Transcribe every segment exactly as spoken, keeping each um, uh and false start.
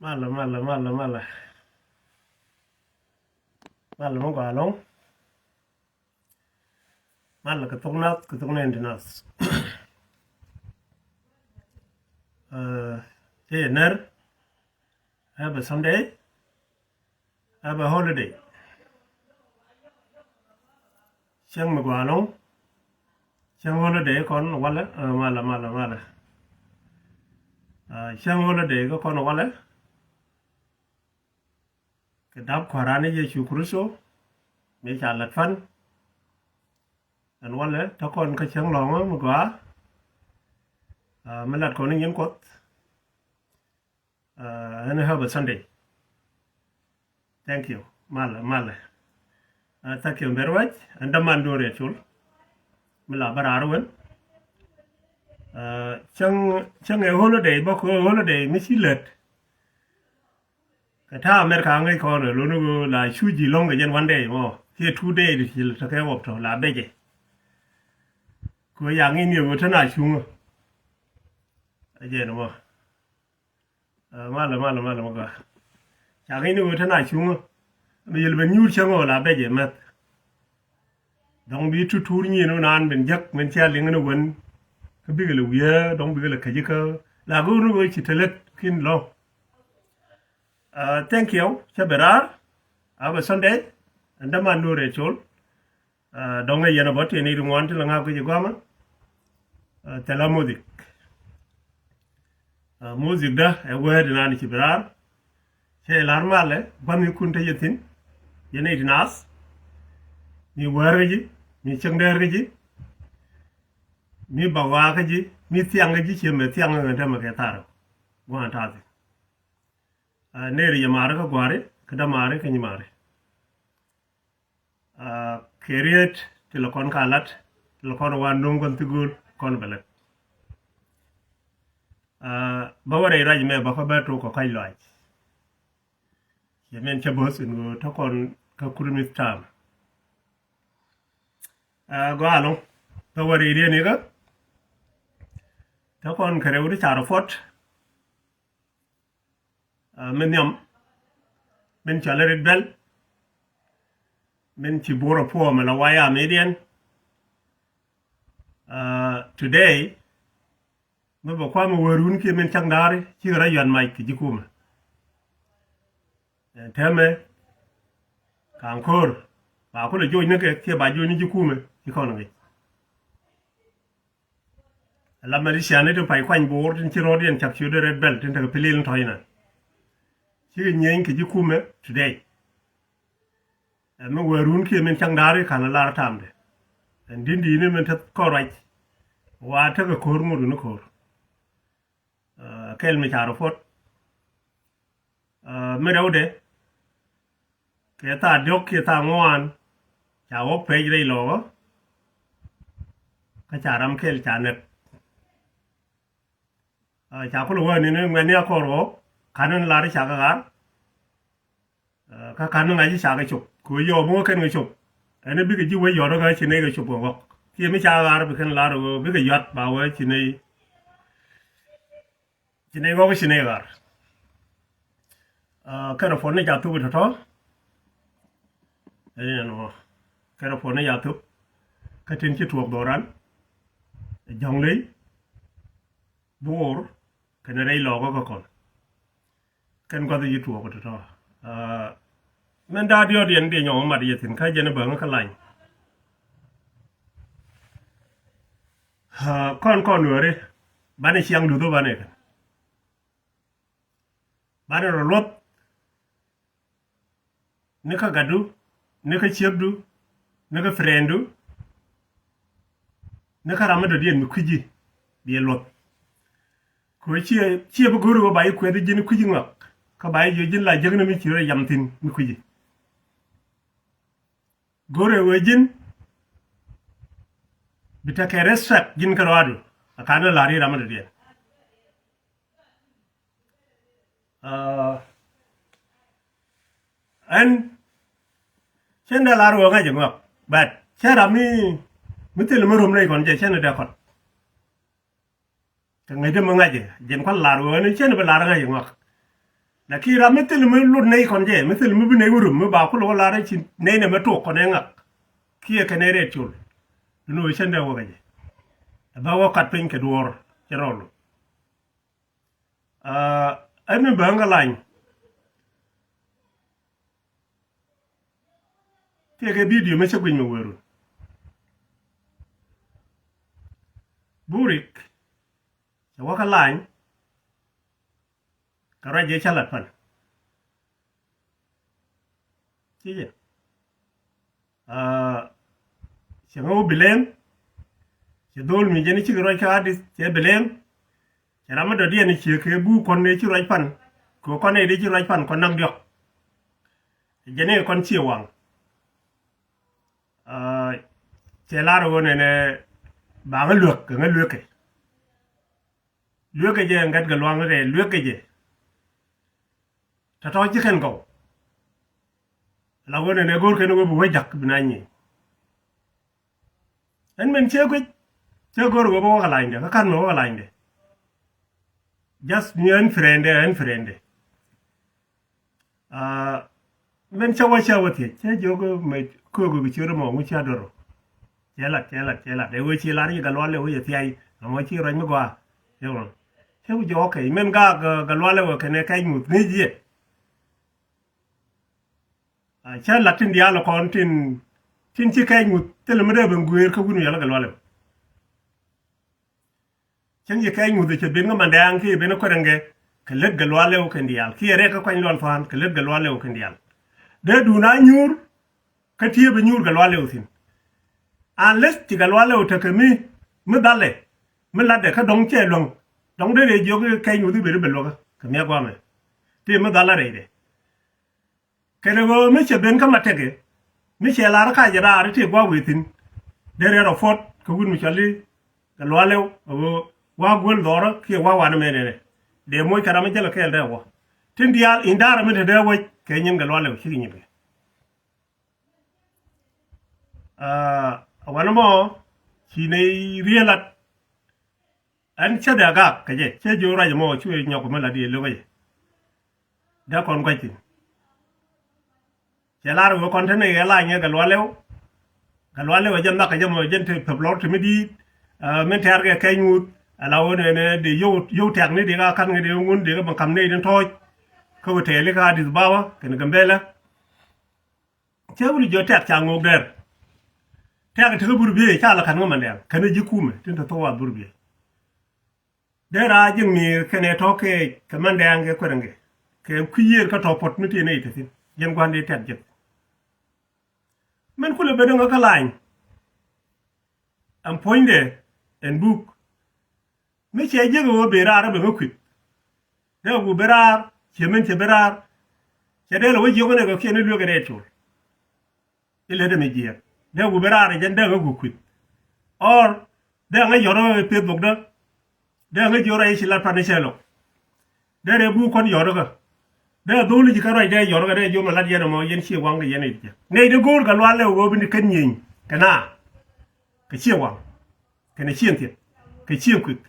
Malɛ, malɛ, malɛ, malɛ. Malɛ mi gɔaa ɛlɔ̱ŋ. Malɛ kɛ thok nath, kɛ thok nɛn ti nath. Cä yɛ ner. Happy Sunday. Happy holiday. Cäŋ mi gɔaa ɛlɔ̱ŋ. Cäŋ holiday kɔn walɛ, malɛ, malɛ, malɛ. Cäŋ holiday kä kɔn walɛ. Kɛ dap Kua̱ran ni Yecu Kritho mi ca lat pan. Ɛn walɛ te kɔn kä cäŋ lɔ̱ŋä mi gɔaa. Mi lat kɔn ni nyin Kuɔth. Ɛn happy Sunday. Thank you. Malɛ, malɛ. Thank you very much. Ɛn däman duun riɛt col. Mi la bä raar wen. Cäŋ, cäŋ ɛ holiday, bä kɛ holiday mi ci lät. Kɛ ta̱a̱ America ŋäc kɔn ɛ luni ɣöö la cu ji̱ lɔ̱ŋ kɛ jɛn one day mɔ kiɛ two day di ci tekɛ wop tɔ la becɛ. Kɛ ɣöö yaŋ in yɛ ɣöö te na cuŋä. Ɛ jɛn mɔ. Malɛ, malɛ, malɛ mɔ gɔaa. Yaŋ in yɛ ɣöö te na cuŋä. Mi yɛl ben nyuur cäŋ ɣöö la becɛ mɛth. Dɔ̱ŋ bi tutuur nyin wä naan ben jek min cia liŋ ni wen. Kä bikɛ lɛ wiee dɔ̱ŋ bikɛ lɛ käc kä la go̱o̱r ni wee ci te lät kin lɔ. Thank you. Cä ben raar. Happy Sunday. Ɛn däman duun riɛt col. Dɔ̱ŋ ɛ yɛn ɛ bä tëë ni ri ŋuan ti lɛ ŋa̱k guic ɛ gɔamä. Thilɛ music. Music dä ɛ wee di naan ci ben raar. Cɛ lar malɛ gua̱n mi kun te yɛ thi̱n. Yɛn ɛ ti naath. Mi wäär kä ji̱, mi cäŋ däär kä ji̱. Mi bak waak kä ji̱, mi thiaŋ kä ji̱, ciɛ mɛ thiaŋ kä ŋän tämɛ kɛ thar. Gua̱n ta̱a̱ thi̱n. Neri yɛ mari kä gua̱ri kä dämari kä nyimari. Kɛ riet ti lɛ kɔn ka lat ti lɛ kɔn wa nuŋ kɔn thi gööl kɔn bɛ lät. Bä wä rɛy ruac mɛ bä kä bä tok kɛ kɔc lɔac. Cɛ min cä bo̱th in ɣöö tä kɔn kä kurmith tam. Gɔaa ɛlɔ̱ŋ bä wä rɛy riet ni kä tä kɔn kɛ rɛw ti ca rɔ puɔt. Min nhiam min cɔal i̱ Red Belt. Min ci buɔr ɛ puɔɔmɛ la waya midiɛn. Today mi bɛ kuamɛ wä run kiɛ min cak da̱a̱ri cikɛ rɔ yuan mac kɛ ji̱ kumɛ. Täämɛ ka̱n ko̱r ba kulɛ joc ni kɛ kiɛ ba joc ni ji̱ kumɛ ci kɔn ŋic. Ala mɛ ti ciani tin pay kuany bo̱o̱r tin ci rɔɔdiɛn cak ciötdɛ Red Belt tin tekɛ pilil ni tɔ̱cnɛ. Cikɛ nyieny kɛ ji̱ kumɛ today. Ɛ mi wee run kiɛ min caŋ da̱a̱ri ka̱n lar tamdɛ. Ɛn di̱n di̱i̱ni min te kɔn ruac wa tekɛ ko̱r ŋot ni ko̱r. Kɛl mi ca rɔ puɔt mi rɛwdɛ kɛ thaa diɔ̱k kiɛ thaa ŋuan ca wä pɛc rɛy lɔɔkä. Kä ca ram kɛl ca nɛk. Ca kulɛ wä ni ni ŋuɛ̈tni a kɔr ɣɔɔ ka̱n ni lar ca kɛ ɣa̱r. Kä ka̱n ni ŋa̱c ca kɛ cop kɛ wee yɔw mi wä kɛn kɛ cop. Ɛn bikɛ ji̱ wee yɔt kä ci nɛy kɛ cop kɛ ɣɔk kiɛ mi ca ɣa̱r bi kɛn lar ɣöö bikɛ yuat ba wee ci nɛy. Ci nɛy ɣɔk ci nɛy ɣa̱r. Kɛn rɔ puɔt ni ca thup tɔ̱tɔ̱. Ɛn ɛn wä kɛn rɔ puɔt ni ca thup. Kä tin ci tuɔɔk dhɔran. Jɔ̱ŋ ley. Buur kɛn rɛy lɔɔkä kä kɔn. Kɛn gua̱th yi tuɔɔk tɔ̱tɔ̱. Mɛn da̱a̱ diɔ̱ɔ̱diɛn diɛ nyɔk mat yɛ thi̱n kä jɛn bäŋ kä lany. Kɔn kɔn nuääri banɛ ciaŋ duth banɛ kɛn. Banɛ rɔ luɔth. Ni kä gatdu, ni kä ciekdu, ni kä frienddu, ni kä ram mi dɔ̱diɛn mi kui̱ci biɛ luɔth. Kɛ ɣöö ciɛ ciɛ bi go̱ri ɣöö ba yi kuɛth ji̱n kui̱ci ŋɔak kä ba yi jiö ji̱n la jäkni mi ci rɔ yam thi̱n mi kui̱ci. Go̱ri ɣöö ji̱n bi tekɛ respect ji̱n kä rɔadu a ka̱n ni la̱r yi ram mi dɔ̱diɛn. Ɛn cɛn dee lar wee ŋa̱c ɛ ŋɔak but cɛ ram mi mi thil mi rom rɛy kɔn jɛ cɛn dee kɔn. Kɛ ŋäc dee mi ŋa̱c ɛ jɛn kuan lar wee ɛn cɛn bi lar ŋa̱c ɛ ŋɔak. Lakin ram mi thil mi lut nɛy kɔn jɛ, mi thil mi bi nɛy wä rum, mi ba kulɛ wä lar ci nɛy nɛ mɛ tok kɔn ɛ ŋak. Kiɛ kɛ nɛy rɛt col. Duni wä cɛn dee wä kɛ jɛ. Ɛ bä wä kat piny kɛ duɔɔr cɛ rɔl. Aa, ɛn mi bäŋ kɛ lany. Tiɛkɛ bidio mi cä guic mi wëru. Burik cɛ wä kä lany. Kɛ ruac jɛ cä lat pan. Ci jɛ. Aa, cɛ ŋä wä bilem. Cɛ dhol mi jɛn cik ruac kä adith cɛ bilem. Cɛ ram mi dɔ̱diɛn ciek kɛ buk kɔn ëë ci ruac pan. Kɛ kɔn ëë dee ci ruac pan kɔn nam diɔ̱k. Jɛn ëë kɔn cië waŋ. Aa, cɛ lar ɣöö nɛnɛ ba ŋä luäk kɛ ŋä luäkɛ. Luäkɛ jɛ ŋät kɛ luaŋ rɛɛ luäkɛ jɛ. Tɔ̱tɔ̱ ci kɛn gɔw. La ɣöö nɛnɛ go̱o̱r kɛn ɣöö bi wä jak bi na nyieny. Ɛn min ciɛ guic, ciɛ go̱o̱r ɣöö bä wä kɛ lanydɛ, kä kan mɛ wä kɛ lanydɛ. Just ni ɛn friend, ɛn friend. Aa, min cä wä cä wä thiec, cä jiök mɛ köök kɛ ciöt ɛmɔ ŋu cä dɔrɔ. Cɛ lat, cɛ lat, cɛ lat. Ɛ wee ci lar yi Gatluak Lɛw wee cɛ thiac, ɛmɔ ci ruac mi gɔaa. Cɛ wä. Cɛ wä jɛ okay. Min gaak, aa, Gatluak Lɛw wee kɛnɛ kɛc ŋuth ŋi̱i̱c yɛ. Aa, cä lat tin diaal kɔn tin, tin ci kɛc ŋuth thilɛ mi dee ben guëër kä wun mi cɔal i̱ Gatluak Lɛw. Cäŋ ci kɛc ŋuth cɛ ben kä Mandɛɛŋ kiɛ ben kä Kuɛrɛŋgɛ kɛ lät Gatluak Lɛw kɛn diaal kiɛ rɛk kä Kuany Lual Thua̱a̱n kɛ lät Gatluak Lɛw kɛn diaal. Dee duun a nyuur kä tiee bi nyuur Gatluak Lɛw thi̱n. Unless ci Gatluak Lɛw tekɛ mi, mi dhalɛ, mi latdɛ kä dɔ̱ŋ cɛ luäŋ. Dɔ̱ŋ dee rɛy jiök kɛc ŋuth i̱ ben i̱ bɛ luäkä kɛ miak guamɛ. Ti mi dhalä rɛydɛ. Kɛnɛ ɣöö mi cɛ ben kä Matɛkɛ, mi cɛ lar kä jɛ raar i̱ tëë gua̱a̱k wëë thi̱n. Dee rɛl rɔ puɔt kɛ wut mi cɔl i̱ Gatluak Lɛw, ɛ ɣöö wa̱a̱ guäl dhɔrä kiɛ wa̱a̱ wanɛ mɛnɛ nɛ. Dee moc kɛ ram mi jäl kɛɛl dee wä. Tin diaal in da̱rä mi te dee wec kɛ nyin Gatluak Lɛw cikɛ nyin kɛ. Aa, wanɛ mɔ ci nɛy riee lat. Ɛn cä dee a gak kɛ jɛ, cä jiök ruac ɛmɔ cuɛ nyɔk mi la diɛ lo̱k ɛ jɛ. Dee kɔn gua̱c thi̱n. Cɛ lar wee kɔn te ni ɣɛ lany ɛ Gatluak Lɛw. Gatluak Lɛw ɛ jɛn nhak kɛ jɛ mɔ jɛn te pep lɔr te mi di̱i̱t. Aa, min tɛ̈r kɛ kɛc ŋuth. Ala ɣöö nɛnɛ dee yio̱w, yio̱w tɛ̈k ni dee ka ka̱n ŋɛ dee ŋun dee kɛ ben ka̱m nɛy tin tɔ̱ɔ̱c. Kä wä tɛɛli kä Addis Ababa kɛnɛ Gambɛla. Cä wut jiɔ tɛ̈k ca ŋo̱o̱k dɛr. Tɛ̈k ti kä Burbiɛ ca la ka̱n ŋä Mandɛɛŋ kɛn ji̱ kumɛ tin te thok wa Burbiɛ. Dee raa ji̱ ŋi̱i̱r kɛnɛ tɔ̱ kɛ kɛ Mandɛɛŋ kɛ Kuɛrɛŋgɛ kɛ kui̱ yiëër kä tɔ̱ puɔ̱t mi tëë nɛy te thi̱n. Jɛn gua̱n dee tɛ̈k ji̱. Min kulɛ ben ŋä kä lany. Ɛn puɔ̱nydɛ ɛn buk. Mi cɛ jiäk ɛ ɣöö ben raar ɛ ben ŋä kui̱th. Dee ɛ gup ben raar, ciɛ min cɛ ben raar. Cɛ dee lɛ wä jiök ɛn ɛ kɛ kiɛn i̱ luek ɛ rɛy col. I̱ lät ɛ mi jiɛɛk. Dee ɛ gup ben raar ɛ jɛn dee ɛ ŋä gup kui̱th. Or dee ɛ ŋä yɔt ɛ Facebook dä. Dee ɛ ŋä jiök rɛy ci lat pan i̱ cɛ lɔk. Dee rɛy buk kɔn yɔt ɛ kä. Dee ɛ dholi ji̱ kä ruac dee yɔt ɛ kä dee jiök mɛ lat yɛn ɛmɔ yɛn ciɛ waŋ kɛ yɛn i̱ jiɛk. Nɛy dee go̱o̱r Gatluak Lɛw ɛ ɣöö bi ni kän nyieny kɛ na. Kɛ ciɛ waŋ. Kɛnɛ cieŋ thiet kɛ cieŋ kui̱th.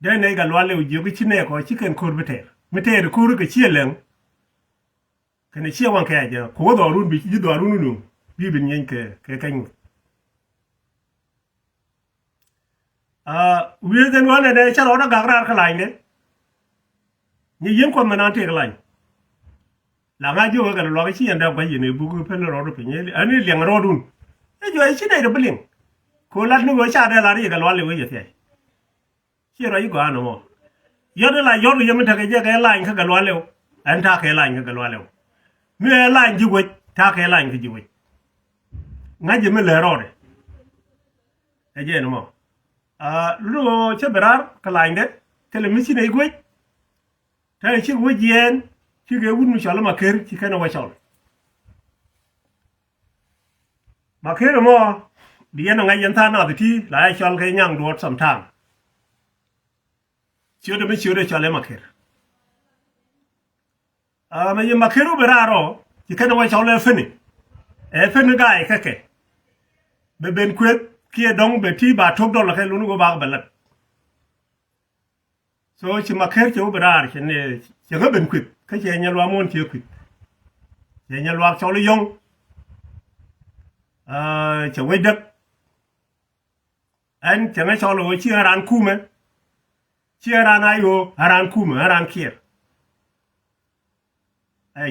Dee nɛy Gatluak Lɛw jiök i̱ ci nɛɛkɔ ci kɛn ko̱r bi tɛɛr mi tɛɛr ko̱r kɛ ciɛ lɛŋ. Kɛnɛ ciɛ waŋ kɛ a jɛ ku wä dhɔrun bi ci ji̱ dhɔrun wun bi bi nyieeny kɛ kɛ kɛny ŋuth. Aa, wi̱i̱ dhɛn wä nɛnɛ cä rɔɔdä gak raar kä lanyni. Nyi yien kuɔth mɛ nan tëëk lany. La ŋa̱c jiök ɛ kɛn luakä ci yɛn dee gua̱c yɛn ɛ buk pɛl rɔɔdu piny ɛn i̱ liɛŋ rɔɔdun. Ɛ juɔc ci nɛy rɔ bi liŋ. Kɛ ɣöö lat ni ɣöö ca dee lar yɛ Gatluak Lɛw ɛ jɛ thiac. Ciɛ ruac i̱ gɔaa nɔmɔ. Yɔt i̱ la yɔt kɛ yɛ mi tekɛ jɛ kɛ lany kä Gatluak Lɛw. Ɛn ta̱a̱ kɛ lany kä Gatluak Lɛw. Mi ɛ lany ji̱ wec ta̱a̱ kɛ lany kä ji̱ wec. Ŋa̱c jɛ mi lɛ rɔɔdɛ. Ɛ jɛ nɔmɔ. Aa, luni ɣöö cä bi raar kä lanydɛ thilɛ mi ci nɛy guec. Te cikɛ wä jiɛɛn cikɛ wut mi cɔl i̱ Maker ci kɛn ɛ wä cɔl. Maker ɛmɔ bi yɛn ɛ ŋa̱c yɛn tha̱a̱ŋ nath iti la yɛ cɔl kɛ nyaŋ duɔ̱ɔ̱t sometime. Ciötdɛ mi ciötdɛ cɔl ɛ Maker. Aa, mɛ yɛ Maker wä bi raar ɔ ci kɛn ɛ wä cɔl ɛ Feni. Ɛ Feni ga̱a̱c kä kɛ. Bɛ ben kueth kiɛ dɔ̱ŋ bɛ ti ba to̱k dɔl ɛ kɛ luni wä bakɛ bɛ lät. So ci Makër cɛ wä bi raar cɛ ni cɛ ŋä ben kuith kä cɛ nyɛ luaak muɔ̱n cɛ kuith. Cɛ nyɛ luaak cɔl i̱ yɔ̱ŋ. Cɛ wec däk. Ɛn cɛ ŋä cɔl i̱ ɣöö ci ɣän raan kumɛ. Ci ɣän raan a i̱ ɣöö ɣän raan kumɛ ɣän raan Kiir.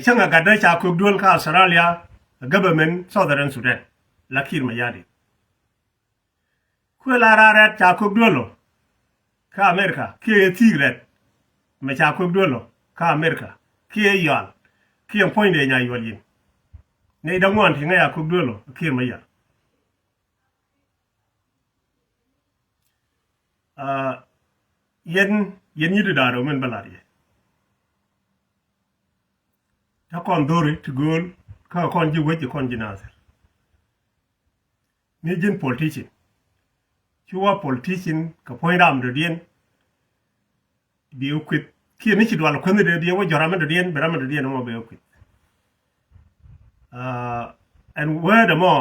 Cäŋɛ gatdä ca kök duel kä Australia, government Southern Sudan la Kiir Mayardit. Kuël a raar rɛt ca kök duel ɔ kä America kiɛ yɛ thi̱i̱k rɛt. Mɛ ca kök duel ɔ kä America kiɛ yɔal kiɛ puɔ̱nydɛ nya yuɔl yin. Nɛy däŋ ŋuan ti ŋäc a kök duel ɔ Kiir Mayardit. Yɛn yɛn nyi̱t da̱a̱r ɔ min bä lat yɛ. Tä kɔn dho̱ri ti gööl kä kɔn ji̱ wec kɔn ji̱ Nathir. Mi ji̱n politician. Ci wä politician kɛ puɔ̱ny ram dɔ̱diɛn. Bi wä kuith kiɛ ni ci dual kuänh dee bi wä jɔ̱r ram dɔ̱diɛn bi ram dɔ̱diɛn mɔ bi wä kuith. Ɛn wäädɛ mɔ.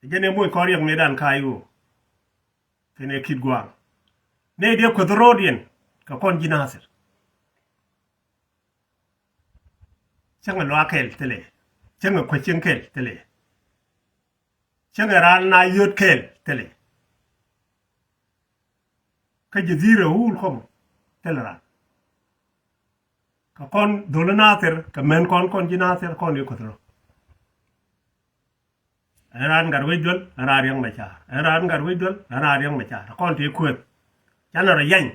Jɛn ɛ moc kɔn riɛk mëëdan ka̱a̱c ɣöö kɛnɛ Kit Gua̱a̱ŋ. Nɛy dee kueth ro̱o̱diɛn kɛ kɔn ji̱ Nathir. Cäŋɛ luaak kɛl thilɛ. Cäŋɛ kuecieŋ kɛl thilɛ. Cäŋɛ raan na yöt kɛl thilɛ. Kä ji̱ dhi̱i̱r ɛ wul kɔm thilɛ raan. Kɛ kɔn dholi Nathir kɛ män kɔn kɔn ji̱ Nathir kɔn i̱ kueth rɔ. Ɛn raan gat wec duel ɛn raan Riɛk Macar, ɛn raan gat wec duel ɛn raan Riɛk Macar. Kɔn tëë kuëth canɛ rɔ yɛny.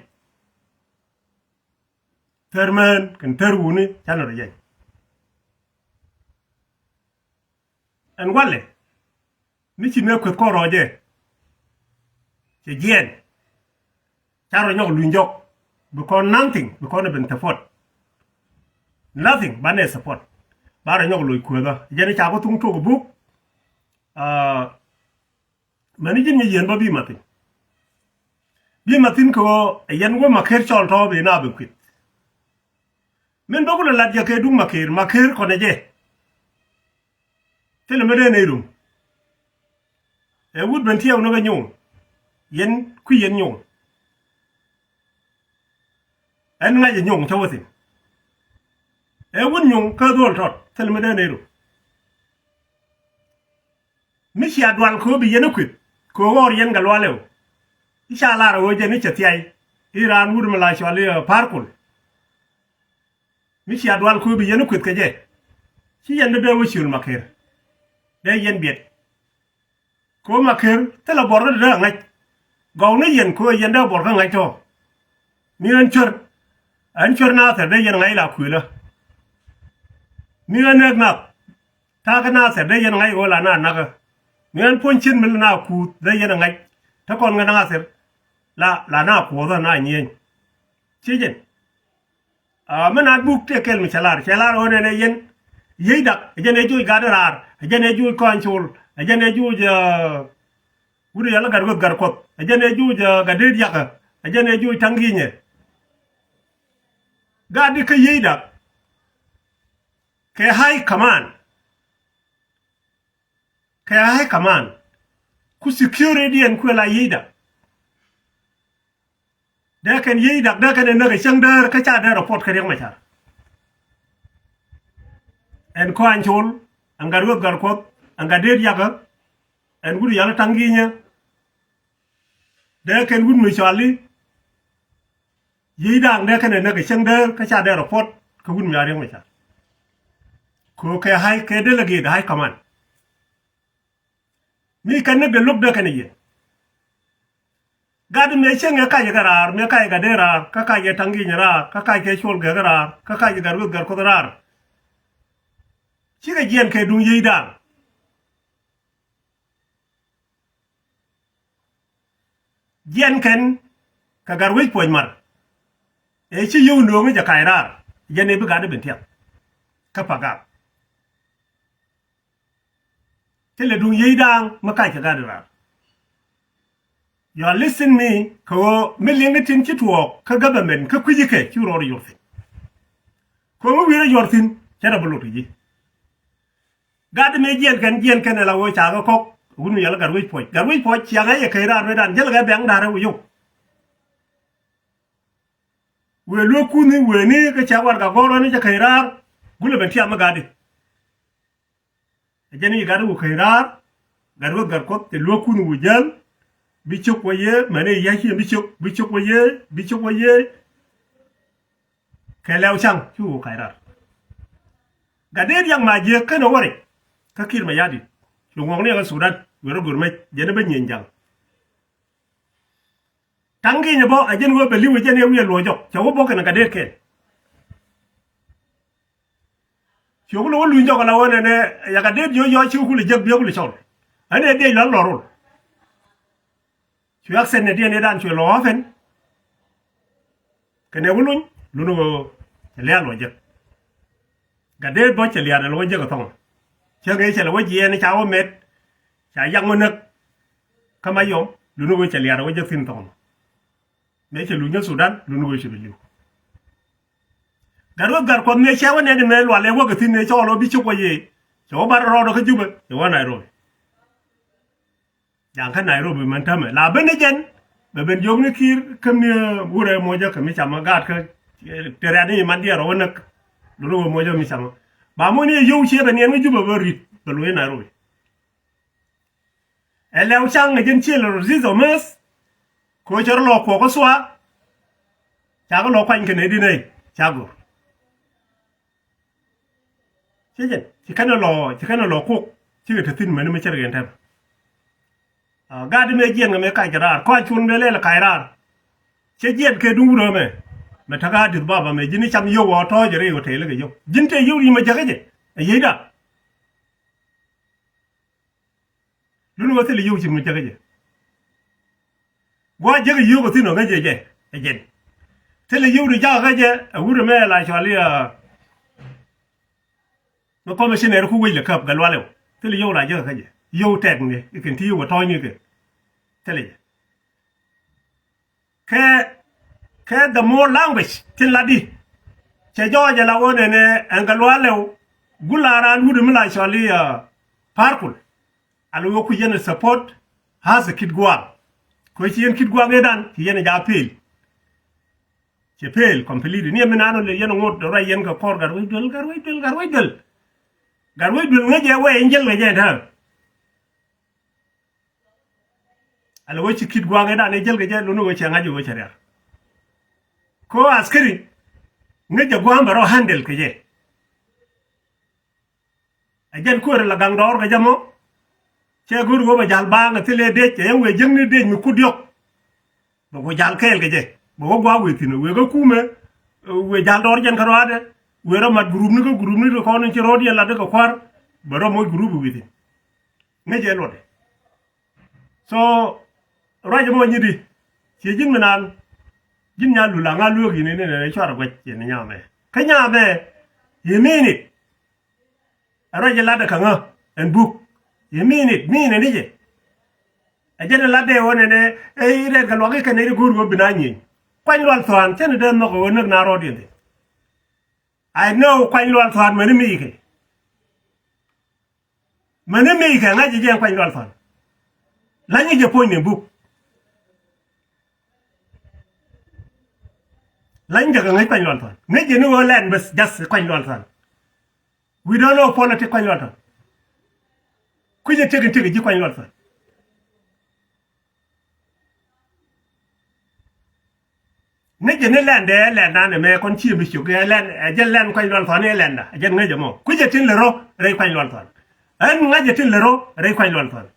Thär mään kɛn thär wuni canɛ rɔ yɛny. Ɛn walɛ mi ci mëë kuëth kɔn rɔɔcɛ. Cɛ jiɛɛn. Ca rɔ nyɔk luny jɔk. Bi kɔn nothing bi kɔn ben support. Nothing banɛ support. Ba rɔ nyɔk loc kuäthä jɛn ca ku thuŋ tok buk. Mɛni ji̱n mi yien bä bi mathin. Bi mathin kɛ ɣöö ɛ yɛn wä Makër cɔl tɔ̱ bi na bi kuith. Min bä ku lɛ lat jɛ kɛ duŋ Makër, Makër kɔnɛ jɛ. Thilɛ mi dee nɛy rum. Ɛ wut ben tiɛɛk ni kɛ nyuŋ. Yɛn kui̱ yɛn nyuŋ. Ɛn ŋa̱c ɛ nyuŋ cä wä thi̱n. Ɛ wut nyuŋ kä dhol tɔt thilɛ mi dee nɛy rum. Mi cia dual kɛ ɣöö bi yɛn ɛ kuith kɛ ɣöö ɣɔr yɛn kɛ lualɛ ɣöö i̱ ca lar ɛ ɣöö jɛn i̱ cɛ thiay. I̱ raan wut mi la cɔal i̱ Pa̱a̱r Kul. Mi cia dual kɛ ɣöö bi yɛn ɛ kuith kɛ jɛ. Ci yɛn dee dee wä ciöl Makër. Dee yɛn biɛt. Kɛ ɣöö Makër thilɛ buɔr kä dee ŋa̱c. Gɔw ni yɛn kɛ ɣöö yɛn dee buɔr kä ŋa̱c tɔ̱. Mi ɣän cuer. Ɣän cuer Nathir dee yɛn ŋa̱c la kuëlä. Mi ɣän nɛɛk nath. Ta̱a̱ kä Nathir dee yɛn ŋa̱c ɣöö la na nakä. Mi ɣän puɔ̱ny cin mi la na kuuth dee yɛn ŋa̱c. Te kɔn kä Nathir la la na kuɔthä na nyieny. Ci jɛn. Aa, mi naat buk tëë kɛl mi cɛ lar, cɛ lar ɣöö nɛnɛ yɛn. Yiëëc dak, ɛ jɛn ɛ juuc gat raar, ɛ jɛn ɛ juuc kɔaŋ col, ɛ jɛn ɛ juuc, aa, wut yɛl gat ɣöth gat kuɔth, ɛ jɛn ɛ juuc, aa, gat deet yakä, ɛ jɛn ɛ juuc ta̱ŋ gi̱i̱nyɛ. Gat di kä yiëëc dak. Kɛ high command. Kɛ high command. Ku security ɛn kuɛ la yiëëc dak. Dee kɛn yiëëc dak dee kɛn ɛ näk ɛ cäŋ däär kä ca dee report kä Riɛk Macar. Ɛn kɔaŋ col, ɛn gat ɣöth gat kuɔth, ɛn gat deet yakä, ɛn wut yal ta̱ŋ gi̱i̱nyä. Dee kɛn wut mi cɔali. Yiëëc da̱a̱ŋ dee kɛn ɛ näk ɛ cäŋ däär kä ca dee report kä wut mi a Riɛk Macar. Kɛ kɛ high kɛ delegate high command. Mi kɛn ni bɛ lo̱k dee kɛn i̱ yɛ. Gat mëë cieŋ ɛ kac kɛ raar, mëë kac kɛ dee raar, kä kac kɛ ta̱ŋ gi̱ny raar, kä kac kɛ col gɛk raar, kä kac kɛ gat weth gat kuoth raar. Cikɛ jiɛn kɛ duŋ yiëëc da̱a̱ŋ. Jiɛn kɛn kɛ gat wec puɔ̱c mar. Ëë ci yio̱w nööŋi jɛ kac raar, jɛn ëë bi gat i̱ ben tiɛth. Kä Pagak. Thilɛ duŋ yiëëc da̱a̱ŋ mi kac kɛ gat i̱ raar. You are listening me kɛ ɣöö mi liŋ i̱ tin ci tuɔɔk kä government kä kui̱ci kɛ ci rɔɔd i̱ yor thi̱n. Kɛ ɣöö mi wi̱i̱ rɔ yor thi̱n cɛ rɔ bi lot kɛ ji̱. Gat mëë jiɛn kɛn jiɛn kɛn ɛ la ɣöö ca kɛ kɔk wut mi yɛl gat wec puɔ̱c gat wec puɔ̱c ciaŋ ɛ yɛ kɛy raar mëëdan jäl kɛ bɛ̈ŋ da̱rɛ wi̱i̱ yio̱w. Wëë luäk kunh i̱ wëë ni kä ca warɛgak gɔ̱r ɣän i̱ cä keny raar. Gulɛ ben tiam mi gatdi. Ɛ jɛn i̱ gatdi wä keny raar. Gat Ruɔth Gat Kuɔth cɛ luäk kunh i̱ wä jäl. Bi cök wä yee mɛn i̱ ya̱c i̱ bi cök, bi cök wä yee, bi cök wɛ yee. Kɛ Lɛw Caŋ ci wä keny raar. Gat dee riaŋ ma jiëëk kɛn ɛ wä rɛc. Kä Kiir Mayardit ci ŋuɔkni ɛ kä Sudan wëë rɔ gör mec jɛn i̱ bä nyieny jaŋ. Taŋ kinyɛ bä ɛ jɛn wee bɛ li̱w ɛ jɛn ɛ wi̱i̱ ɛ luɔc jɔk cɛ wä bä kɛn ɛ gat dee kɛn. Ci wä kulɛ wä luny jɔk ala wä nɛnɛ ɛ yak gat dee jiö yɔc ci wä kulɛ jek biɛ kulɛ cɔl. Ɛn ɛ dee lɔl lɔr rol. Cu yak sɛn nɛ diɛn ɛ dan cuɛ lɔ ɣɔ̱fɛn. Kɛnɛ wä luny luni wee cɛ lia̱a̱ luɔc jek. Gat dee bä cɛ lia̱a̱ luɔc jek ɛ thɔŋ. Cä ŋee cɛ lɛ wä jiɛɛn ca wä mɛt. Ca yak wä näk. Kä Mayom luni wee cɛ lia̱a̱ luɔc jek thi̱n thɔŋ. Mëë cɛ luny kä Sudan luni wee cɛ bi li̱w. Gat Ruɔth Gat Kuɔth mëë cɛ wä nɛn mëë lual ɛ wäk ɛ thi̱n ëë cɔɔl wä bi cuk wä yee. Cɛ wä bar rɔɔdɔ kä Jubɛ cɛ wä Nairobi. Ja̱a̱ŋ kä Nairobi mɛn tämɛ la ben ni jɛn. Bɛ ben jiök ni Kiir käm ni wurɛ mocä kɛ mi camä gaat kä. Tɛ rɛ̈t ni man diɛɛr ɔ wä näk. Luni wä mocä mi camä ba muɔ̱ni ɛ yio̱w ciɛ bɛ niɛn kä Jubɛ bä ri̱t bɛ lo̱c Nairobi. Ɛ Lɛw Caŋ ɛ jɛn ciël rɔ dhi̱th ɔ meth. Kɛ ɣöö cɛ rɔ lɔ kuɔk kä Thua. Ca kɛ lɔ kuany kɛ nɛy di nɛy ca go̱r. Ci jɛn ci kɛn ɛ lɔ ci kɛn ɛ lɔ kok. Cikɛ te thi̱n mäni mi cär kɛ ɛn tɛm. Gaat mëë jiɛn kɛ mëë kac kɛ raar kɔac cuɔ̱n mëë lɛl kac raar. Cɛ jiɛn kɛ duŋ wurä mɛ. Mɛ ta̱kä a di̱th baba mɛ ji̱n i̱ cam yio̱w ɔ tɔ̱ɔ̱c ɛ rɛy ɣöö tɛy lä kɛ yio̱w ji̱n tɛ yio̱w ri̱i̱m ɛ jäkä jɛ. Ɛ yiëëda. Luni wä thilɛ yio̱w ci mi jäkä jɛ. Gua̱a̱ jäkä yio̱w kɛ thi̱n ɔ ŋäc jɛ jɛ ɛ jɛn. Thilɛ yio̱w di jakä kä jɛ ɛ wut ɛmɛ la cɔal i̱ ɛ. Mi kɔmɛ ci nɛr ku wec lɛ käp Gatluak Lɛw thilɛ yio̱w la jäkä kä jɛ yio̱w tɛk ni i̱ kɛn ti yio̱w ɛ tɔ̱ɔ̱ny ni kɛ. Thilɛ jɛ. Kɛ kɛ the more language tin latdi. Cɛ jɔɔc ala wä nɛnɛ ɛn Gatluak Lɛw. Gula raan wut mi la cɔl i̱ Parkul. Ala wä ku yɛn support. Has a Kitgwang. Kɛ ci yɛn Kitgwang ëëdan ci yɛn ja fail. Cɛ fail completely ni ɛmi naan ɔ lɛ yɛn ŋot ruac yɛn kɛ kɔr Gatwec Duel, Gatwec Duel, Gatwec Duel. Gatwec Duel ŋäc jɛ wɛ in jäl kɛ jɛ tääk. Ala wee ci Kitgwang ëëdan ëë jäl kɛ jɛ luni wee cɛ ŋa̱c wee cɛ rial. Ko askari ŋäc jɛ gua̱a̱m bɛ rɔ handle kɛ jɛ. Ɛ jɛn kuäär la gaŋ dɔɔr kɛ jɛ mɔ. Cɛ go̱o̱r wee bɛ ja̱l baaŋ ɛ thilɛ dec ɛ yɛn wee jäŋni dec mi kut diɔ̱k. Bɛ wee ja̱l kɛɛl kɛ jɛ bɛ wee gua̱a̱k wee thi̱n wee kä kumɛ. Wee ja̱l dɔɔr jɛn kä rɔaadɛ wee rɔ mat gurupni kä gurupni kɛ kɔn in ci rɔɔd yɛn latdä kɛ kua̱r. Bɛ rɔ moc gurup wee thi̱n. Ŋäc jɛ luɔtdɛ. So ruac ɛmɔ nyit i̱ ciɛ ji̱n mi naan. Ji̱n nya lul aŋa lueek yini ni nɛ cuarɛ guɛc yini nyamɛ kä nyamɛ. Yɛ mi̱i̱n it. Ɛ ruac i̱ latdɛ kaŋä ɛn buk. Yɛ mi̱i̱n it mi̱i̱n it ni jɛ. Ɛ jɛn i̱ latdɛ ɣöö nɛnɛ ɛ i̱ rɛɛt kɛ luak i̱ kɛn i̱ go̱o̱r ɣöö bi na nyieny. Kuany Lual Thua̱a̱n cäni dee nhɔk ɣöö näk na rɔɔdiɛn thi̱n. I know Kuany Lual Thua̱a̱n mäni mi ikɛ. Mäni mi kɛ ŋa̱c jɛ jɛ Kuany Lual Thua̱a̱n. La̱ny jɛ puɔ̱ny ni buk. La̱ny jɛ kɛ ŋäc Kuany Lual Thua̱a̱n ŋäc jɛ ni ɣöö lɛn bäth jath Kuany Lual Thua̱a̱n. We don't know politics Kuany Lual Thua̱a̱n. Kui̱cɛ tiek in tiek ji̱ Kuany Lual Thua̱a̱n. Ŋäc jɛ ni lɛn dee lɛn nan ɛmɛ kɔn ci ɛmɛ ciök ɛ lɛn ɛ jɛn lɛn Kuany Lual Thua̱a̱n ɛ lɛn da ɛ jɛn ŋäc ɛmɔ kui̱cɛ tin lɛ rɔ rɛy Kuany Lual Thua̱a̱n. Ɛn ŋa̱c jɛ tin lɛ rɔ rɛy Kuany Lual Thua̱a̱n.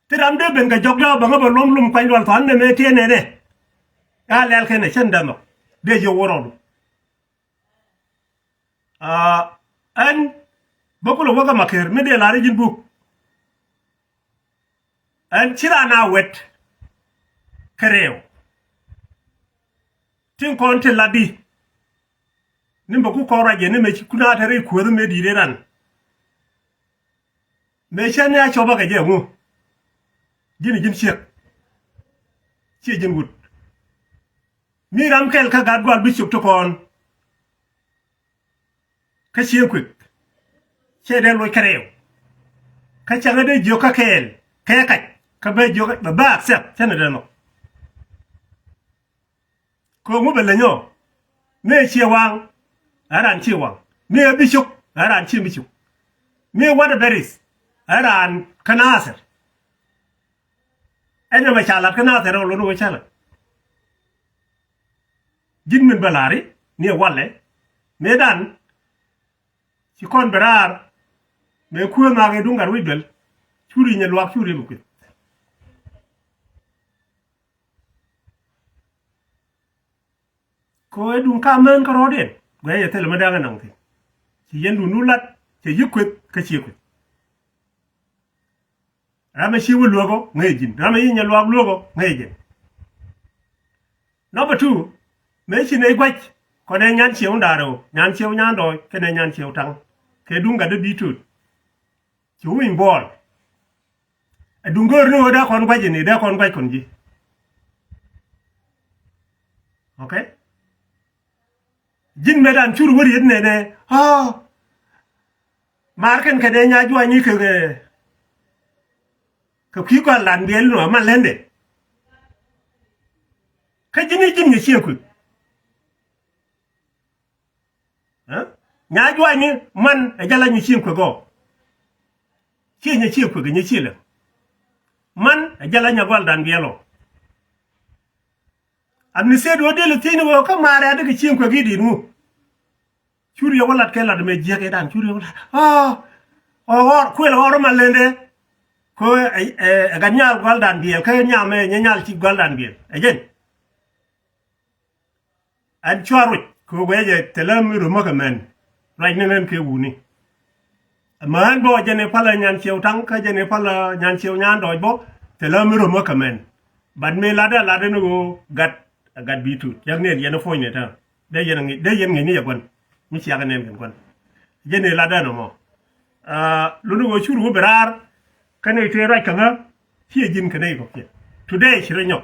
Ti ram dee ben kɛ jɔk jɔk bɛ ŋä bɛ luɔm luɔm Kuany Lual Thua̱a̱n nɛmɛ tiee nɛnɛ. A lɛl kɛn ɛ cɛn dɛmɔ dee jiɛ wä rɔɔdu. Ɛn bä kulɛ wäkä Makër mi dee lar i̱ ji̱n buk. Ɛn ci raan a wet kɛ rɛw. Tin kɔn tin latdi ni bɛ ku kɔn ruac jɛ ni mɛ ci kun a te rɛy kuäth mɛ di̱i̱t ran. Mëë cä ni a cɔpä kɛ jɛ ŋu. Ji̱n ji̱n ciek. Ciɛ ji̱n wut. Mi ram kɛl kä gat gual bi ciök ti kɔn. Kä cieŋ kuek. Cɛ dee loc kä rɛw. Kä cäŋä dee jiök kä kɛɛl kɛ kac kä bä jiök bɛ bä accept cä ni dee nhɔk. Kɛ ŋu bɛ leny ɔ? Mëë ciɛ waŋ, ɛ raan ciɛ waŋ. Mëë bicok, ɛ raan ciɛ bicok. Mëë whatever is, ɛ raan kä Nathir. Ɛn ɛmɛ ca lat kä Nathir ɔ, lon wä ca lat. Ji̱n min bɛ la̱ri ni ɛ walɛ. Mëë dan ci kɔn bɛ raar. Mëë kuëë nhak ɛ duŋ gat wi̱c duel. Curi nyɛ luak curi bɛ kueth. Kɛ ɣöö ɛ duŋ ka mään kä rɔɔdiɛn guɛc yɛ thilɛ mi dee ɣä naŋ thi̱n. Ci yɛn duŋdu lat cɛ yi̱ kueth kä cië kueth. Ram ɛ ci wä luäk ɔ ŋäc ji̱n, ram ɛ yi nyɛ luaak luäk ɔ ŋäc ji̱n. Number two, mëë ci nɛy gua̱c kɔnɛ nyan ciew ndaarɛ ɣöö nyan ciew nyan dɔɔc kɛnɛ nyan ciew taŋ kɛ duŋ gat dee bi̱i̱ to̱t. Ci winy buɔɔl. Ɛ duŋ go̱o̱r ni ɣöö dee kɔn gua̱c ini dee kɔn gua̱c kɔn ji̱. Okay. Ji̱n mëë dan cur wä riet nɛnɛ. Aa. Maar kɛn kɛ dee nya juany ni kɛ kɛ kui̱ gɔal dan biɛl nɔ ma lɛndɛ. Kä ji̱n i̱ ji̱n nyɛ cieŋ kui̱. Nya juac ni man ɛ jala nyɛ cieŋ kuek ɔ. Ciɛ nyɛ cieŋ kuek nyɛ cieŋ lɛ. Man ɛ jala nyɛ gɔal dan biɛl ɔ. Am ni sɛt wä diɛl thiec ni wä kä maarɛ adikɛ cieŋ kuek i̱ di̱t ŋu. Cur yɛ wä lat kɛ lat mɛ jiɛk i̱ dan cur yɛ wä lat ɔ. Ɔ ɣɔr kuël ɣɔr ma lendɛ. Ko ɛ gat nyal gɔal dan biɛl kä nyamɛ nyɛ nyal ci gɔal dan biɛl ɛ jɛn. Ɛn cua ruec kɛ ɣöö guɛcɛ thilɛ mi röm kä mɛn. Ruac ni ɣän kɛ wuni. Mään bä jɛn i̱ palä nyan ciɛw taŋ kä jɛn i̱ palä nyan ciɛw nyan dɔɔc bä thilɛ mi röm kä mɛn. But mi latdä latdä ni ɣöö gat ɛ gat bi̱i̱ tut. Yak ni yɛn i̱ puɔ̱ny ni tää dee yɛn ŋi̱ dee yɛn ŋi̱ ni yɛ gua̱n. Mi ciak nɛn kɛn gua̱n jɛn i̱ latdä ni mɔ. Luni ɣöö cur wä bi raar kä ni tëë ruac kä ŋä. Ciɛ ji̱n kɛ nɛy kɔ̱kiɛn today ci rɔ nyɔk.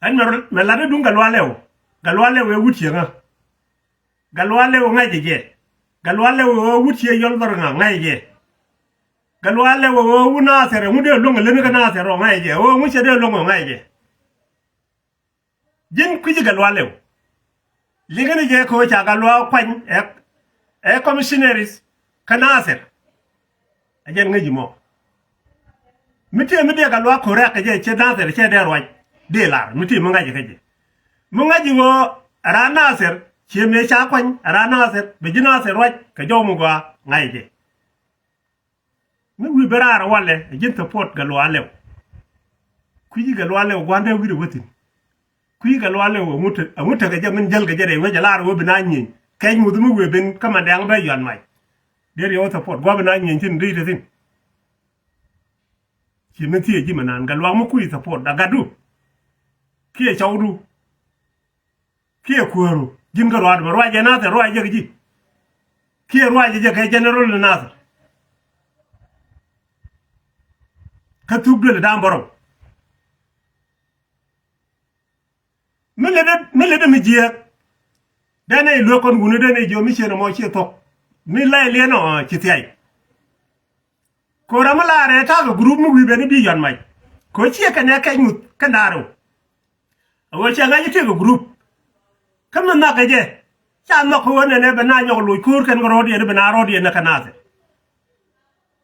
Ɛn mɛ lat i̱ duŋ Gatluak Lɛw. Gatluak Lɛw ɛ wut cieŋä. Gatluak Lɛw ɛ ŋa̱cɛ jɛ. Gatluak Lɛw ɛ wut ciɛ yɔl dhɔr ŋa̱ ŋa̱cɛ jɛ. Gatluak Lɛw ɛ wut Nathir ɛŋu dee luäŋ ɛ leni kä Nathir ɔ ŋa̱cɛ jɛ ɛ ŋu cɛ dee luäŋ ɔ ŋa̱cɛ jɛ. Ji̱n kui̱ci Gatluak Lɛw. Liŋä ni jɛ kɛ ɣöö ca Gatluak kuany ɛ ɛ commissionaries kä Nathir. Ɛ jɛn ŋäc ji̱ mɔ. Mi tëë mi dee Gatluak ko̱r rɛ̈k kɛ jɛ cɛ Nathir cɛ dee ruac dee lar mi tëë mi ŋa̱c kä jɛ. Mi ŋa̱c ji̱ ɣöö ɛ raan Nathir ciɛ mëë ca kuany ɛ raan Nathir bɛ ji̱ Nathir ruac kɛ jɔw mi gɔaa ŋa̱c jɛ. Mi wi̱i̱ ben raar walɛ ɛ ji̱n support Gatluak Lɛw. Kui̱ci Gatluak Lɛw gua̱ndɛ wi̱i̱dɛ wä thi̱n. Kui̱ci Gatluak Lɛw ɛŋu te ɛŋu tekɛ jɛ min jäl kɛ jɛ rɛy wec ɛ lar ɣöö bi na nyieny kɛc ŋuth mi wi̱i̱ ben kä man dɛŋ bɛ yuan mac. Dee riɛw support gua̱ bi na nyieny thi̱n dee te thi̱n. Ci min thiee ji̱ mi naan Gatluak mi kui̱ci support a gatdu kiɛ cɔwdu. Kiɛ kuääru ji̱n kä ruaadu mɛ ruac jɛ Nathir ruac jɛ kɛ ji̱. Kiɛ ruac jɛ kɛ general ni Nathir. Kä thuk duël da̱a̱m bärɔw. Mi lɛ dee mi lɛ dee mi jiɛɛk. Dee nɛ i̱ luek kɔn wuni dee nɛ i̱ jiɔ mi ciɛ nɔmɔ ciɛ thok. Mi la iliɛn ɔ ci thiay. Kɛ ɣöö ram mi laarɛ ta̱a̱ kɛ group mi wi̱i̱ ben i̱ bi yɔt mac kɛ ɣöö ciɛ kɛnɛ kɛc ŋuth kɛn da̱a̱r rɛw. A ɣöö cɛ ŋa̱c i̱ tëëkɛ group kä mi nhɔakɛ jɛ ca nhɔk kɛ ɣöö nɛnɛ bɛ na nyɔk loc ko̱o̱r kɛn kɛ rɔ̱ɔ̱diɛn i̱ bɛ na rɔ̱ɔ̱diɛn ni kɛ Nathir.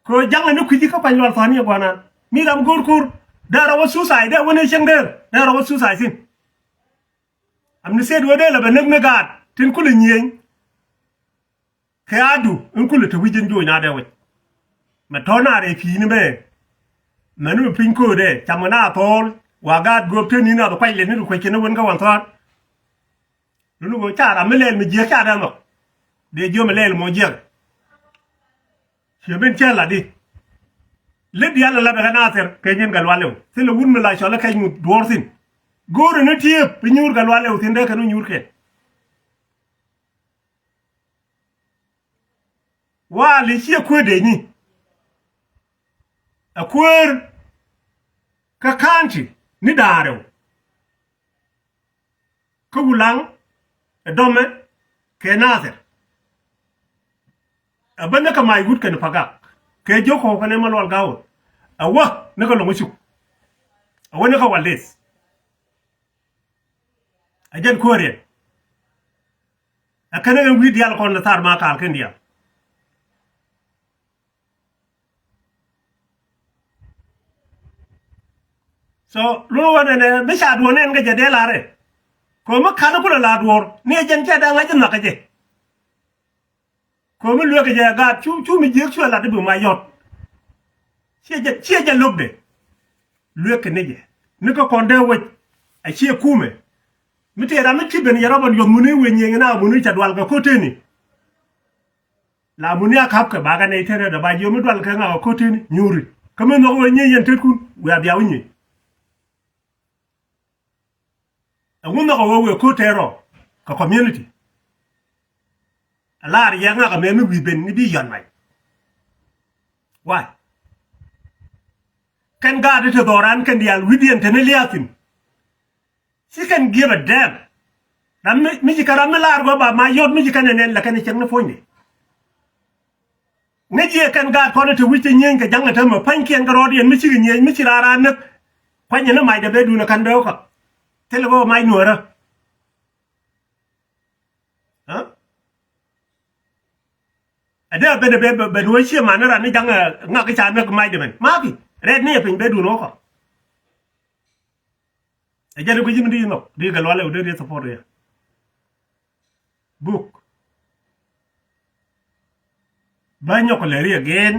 Kɛ ɣöö ja̱ŋɛ ni kui̱ci kä kuany lual thɔ̱a̱n yɛ gua̱a̱nan mi ram go̱o̱r ko̱o̱r dee rɔ wä suicide dee wä ni cieŋ dee dee rɔ wä suicide thi̱n. Am ni sɛt ɣöö dee lɛ bɛ näk ni gaat tin kulɛ nyieny. Kɛ adu in kulɛ te wi̱c in joc na dee wec. Mɛ tɔ̱ na rɛy pi̱i̱ni mɛ. Mɛni mi piny köödɛ camkɛ na thɔɔl wa gaat gööp te ni̱n a bi kuac lɛt ni ti kuec kɛn wen kä wan thɔɔl. Luni ɣöö ca ram mi lɛl mi jiääk ca dee nhɔk. Dee jiö mi lɛl mɔ jiääk. Ciɛ ben cɛ lat di. Lät diaal la lapɛ kɛ Nathir kɛ nyin Gatluak Lɛw thilɛ wut mi la cɔl kɛc ŋuth duɔɔr thi̱n. Go̱o̱rɛ ni tiëëp bi nyuur Gatluak Lɛw thi̱n dee kɛn wä nyuur kɛn. Waal i̱ ciɛ kuäär dee nyi. Ɛ kuäär kä county ni da̱a̱r rɛw. Kä Wulaŋ ɛ dɔmɛ kɛ Nathir. Ɛ bä ni kä Mac Wut kɛnɛ Pagak kɛ jiök kɔw kɛnɛ Malual Gaawäth. Ɛ wä ni kä Loŋ Cuk. Ɛ wä ni kä Waldith. Ɛ jɛn kuäär yɛn. Ɛ kɛn ɛ wi̱i̱ diaal kɔn ni thar ma kaal kɛn diaal. So lun wä nɛnɛ mi ca duɔ̱ɔ̱r nɛn kɛ jɛ dee lar ɛ. Kɛ mi ka̱n kulɛ la duɔ̱ɔ̱r ni ɛ jɛn cɛ da̱ŋ ŋa̱c in nhɔk kɛ jɛ. Kɛ mi luek kɛ jɛ gaat cu cu mi jiäk cuɛ lat i̱ bi ma yɔt. Ciɛ jɛ ciɛ jɛ lo̱kdɛ. Luek kɛ ni jɛ ni kä kɔn dee wec. A ciɛ kumɛ mi tëë ram mi ci ben yɛ rɔbɛ yuɔth muni wec nyieny na muni ca dual kɛ ko̱teni. La muni a ka̱p kɛ bakɛ nɛy tëë rɛt a ba jiö mi dual kɛ ŋa kɛ ko̱teni nyuri kä mi nhɔk wec nyieny yɛn tetkun wiaa bia wi̱ny nyieny. Ɛŋu nhɔkɛ wee wee ko̱t tɛɛrɔ kɛ community. Ɛ lar yɛ ŋak ɛmɛ mi wi̱i̱ ben ni bi yɔn mac. Why? Kɛn gaat ti te dhɔran kɛn diaal wi̱diɛn te ni liathin. Ci kɛn giɛp ɛ dɛm. Ram mi ci kɛ ram mi lar gɔaa ba ma yɔt mi ci kɛn ɛ nɛn lɛ kɛn ɛ cɛŋ ni puɔ̱nyni. Ŋäc yɛ kɛn gaat kɔn ɛ te wi̱c te nyieny kɛ ja̱ŋ ɛ te mɛ pa̱nykiɛn kɛ rɔɔdiɛn mi cikɛ nyieny mi ci raan raan näk. Kuany ni mac dɛ bɛ duun ɛ ka̱n bɛ wä kɔk. Thilɛ bä mac nuäärä. Ɛ dee ben ɛ bɛ ben wä ciɛ man ni ran ni ja̱ŋ ɛ ŋak i̱ ca näk mac dɛ ben ma̱a̱ki. Rɛɛt ni ɛ piny bɛ duun wä kɔk. Ɛ jɛn i̱ gui̱ci mi di nhɔk di gɛ lualɛ wä dee rieth support yɛ. Buk. Bä nyɔk lɛ ri again,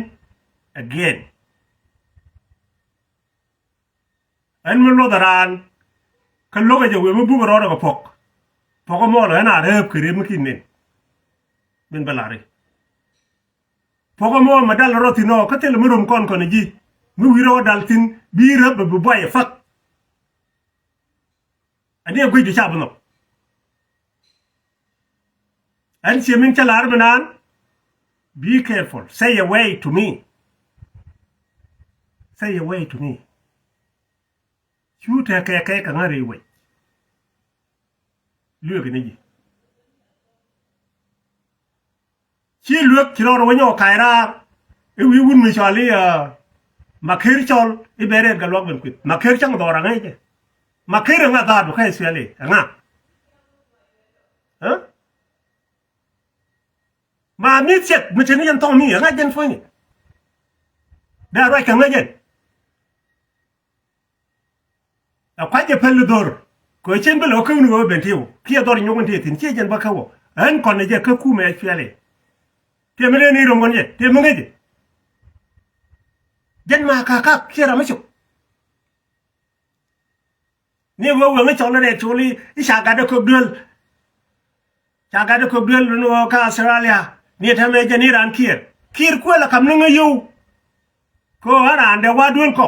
again. Ɛn mi luɔth raan kä lo̱k ɛ jɛ wee mi buk rɔɔdɛ kɛ puɔk. Puɔk ɛmɔ lɔ ɛn a rɛɛp kɛ rɛɛp mi kin nen. Min bɛ lari. Puɔk ɛmɔ mɛ dal rɔ thin ɔ kä thil mi rom kɔn kɔn ji̱ mi wi̱i̱ rɔ dal thin bi räp bɛ bi buay ɛ fak. Ani ɛ guic di ca bi nhɔk. Ɛn cie min cä lar mi naan. Be careful, say a way to me. Say a way to me. Cu tɛ kɛ kɛ kɛ ŋa̱r i̱ wec. Lueek ni ji̱. Ci luek ci rɔɔd wä nyɔk ka̱c raar i̱ wi̱i̱ wun mi cɔal i̱ Maker cɔl i̱ ben rɛɛt kɛ luak ben kuith. Maker cäŋ dhɔr aŋäc jɛ. Maker aŋa dhaadu kä Israel i̱ aŋa. Ma mi thiɛk mi teni yɛn thɔŋ mi aŋa jɛn puɔ̱nyni. Dee ruac kɛ ŋäc jɛn. Ɛ kuac jɛ päl dhor kɛ cien bä lɛ wä käwni wä ben tiw kiɛ dhor nyuɔk in ti thin ciɛ jɛn bä kä wä. Ɣän kɔn ni jɛ kä kumɛ ɛ cuɛli. Tiɛ mi lee ni rom kɔn jɛ tiɛ mi ŋäc jɛ. Jɛn ma kakak ciɛ ram mi cuk. Ni wee weŋ i̱ cɔl irɛɛ col i̱ ca gat i̱ kök duel. Ca gat i̱ kök duel ni wee kä Australia ni tɛmɛ jɛ ni raan kiɛɛr kiɛɛr kuɛl ɛ kam ni ŋäc yio̱w. Kɛ ɣöö ɣän raan dee wa duel kɔ.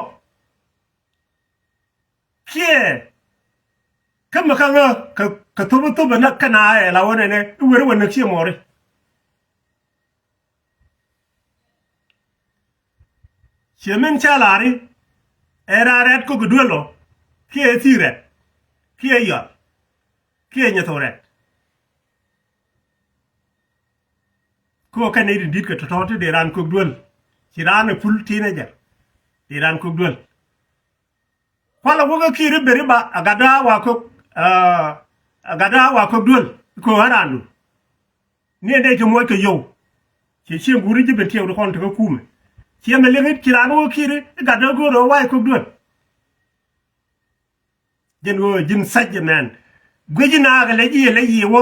Kiɛ kä mi kä ŋä kɛ thop i̱ thop ɛ näk kɛn a ɛ la wä nɛnɛ i̱ wer i̱ wä näk ciɛ mɔɔri. Ciɛ min ca la̱ri ɛ raan rɛt kok i̱ duel ɔ kiɛ thii rɛt kiɛ yɔl kiɛ nyɛ thok rɛt. Kok kɛn i̱ rin di̱t kɛ tɔ̱tɔ̱ ti dee raan kok duel. Ci raan ɛ pul teenager dee raan kok duel. Kualɛ wä kä ki̱i̱r i̱ beri ba a gatda wa kök a gatda wa kök duel. Kök ɣän raandu ni ɛn dee ci muɔc kɛ yio̱w. Ci cieŋ guuri ji̱ ben tiɛɛk di kɔn tekä kumɛ. Ci ɛmɛ liŋ i̱ ci raan wä ki̱i̱r i̱ gatda go̱o̱r ɣä wa̱i̱ kök duel. Ji̱n ɣöö ji̱n sac jɛ mɛn guic i̱ naakɛ lɛ ji̱ yɛ lɛ yiëë wä.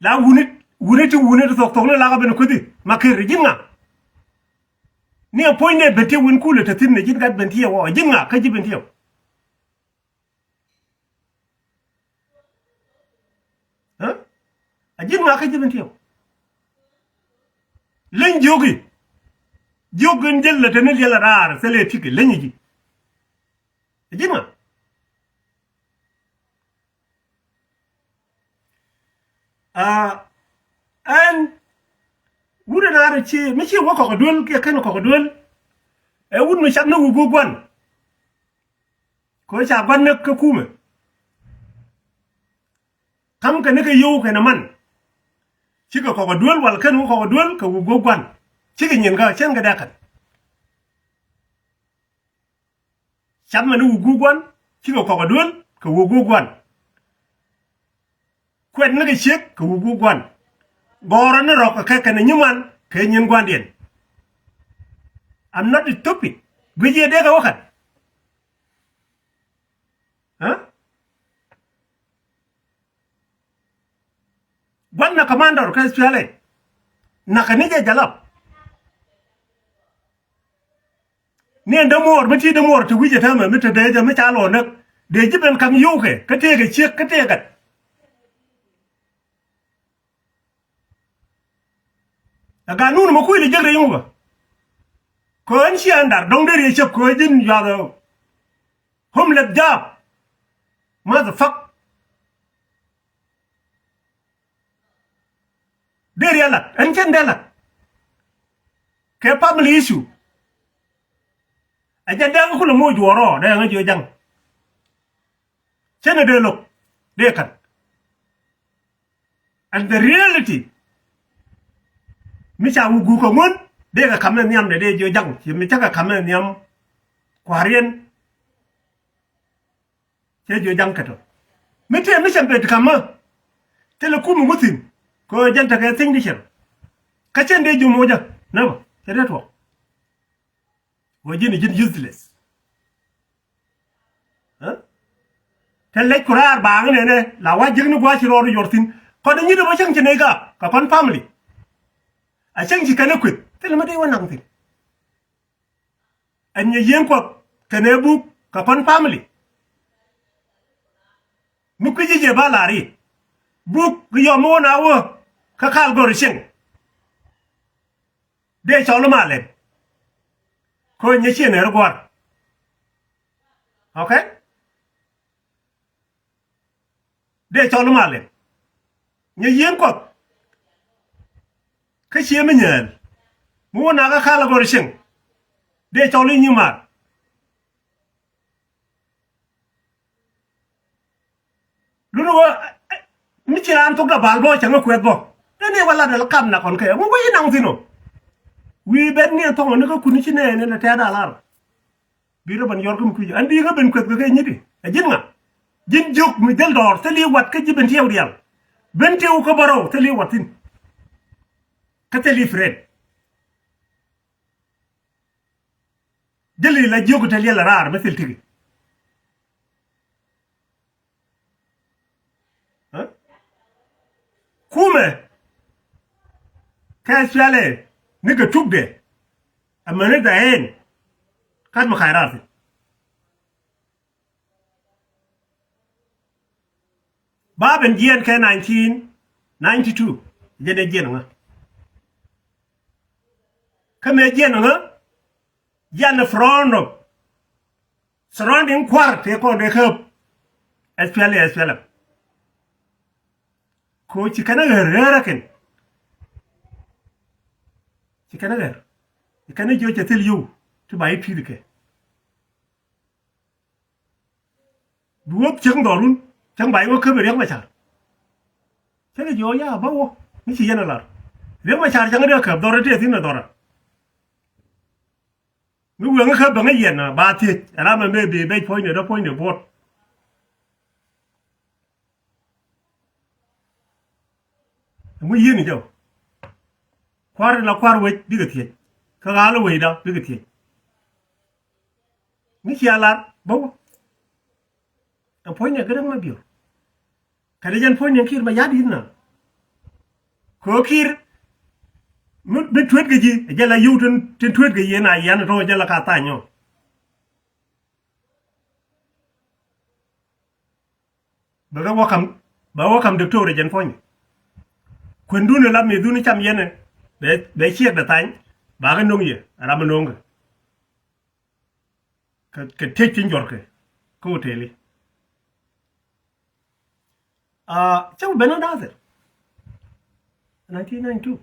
La wuni wuni ti wuni ti thok thok ni la kä ben kuthi ma ker ji̱n ŋa. Ni a puɔ̱ny ni ben ti win kulɛ te thin ni ji̱n gat ben ti wä ji̱n ŋa kä ji̱ ben ti wä. A ji̱n ŋa kä ji̱ ben ti wä. Leny jiök i̱ jiök in jel lɛ te ni liɛl a raar thilɛ tik leny ji̱. A ji̱n ŋa. Aa ɛn wut ɛn a rɔ ci mi ci wä kɔk duel kiɛ kɛn kɔk duel. Ɛ wut mi cak ni wuk wuk guan. Kɛ ca guan ni kä kumɛ. Kam kɛ ni kɛ yow kɛn man. Cikɛ kɔk duel wal kɛn wä kɔk duel kɛ wuk wuk guan. Cikɛ nyin kä cɛn kɛ dee kɛn. Cath mɛn i̱ wuk guuk gua̱n cikɛ kɔk ɛ duel kɛ wuk guuk gua̱n. Kuɛt ni kɛ ciek kɛ wuk wuk gua̱n. Gɔ̱rä ni rɔ̱k kɛ kɛn nyiman kɛ nyin gua̱ndiɛn. I'm not stupid. Guic yɛ dee kɛ wä kɛn. Ɛ? Gua̱n na commander kä S P L A. Nakɛ ni jɛ jalap. Ni ɛn dämuɔɔr mi ti dämuɔɔr ti wi̱c ɛ täämɛ mi te dee jɛ mi ca lɔ näk. Dee ji̱ ben kam yio̱wkɛ kä tëëkɛ ciek kä tëëkɛ. Ɛ ganun mɛ kui̱ lɛ jek rɛy ŋukä. Kɛ ɣän ci andar dɔ̱ŋ dee riɛ cäp kɛ ɣän ji̱n yuath ɛ homeless job. Motherfuck. Dee riɛ lat ɛn cɛn dee lat. Kɛ family issue. Ɛ jɛ dee ŋä kulɛ moc juɔrɔ dee ŋä jiɔ jaŋ. Cɛn ɛ dee lo̱k dee ka̱n. And the reality mi ca wä guuk kä ŋun dee kɛ kamɛ nhiam dee dee jiɔ jaŋ ci mi cä kɛ kamɛ nhiam kua̱riɛn. Cɛ jiɔ jaŋ kɛ tɔ mi tëë mi cɛ bet kamä. Thilɛ kum ŋuthin kɛ jɛn tekɛ thing di cɛr. Kä cɛn dee jiɔ moc jɛ nä bä cɛ dee tuɔk. Wä ji̱n ji̱n useless. Ɛ? Te lec ku raar baaŋ nɛnɛ la wa jiäkni gua̱a̱c ci rɔɔd yuɔr thi̱n. Kɔn i̱ nyi̱t ɛ bä cäŋ ci nɛy gaak kɛ kɔn family. A cäŋ ci kɛn ɛ kueth thilɛ mi dee wä naŋ thi̱n. Ɛn nyɛ yieen kuɔth kɛn ɛ buk kɛ kɔn family. Mi kui̱ci jɛ ba la̱r i̱ buk ki yɔm mi wä na wä kä kal gɔr i̱ cieŋ. Dee cɔl i̱ malɛn. Ko̱ nyɛ ciɛ nɛr gua̱r. Okay? Dee cɔl i̱ malɛn. Nyɛ yieen kuɔth. Kä ciɛ mi nyɛɛl mi wä nakä kal a gɔr cieŋ. Dee cɔl i̱ nyi mar. Luni wä mi ci raan thok da bal bä cäŋ kuɛth bä. Dee ni wä lat dee la kam na kɔn kɛ ŋu wä yi naŋ thi̱n ɔ. Wi̱i̱ ben ni thok ni kä kuni ci nɛɛni la tɛ̈t a lar. Bi rɔ ben yɔr kä mi kui̱c an di ŋä ben kuɛth kɛ kɛ nyiti. Ɛ ji̱n ŋa? Ji̱n jiök mi dhil dɔɔr thil i̱ wat kä ji̱ ben tiɛw diaal. Ben tiɛw kä bärɔw thil i̱ wat thi̱n. Kä thil i̱ friend. Jälɛ la jiök te liɛl raar mi thil tiki. Ɛ? Kumɛ kɛ cualɛ ni kɛ tukdɛ. Amäni dhɛ ɛn kat mi kac raar thi̱n. Ba ben jiɛn kɛ nineteen ninety two. Jɛn ɛ jiɛn ŋä. Kä mëë jiɛn ŋä jiɛn ɛ front of surrounding kua̱r tëë kɔn dee käp. S P L A, S P L M. Ko ci kɛn ɛ ɣer ɣer ɛ kɛn. Ci kɛn ɛ ɣer. Ci kɛn ɛ jiɔ cɛ thil yio̱w ti ba i̱ pi̱i̱th kɛ. Bi wä cieŋ dhɔrun cäŋ ba iwä käp Riek Machar. Cä kɛ jiɔ ya bä wä mi ci yɛn a lar. Riek Machar cäŋ dee käp dhɔr tëë thi̱n a dhɔr a. Mi wëŋ käp bäŋ a yɛn a ba thiec a ram a mëë bi bec puɔ̱nydɛ dee puɔ̱nydɛ buɔt. Ɛŋu yieen jɔw? Kua̱r la kua̱r wec bikɛ thiec. Kä ɣa̱l wecda bikɛ thiec. Mi cia lar bä wä. Ɛn puɔ̱nydɛ Gɛrɛk Mabior. Kɛnɛ jɛn puɔ̱nydɛ Kiir Mayardit na. Kɛ ɣöö Kiir mi, mi tuetkɛ ji̱ ɛ jɛ la yio̱w tin, tin tuetkɛ ji̱ na yɛn tɔ̱ ɛ jɛ la ka tha̱a̱ny ɔ. Bɛ kɛ wä kam, bɛ wä kam diktor jɛn puɔ̱ny. Kuendun la mi dhun cam yɛn bɛ, bɛ ciek dɛ thany. Ba kɛ no̱ŋ yɛ ram mi no̱ŋ kɛ. Kɛ, kɛ tëc tin jɔrkɛ kä hoteli. Aa, cä wä ben a dathir. Nineteen ninety two.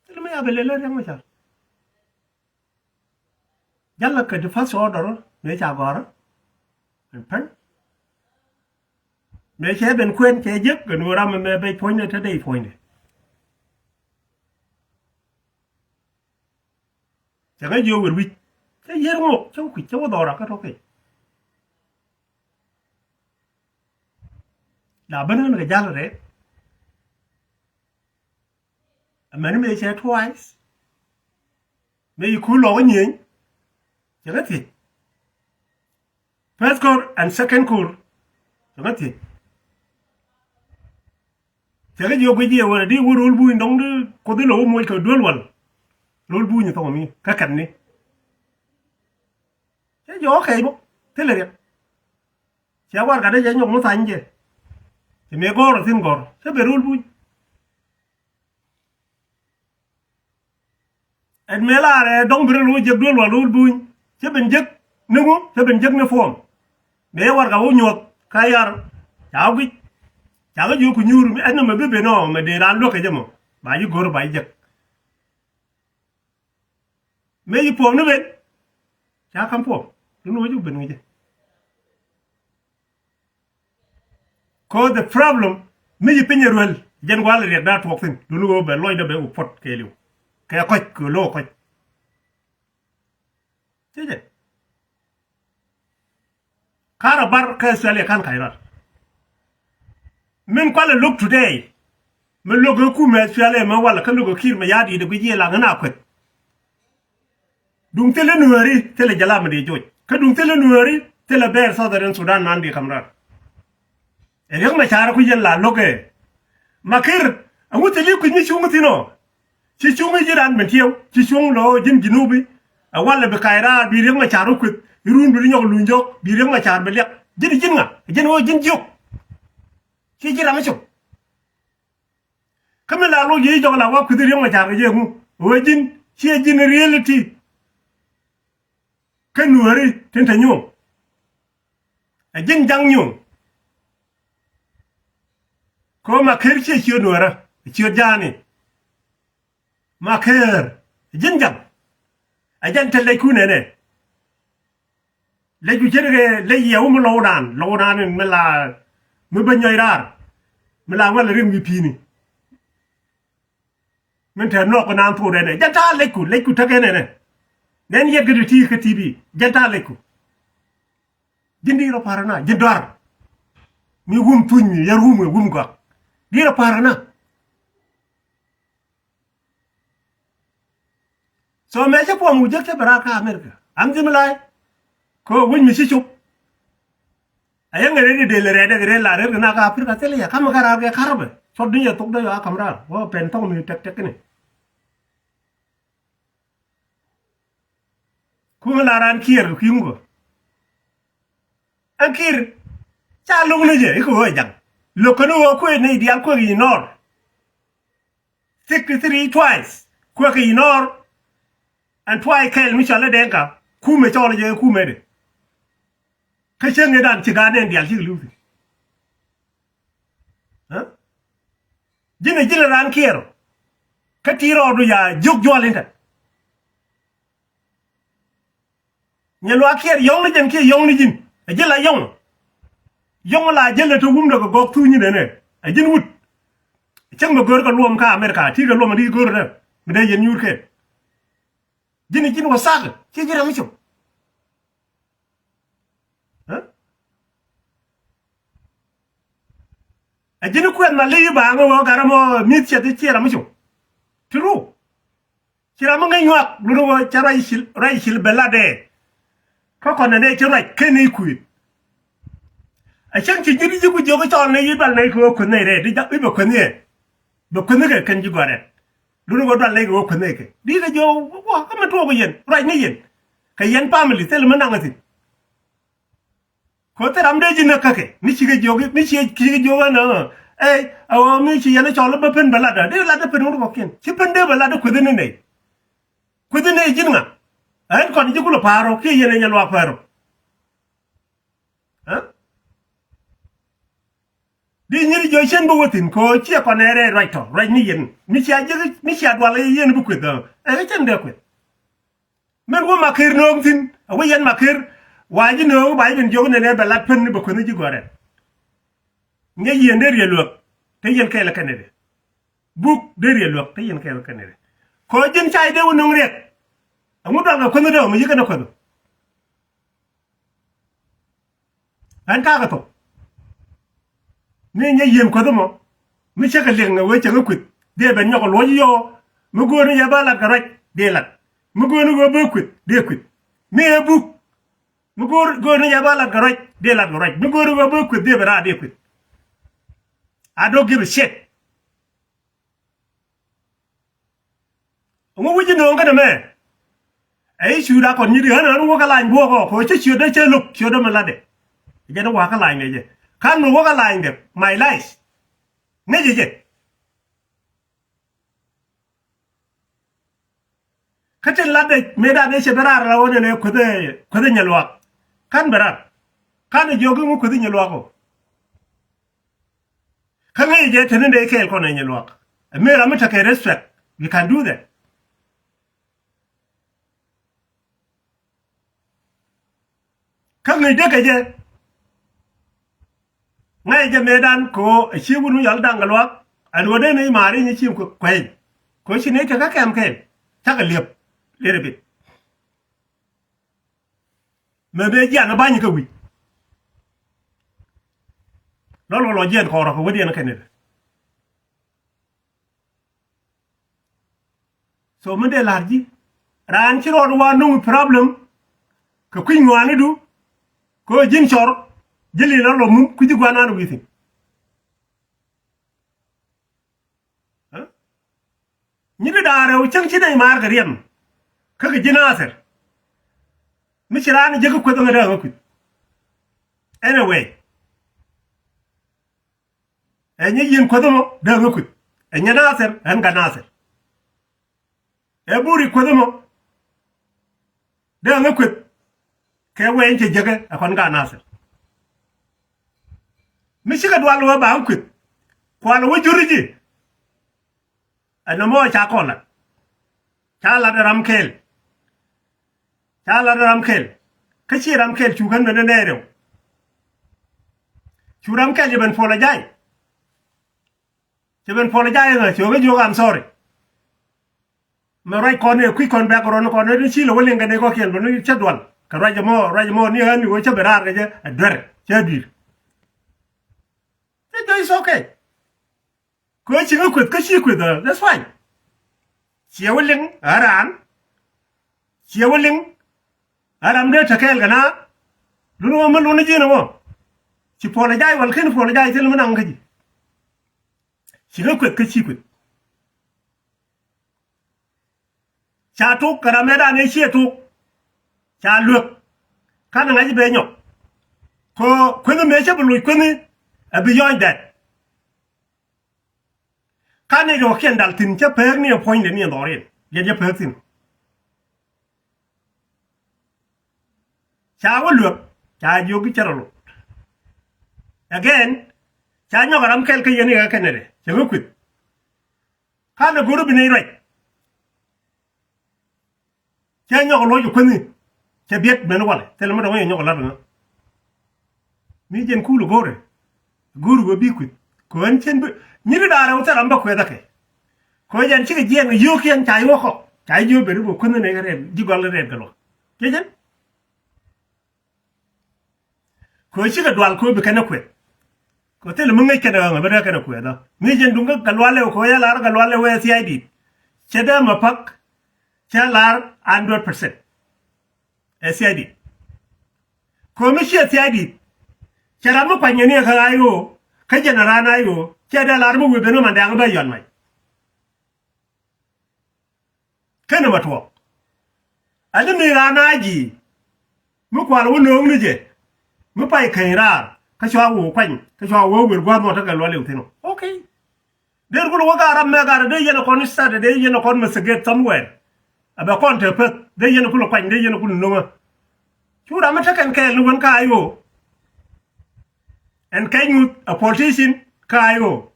Thil mi a bɛ lel a Riek Machar. Jalä kɛ di first order mëë ca gɔ̱rä. Ɛn pɛn mëë cɛ ben kuɛn cɛ jek kɛ nu ram mɛ bɛc puɔ̱nydɛ te dee puɔ̱nydɛ. Cɛ ŋäc jiök wer wi̱c cä yier ŋok cä wä kui̱c cä wä dhɔra kä tɔ̱ kec. A ben ɣän kɛ jal rɛɛ. Amäni mëë cɛ twice. Mëë yi kur lɔk nyieny. Cɛ ŋä thiec. First court and second court. Cɛ ŋä thiec. Cɛ ŋä jiök guic jiɛ wä di wä rol buny dɔŋ di kuoth ilɔ wä moc kɛ duel wal. Rol buny thɔŋ mi kä kɛn ni. Cɛ jiök okay bä thilɛ riɛk. Cɛ warɛgak dee cɛ nyɔk mi thany jɛ. Cɛ mëë gɔ̱r a thi̱n gɔ̱r cɛ ben rol buny. Ɛn mëë lar ɛ dɔ̱ŋ bi rɛl wä jek duel wal rol buny. Cɛ ben jek ni ŋu cɛ ben jek ni form. Mëë warɛgak wä nyuɔth ka yar. Ca wä guic. Ca wä jiök ku nyuur ɛn nɔmɔ bi ben ɔ mɛ dee raan luäk kɛ jɛ mɔ ba ji̱ go̱r ba ji̱ jek. Mëë ji̱ puɔ̱m ni ben. Ca ka̱m puɔ̱m ni wä ji̱ ben ŋi̱cɛ. Cause the problem mi ci piny ruel jɛn gual riɛk da tuɔk thin duni wä bɛ lɔcdä bɛ wä puɔt kɛɛliw. Kɛ kɔc kɛ lo̱k kɔc. Ci jɛ. Karɛ bar kä Australia kan kac rar. Min kualɛ lo̱k today. Mi lo̱k ɛ kumɛ Australia mɛ walɛ kä lo̱k ɛ Kiir mɛ ya̱a̱ di̱i̱t ɛ guic yiëë laŋ ɣän a kueth. Duŋ thilɛ nuääri thilɛ jɛ lam di joc. Kä duŋ thilɛ nuääri thilɛ bɛɛr Southern Sudan nan di ka̱m rar. Ɛ Riek Machar ku yɛn la lo̱kɛ. Makir, ɛŋu thili kui̱ mi cuŋ thi̱n ɔ. Ci cuŋ ji̱ ran ben tiɛw, ci cuŋ lɔ ji̱n Jinubi. Ɛ walɛ bi ka̱c raar bi Riek Machar wä kueth. Irun bi ri nyɔk luny jɔk, bi Riek Machar bi liak. Ji̱n ji̱n ŋa, ji̱n wä ji̱n jiök. Ci ji̱ ram mi cop. Kä mi la lo̱c ji̱ jɔk la wa kui̱th Riek Machar kɛ jɛ ŋu. Wee ji̱n, ciɛ ji̱n reality. Kä nuääri tin te nyuɔ̱ŋ. Ɛ ji̱n jaŋ nyuɔ̱ŋ. Kɛ ɣöö Makir ciɛ ciöt nuäärä, ciöt ja̱a̱ni. Makir, ɛ ji̱n jaŋ. Ɛ jɛn te lɛcku nɛnɛ. Lɛcku ce̱tkɛ lɛc yɛ wä mi lɔwdan, lɔwdan in mi la mi bä nyɔc raar. Mi la wälɛ rim wi̱i̱ pi̱i̱ni. Min te nɔɔk kɛ naan thok nɛnɛ. Jɛn ta̱a̱ lɛcku, lɛcku tekɛ nɛnɛ. Nɛn yɛt kɛ ti ti kä T V. Jɛn ta̱a̱ lɛcku. Ji̱n di rɔ pa̱r na, ji̱n dɔar. Mi wum thuny mi, yɛr wum wɛ wum gɔak. Di rɔ pa̱r na. So mɛ cä puɔm wä jek cä bɛ raar kä America. Am ji̱ mi la̱a̱c. Kɛ wi̱c mi ci cop. A yäŋ ɛ rɛt i̱ del rɛt dek rɛt la rɛt kɛ na kä Africa thil yɛ kam kä raar kɛ karabɛ. Cɔt dunya thok dee yɔ a kam raar wä pɛn thɔk mi tɛk tɛk kini. Kuŋ la ran Kiir kɛ kui̱ ŋukä. Ɛn Kiir ca lo̱ŋ ni jɛ i̱ kɛ ɣöö jaŋ lo̱k kɛn ɣöö kuëë ni diaal kuëk i̱ nɔɔr. Sixty three twice kuëk i̱ nɔɔr. Ɛn twice kɛl mi cɔl i̱ Dɛŋka kumɛ cɔl jɛ kumɛ de. Kä cieŋ i̱ dan ci gaat nɛn diaal cik li̱w thi̱n. Ji̱n ɛ ji̱n ɛ raan Kiir. Kä ti rɔɔdu ya jiök juɔl in tɛ. Nyɛ luaak Kiir yɔ̱ŋ ni jɛn kiɛ yɔ̱ŋ ni ji̱n. Ɛ ji̱n la yɔ̱ŋ. Yɔ̱ŋ la jälɛ te wumdɛ kɛ gɔɔk thuucni nɛnɛ. Ɛ ji̱n wut. Cäŋ bɛ go̱o̱r kɛ luɔm kä America ti kɛ luɔm ɛ di go̱o̱r ɛ mi dee yɛn nyuur kɛ. Ji̱n ɛ ji̱n wä thak ci ji̱ rɛm i̱ cop. Ɛ ji̱n kuɛth ma li̱i̱ ba ŋä wä garä mɔ mi̱th ciɛth i̱ ciɛ ram mi cu. Ti ru. Ci ram mi ŋäc nyuak luni wä cɛ ruac cil ruac cil bɛ lat dee. Kä kɔn nɛ dee ci ruac ken i̱ kui̱t. A cäŋ ci ji̱n ji̱ ku jiök i̱ cɔl nɛ i̱ dual nɛ i̱ kɛ wä kueth nɛ rɛɛ di jak i̱ bɛ kueth ni ɛ. Bɛ kueth ni kɛ kɛn ji̱ gɔ̱rɛ. Luni wä dual nɛ i̱ kɛ wä kueth nɛ kɛ di kɛ jiök wä kä mi tuɔɔk yɛn ruac ni yɛn. Kɛ yɛn family thil mi naŋ thi̱n. Kothi ram dee ji̱ näk käkɛ mi cikɛ jiök mi ci cikɛ jiök ɛn ɛ ɛ ɣöö mi ci yɛn cɔl bä pen bɛ lat dee lat dee pen wut kɔkiɛn ci pen dee bɛ lat dee kuethi ni nɛy. Kuethi ni nɛy ji̱n ŋa ɛn kɔn ji̱ kulɛ pa̱a̱r ɔ kiɛ yɛn ɛ nyɛ luaak pa̱a̱r ɔ. Ɛ di nyin jiök cien bä wä thi̱n kɛ ɣöö ciɛ kɔn ɛ rɛy ruac tɔ ruac ni yɛn mi cia ji̱ mi cia dual ɛ yɛn bi kueth ɛ ɛ cien dee kueth. Min wä Makir nööŋ thi̱n a wä yɛn Makir. Wa ji̱ nööŋ ba ji̱ ben jiök nɛnɛ bɛ lat pen ni bɛ kueth ni ji̱ gɔ̱rɛ. Ŋäc yɛn dee riɛl luäk te yɛn kɛɛl kɛnɛ dee. Buk dee riɛl luäk te yɛn kɛɛl kɛnɛ dee. Kɔ ji̱n ca ji̱ dee wä nööŋ riɛk. Ɛŋu dual kɛ kueth ni dee ɔ mi ji̱ kɛnɛ kueth. Ɛn kakɛ thok. Mi nyɛ yieen kuäth ɛmɔ, mi cä kɛ liɛŋ ɛ wee cɛ ŋä kueth, dee ben nyɔk ɛ luɔc yɔɔ. Mi gööni yɛ ba lat kɛ ruac, dee lat. Mi gööni wee bä kueth, dee kueth. Mi ɛ buk, mi göör, gööni yɛ ba lat kɛ ruac, dee lat kɛ ruac. Mi gööni wee bä kueth, dee ben raar, dee kueth. I don't give a shit. Ŋu wi̱c ji̱ nööŋ kä nɛmɛ? Ɛ i̱ ciötdä kɔn nyi̱t ɣän ɣän wä kä lany buɔ̱ɔ̱k ɔ kɛ ɣöö cä ciötdä cä lo̱k ciötdä mi latdɛ. Jɛn i̱ wa̱a̱ kä lanydɛ jɛ ka̱n mi wä kä lanydɛ, my life. Ŋäcɛ jɛ. Kä tin latdɛ mëëdan ëë cɛ ben raar la ɣöö nɛnɛ kueth, kueth nyɛ luaak. Ka̱n ben raar. Ka̱n jiök i̱ ŋu kueth nyɛ luaak ɔ. Kä ŋäcɛ jɛ te ni dee kɛɛl kɔn ɛ nyɛ luaak. Ɛ mëë ram mi tekɛ respect, we can do that. Kä ŋäc dee kɛ jɛ. Ŋäcɛ jɛ mëëdan kɛ ɣöö ɛ ci wut mi yɔl da̱ŋ kɛ luaak. Ɛn ɣöö dee ni ma̱a̱r i̱ nyi ciim kuɛny. Kɛ ɣöö ci ni tekɛ kɛm kɛn cakɛ li̱ep little bit. Mɛ bee jian ni ba̱ny kä wi̱c. Lɔl wä lɔ jiɛn kɔɔrɔ kɛ wädiɛn kɛn ni. So mi dee la̱r ji̱ raan ci rɔɔd wa nuŋ problem. Kɛ kui̱ ŋuanidu kɛ ɣöö ji̱n cɔr ji̱ li lɔl lɔ mum kui̱ ji̱ guanan wi̱thi̱n. Nyi di da̱a̱ rɛw cäŋ ci nɛy maar kɛ riɛm. Kä kɛ ji̱ Nathir mi ci raan jek kä kueth ŋä dee ŋä kueth. Anyway. Ɛ nyɛ yieen kueth mɔ dee ŋä kueth. Ɛ nyɛ Nathir ɣän ka Nathir. Ɛ buri kueth mɔ dee ŋä kueth. Kɛ wee in cɛ jek ɛ kɔn ka Nathir. Mi cikɛ dual wä ba ŋä kueth. Kual wä juri ji̱. Ɛn nɔmɔ ca kɔn lat. Ca lat ram kɛɛl. Ca lat ram kɛɛl. Kä ci ram kɛɛl cu kän ben nɛy rɛw. Cu ram kɛɛl cɛ ben puɔl a jay. Cɛ ben puɔl a jay ŋä cɛ ɣä jiök I'm sorry. Mɛ ruac kɔn ɛ kui̱ kɔn bɛk rɔn kɔn ɛ ci lɛ wä liŋ kɛ nɛy kɔkiɛn bä ni cä dual kɛ ruac ɛmɔ ruac ɛmɔ ni ɣän ni wä cä ben raar kɛ jɛ ɛ duer cä dui̱r. Cä jɔc is okay. Kɛ ɣöö ci ŋä kueth kä ci kueth ɛ that's fine. Ciɛ wä liŋ ɛ raan. Ciɛ wä liŋ ɛ ram dee te kɛɛl kɛ na. Lun wä mi lun ji̱n wä ci puɔl ɛ jay wal ken puɔl ɛ jay thil mi naŋ kä ji̱. Ci ŋä kueth kä ci kueth. Ca tuk kɛ ram ëëdan ëë ciɛ tuk. Ca luek. Kanɛ ŋa̱c i̱ bɛ nyɔk. Kɛ kuenh mëë cä bi loc kuenh i̱ a bi yɔny dɛt. Kanɛ jɔkiɛn dal thi̱n cä pek ni ɛ puɔ̱nydɛ ni ɛ dhɔriɛn yɛn cä pek thi̱n. Ca wä luek ca jiök i̱ cä rɔ lot. Again ca nyɔk a ram kɛl kä yɛn i̱ ɣä kɛnɛ dɛ cɛ ɣä kueth. Kanɛ go̱r i̱ bi nɛy ruac. Cɛ nyɔk luɔc kuethi. Cɛ biɛt ben walɛ thilɛ mi dɔ̱ŋ yɛ nyɔk lat ŋä. Mi jɛn kul go̱rɛ go̱r wee bi kueth. Kɛ ɣän cɛn bi nyiri da̱a̱ rɛw thil ram bä kueth akɛ. Kɛ ɣän jɛn cikɛ jiɛn kɛ yio̱o̱kiɛn ca yio̱o̱k kɔ ca yio̱o̱k ben i̱ bä kuethi nɛy kɛ rɛɛt ji̱ gɔl rɛɛt kɛ luɔk. Cɛ jɛn. Kɛ ɣöö cikɛ dual kɛ ɣöö bi kɛn ɛ kuɛth. Kɛ ɣöö thilɛ mi ŋäc kɛn ɛ ɣäŋ ɛ bä dee kɛn ɛ kuɛth ɔ mi jɛn duŋ kä Gatluak Lɛw kɛ ɣöö yɛ lar Gatluak Lɛw ɛ thia̱a̱cdit. Cɛ dee mɛ pa̱k cɛ lar hundred percent. Ɛ thia̱a̱cdit kɛ ɣöö mi ciɛ thia̱a̱cdit. Cɛ ram mi kuany ɛ ni ɛ kä I O kä jɛn ɛ raan I O cɛ dee lar mi wëë ben ɣä man dɛ̈ɛ̈ŋ bä yɔn mac. Kenɛ mɛ tuɔɔk. Ani mi raan a ji̱ mi kual wä nööŋni jɛ mi pay keny raar kä cua wä kuany kä cua wä wër gua̱a̱th mɔ tekɛ lual iw thi̱n. Okay. Der kul wä gaar ram mɛ gaar dee yɛn ɛ kɔn start dee yɛn ɛ kɔn mɛ segate somewhere. A bɛ kɔn te peth dee yɛn ɛ kul kuany dee yɛn ɛ kul nöŋä. Cu ram mi tekɛn kɛɛl ni wän ka I O. Ɛn kɛny ŋuth a politician ka I O.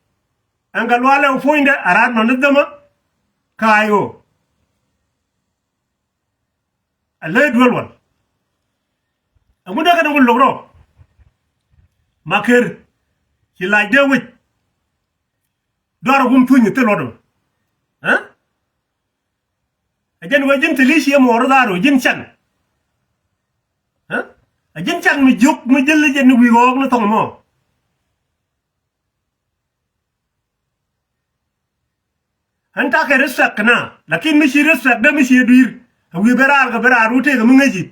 Ɛn Gatluak Lɛw puɔ̱nydɛ a raat nɔn ni dhämä kä I O. A ley duel wal. Ɛŋu dee kɛ ni wul lo̱k rɔ. Maker ci lac dee wec. Duar a wum thuny thil luɔt ɛmɛ. Ɛ? Ɛ jɛn wee ji̱n thil i̱ ciɛ muɔɔr dhaar wee ji̱n can. Ɛ? Ɛ ji̱n can mi jiök mi jil jɛn ni wi̱i̱ ɣɔɔk ni thɔŋ mɔ. Ɣän takɛ respect kɛ na, lakin mi ci respect dee mi ci dui̱r. Ɛ wi̱i̱ ben raar kɛ ben raar wut tëëkɛ mi ŋäci.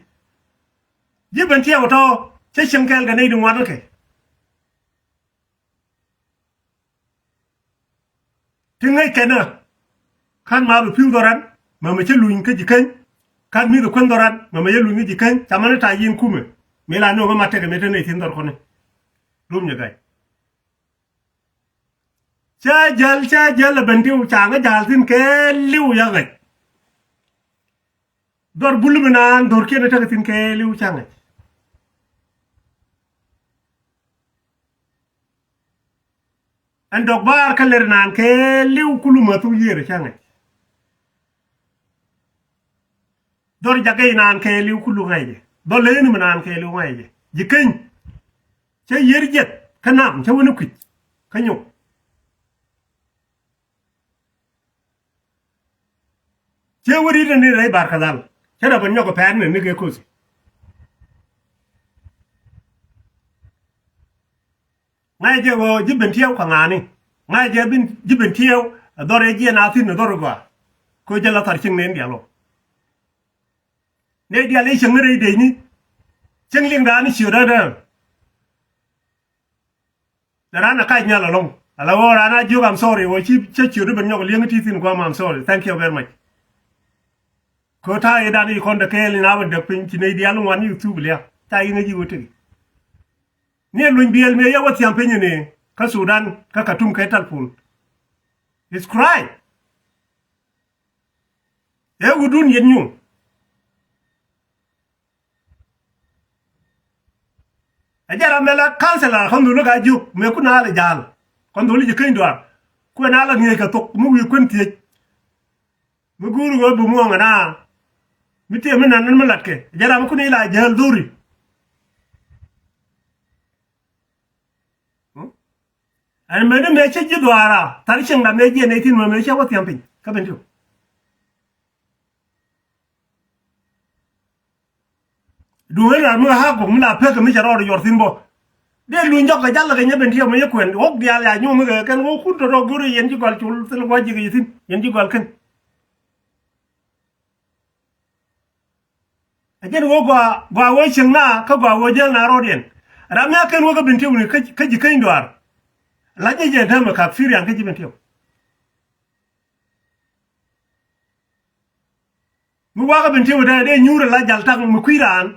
Ji̱ Bentiu tɔ̱ cä cieŋ kɛɛl kɛ nɛy di ŋuan kɛ. Ti ŋäc kɛn ɛ. Ka̱n ma bi pi̱w dhɔran, mɛmɛ cä luny kä Ji̱käny. Ka̱n mi̱th kuän dhɔran, mɛmɛ cä luny kä Ji̱käny. Ca mɛn ta̱ yi̱n kumɛ. Mi la no̱o̱ŋ ɛ ma tekɛ mi te nɛy thi̱n dhɔr kɔni. Lum nyɛ ga̱c. Cä jäl, cä jäl ɛ Bentiu, ca ŋä ja̱l thi̱n kɛɛliw ya ŋäc. Dhɔr bul mi naan dhorkiɛn ɛ tekɛ thi̱n kɛɛliw ca ŋäc. Ɛn dɔk baar kä lɛr naan kɛɛliw kulu ma thuk yiër ca ŋäc. Dhɔr jakɛ naan kɛɛliw kulu ŋa̱cɛ. Dhɔr leni mi naan kɛɛliw ŋa̱cɛ. Ji̱käny. Cä yiër jiɛth kä nam cä wä ni kui̱c kä nyok. Cä wä ri̱t ni rɛy Bar Kadhal. Cä rɔ ben nyɔk kɛ pɛɛr ni ni kɛ kothi. Ŋa̱cɛ jɛ ɣöö ji̱ Bentiu kɛ ŋa̱a̱ni. Ŋa̱cɛ jɛ bin ji̱ Bentiu ɛ dhɔr ɛ jiɛn a thi̱n ɛ dhɔr ɛ gɔaa. Kɛ ɣöö jɛ la thar cieŋ nɛy diaal ɔ. Nɛy diaal i̱ cieŋ ni rɛy dec ni. Cieŋ liŋ da̱a̱n i̱ ciöt dädä. Lɛ raan a kac nhial ɛlɔ̱ŋ. Ala ɣöö raan a jiök, I'm sorry, ɣöö ci cä ciöt i̱ ben nyɔk li̱eŋ i̱ ti thi̱n gua̱a̱m, I'm sorry. Thank you very much. Kɛ ɣöö ta̱a̱ i̱ dan i̱ kɔn dee kɛɛl in a ben däk piny ci nɛy diaal ŋuan i̱ thuk liak. Ca i̱ ŋäc i̱ ɣöö tëk. Ni ɛ luny biɛl mëë yɛ wä thiam piny ni kä Sudan kä Khartoum kɛ talpun. It's cry. Ëë wutdun yɛn nyuŋ. Ɛ jɛ ram mɛ la counselor kɔn dholi ka jiök mëë kun a lɛ ja̱a̱l. Kɔn dholi ji̱ keny duaar. Kuɛn a lɛ ŋi̱eec kɛ thok mi wi̱i̱ kuën thiec. Mi guur ɣöö bi muɔ̱ɔ̱ŋ ɛn a mi tiee mi nan ni mi latkɛ. Ɛ jɛ ram mi kun i̱ la jäl dhori. Ɛn mëni mëë cä ji̱ dhuaara thar cieŋda mëë jiɛn nɛy thi̱n mɛ mëë cä wä thiam piny kä Bentiu. Duŋ ɣän ram mi ɣä hakuk mi la pek mi cɛ rɔɔd yuɔr thi̱n bä. Dee luny jɔk kɛ jal kɛ nyɛ Bentiu mi yɛ kuɛn ɣɔk diaal ya nyuɔ̱m mi kɛ kɛn ɣɔk kun tɔ̱tɔ̱ go̱r yɛn ji̱ gɔl col thil gua̱c ji̱ kɛ yɛ thi̱n yɛn ji̱ gɔl kɛn. A jɛn wä gɔaa, gɔaa wä cieŋ na kä gɔaa wä jäl na rɔɔdiɛn. Ram mi a ken wä kä Bentiu ni kä, kä ji̱ keny duaar. La jɛ jɛ dämɛ kak Firian kä ji̱ Bentiu. Mi wakä Bentiu dee, dee nyuur la jal tak mi kui̱ raan.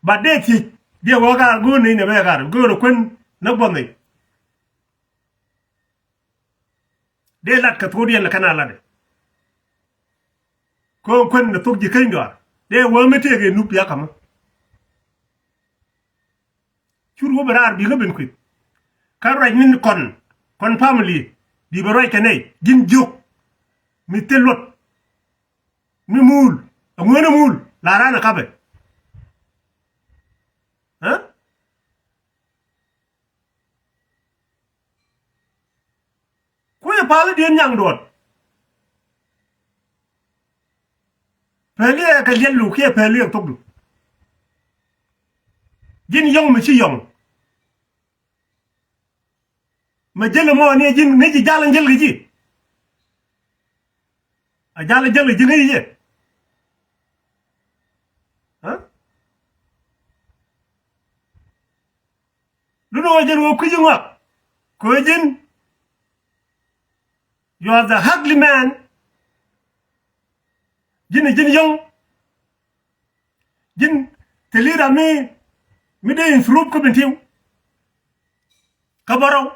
Bat dee thiec, dee wä kar go̱o̱r ney nɛ bɛ kar, go̱o̱r kuän nä buɔth ney. Dee lat kɛ thok diɛn lɛ kɛn a latdɛ. Kɛ kuän ni thok ji̱ keny duaar dee wä mi tëëk ɛ nup ya ka̱mä. Cur wä bi raar bi kä ben kui̱th. Kä ruac min kɔn, kɔn family bi bɛ ruac kɛ nɛy ji̱n jiök. Mi thil luɔt mi muul, aŋuän ɛ muul la raan ɛ kapɛ. Ɛ? Kui̱ pal i̱ diɛn nyaŋ duɔt. Pɛli ɛ kɛ liɛl lu kiɛ pɛli ɛ thok du. Ji̱n yɔŋ mi ci yɔŋ. Mɛ jäl mɔ ni ji̱n ŋäc ji̱ jal in jäl kɛ ji̱. A jal in jäl kɛ ji̱ ŋäc ji̱. Ɛ? Lun ɣöö jɛn ɣöö kui̱c ŋɔak kɛ ɣöö ji̱n, you are the ugly man. Ji̱n, ji̱n yɔ̱ŋ. Ji̱n thil i̱ ram mi, mi dee improve kä Bentiu. Kä bärɔw.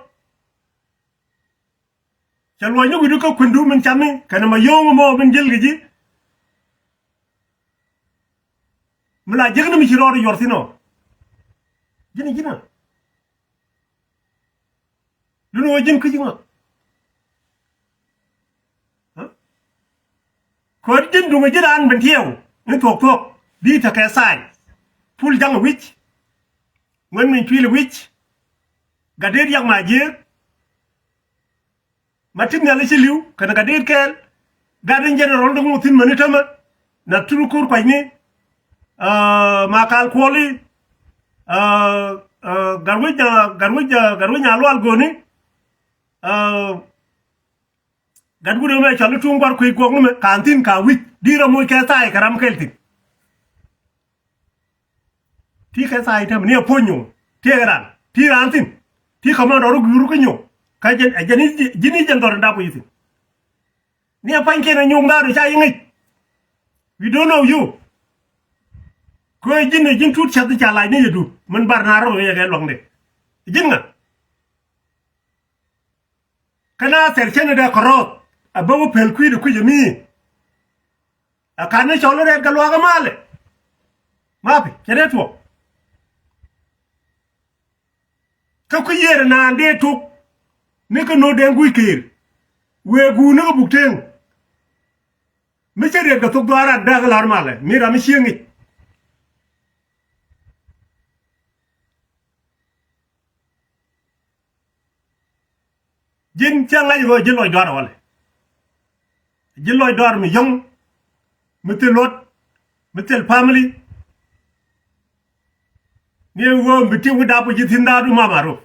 Cɛ luɔ̱c ni wi̱cdu kä kuändu min cami kɛnɛ ma yio̱o̱ŋ mɔ min jäl kɛ ji̱. Mi la jiäkni mi ci rɔɔd yuɔr thi̱n ɔ. Ji̱n ji̱n ɔ. Luni wä ji̱n kui̱ci ŋɔ. Ko̱r ji̱n duŋ ji̱n an Bentiu ni thuɔ̱k thuɔ̱k di tekɛ thaany. Pul jaŋ wi̱c. Ŋuɛn min cuil wi̱c. Gat dee riak ma jiëëk. Ma tin nhial i̱ ci li̱w kɛnɛ gat dee kɛɛl. Gat in general dee ŋuth thi̱n mäni tämɛ. Na turu ko̱r kuacni. Aa, ma kal kuɔli. Aa, aa, gat wi̱c, aa, gat wi̱c, aa, gat wi̱c nyalual go̱o̱ni. Aa, Gat wut ɛmɛ cɔl i̱ tuŋ gua̱r kui̱ guɔk ni mɛ ka̱n thi̱n ka̱n wi̱c di̱t ram moc kɛ tha̱a̱c kɛ ram kɛl thi̱n. Ti kɛ tha̱a̱c tɛm ni ɛ puɔ̱ny nyuŋ ti kɛ ran ti raan thi̱n. Ti kɔmandɔr ruk yur kä nyuŋ kä jɛn ɛ jɛn i̱ ji̱n i̱ jɛn dhɔr in dap wi̱i̱ thi̱n. Ni a pa̱nykiɛn a nyuɔ̱ŋ da̱a̱r ca yiŋic. We don't know you. Kö ji̱n a ji̱n tut cath ca lac ni yɛ dut min bar na rɔ yɛ kɛ luaŋdɛ. Ji̱n ŋa? Kä na thɛr cɛn dɛ kɔrɔth a bä wä pɛl kui̱dɛ kui̱c a mi. A kan ni cɔl rɛɛt kɛ luaak a malɛ. Mapi cɛ dee tuɔk. Kä kui̱ yiëër naan dee tok ni kä no̱o̱t dee gui̱c keer. Wëë guur ni kä buk teŋ. Mi cä riɛt kɛ thok dhuaaran dee kä la̱r malɛ mi ram mi cieŋ i̱. Ji̱n cä ŋa̱c ɣöö ji̱ lɔc dɔaar walɛ. Ji̱ lɔc dɔaar mi yɔ̱ŋ mi thil luɔt mi thil family. Ni ɣöö mi bi ti wi̱cdap ji̱ thi̱n da̱a̱du mama rop.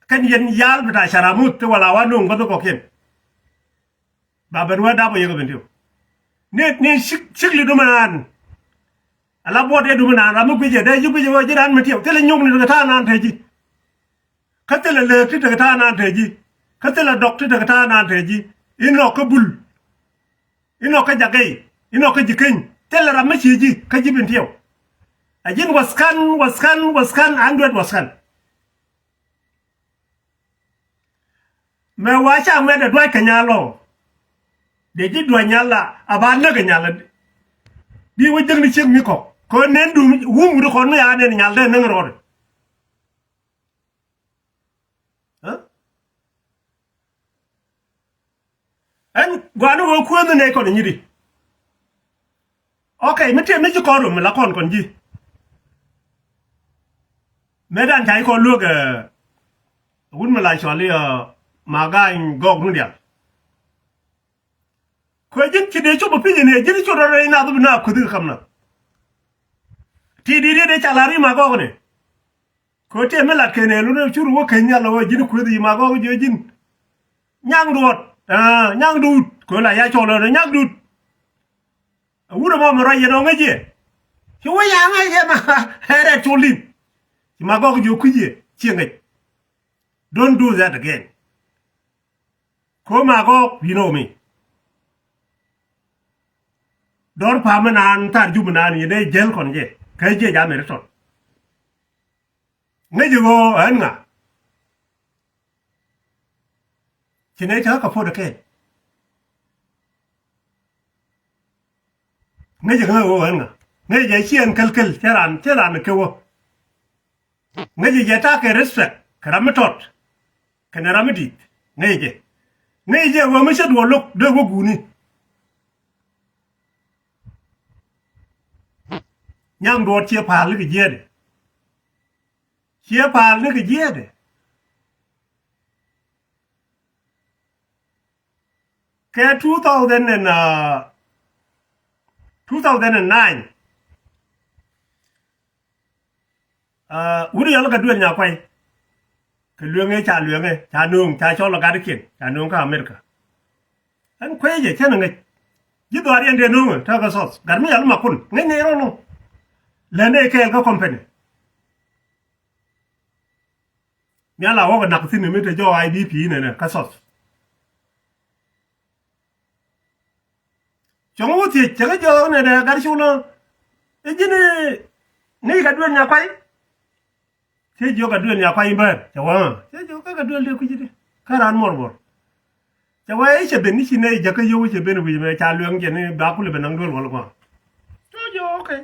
Kɛn yɛn ya̱a̱l bi ta̱a̱ caramuth ti wala wa nuŋ bäth kɔkiɛn. Ba ben wä dap wä yek ben diw. Ni ni cik cik li dum nan. Ala buɔt ye dum nan ram mi guic ye dee ji̱ guic ye wä ji̱ ran mi tiɛw thilɛ nyuŋ ni tekɛ ta̱a̱ nan te ji̱. Kä thilɛ lek ti tekɛ ta̱a̱ nan te ji̱. Kä thilɛ dɔk ti tekɛ ta̱a̱ nan te ji̱. Inɔ kä bul. Inɔ kä jakɛy. Inɔ kä ji̱ keny thilɛ ram mi ci ji̱ kä ji̱ ben tiɛw. A ji̱n waskan waskan waskan an duet waskan. Mɛ wa ca ŋuɛt ɛ duac kɛ nyal ɔ. Dee ji̱ duac nyal la a ba näk ɛ nyal. Di wä jäkni ciek mi kɔk kɛ nen dum wum wut kɔn mi ya nen nyal dee näŋ rɔɔdɛ. Ɛn guani wä kuänh ni nɛy kɔn nyit di. Ok mi tiɛ mi ci kɔn rom mi la kɔn kɔn ji̱. Mëë dan ca i̱ kɔn luäk ɛ wut mi la cɔl i̱ ma ga̱a̱ny gɔɔk run dial. Kuɛ ji̱n ci dee cop ɛ pi̱c ɛ ni ɛ ji̱n ci rɔ rɛy nath bi na kueth kɛ kam na. Ti di di dee ca la ri ma gɔɔk ni. Kɛ ɣöö tëë mi lat kɛn ëë lun ëë cur wä keny nhial ɛ ɣöö ji̱n kueth i̱ ma gɔɔk jiö ji̱n. Nyaŋ duɔt nyaŋ duut kɛ ɣöö la ya cɔl ɛ nyaŋ duut. Ɛ wut ɛmɔ mi ruac yɛn ɔ ŋäc yɛ. Ci wä ya ŋäc yɛ ma ɛ rɛt col in. Ci ma gɔk jiök kui̱c yɛ ciɛ ŋäc. Don't do that again. Ko ma gɔk you know me. Dɔr pamä naan thar jupä naan yɛn ɛ jäl kɔn jɛ kä jiɛ jam ɛ ri tɔt. Ŋäc ɛ ɣöö ɣän ŋa. Ci nɛ cä kä puɔt ɛ kɛn. Ŋäcɛ kä ɣöö ɣän ŋa ŋäcɛ jɛ ciɛɛn kälkäl cä raan cä raan kɛ wä. Ŋäcɛ jɛ ta̱a̱ kɛ respect kɛ ram mi tɔt kɛnɛ ram mi di̱i̱t. Ŋäcɛ jɛ ŋäcɛ jɛ ɣöö mi cä duɔl lo̱k dee wä guuni. Nyaŋ duɔt ciɛ pa̱a̱l ni kɛ jiɛɛdɛ. Ciɛ pa̱a̱l ni kɛ jiɛɛdɛ. Kɛ two thousand and, uh, two thousand and nine. Uh, wut yɔl kɛ duel nya kuay. Kɛ lueŋɛ ca lueŋɛ ca no̱o̱ŋ ca cɔl ɔ gat ikiɛn ca no̱o̱ŋ kä America. Ɛn kuecɛ cɛn ŋäc. Ji̱ dhuaar yɛn dee no̱o̱ŋɛ tɔ̱ kɛ thɔth gat mi yɔl ma kun ŋäc nɛy rɔl ŋu. Lɛn nɛy kɛɛl kä company. Nhial a wäkɛ nak thi̱n mi te jɔɔk I D P nɛnɛ kä South. Cuɔ̱ŋ wä thiec cɛ kä jɔɔk nɛnɛ gat col ɔ. I̱ ji̱n i̱ ŋäc kɛ duel nya kuay. Thiec jiök kɛ duel nya kuay in bäär cɛ wä. Thiec jiök kä kɛ duel dee kui̱ci di kä raan muɔr buɔr. Cɛ wee i̱ cɛ ben i̱ ci nɛy jäkä yio̱w i̱ cɛ ben wi̱c mɛ ca luɛŋ jɛ ni ba kulɛ ben naŋ duel wäl gua̱a̱. Cɔ jɛ okay.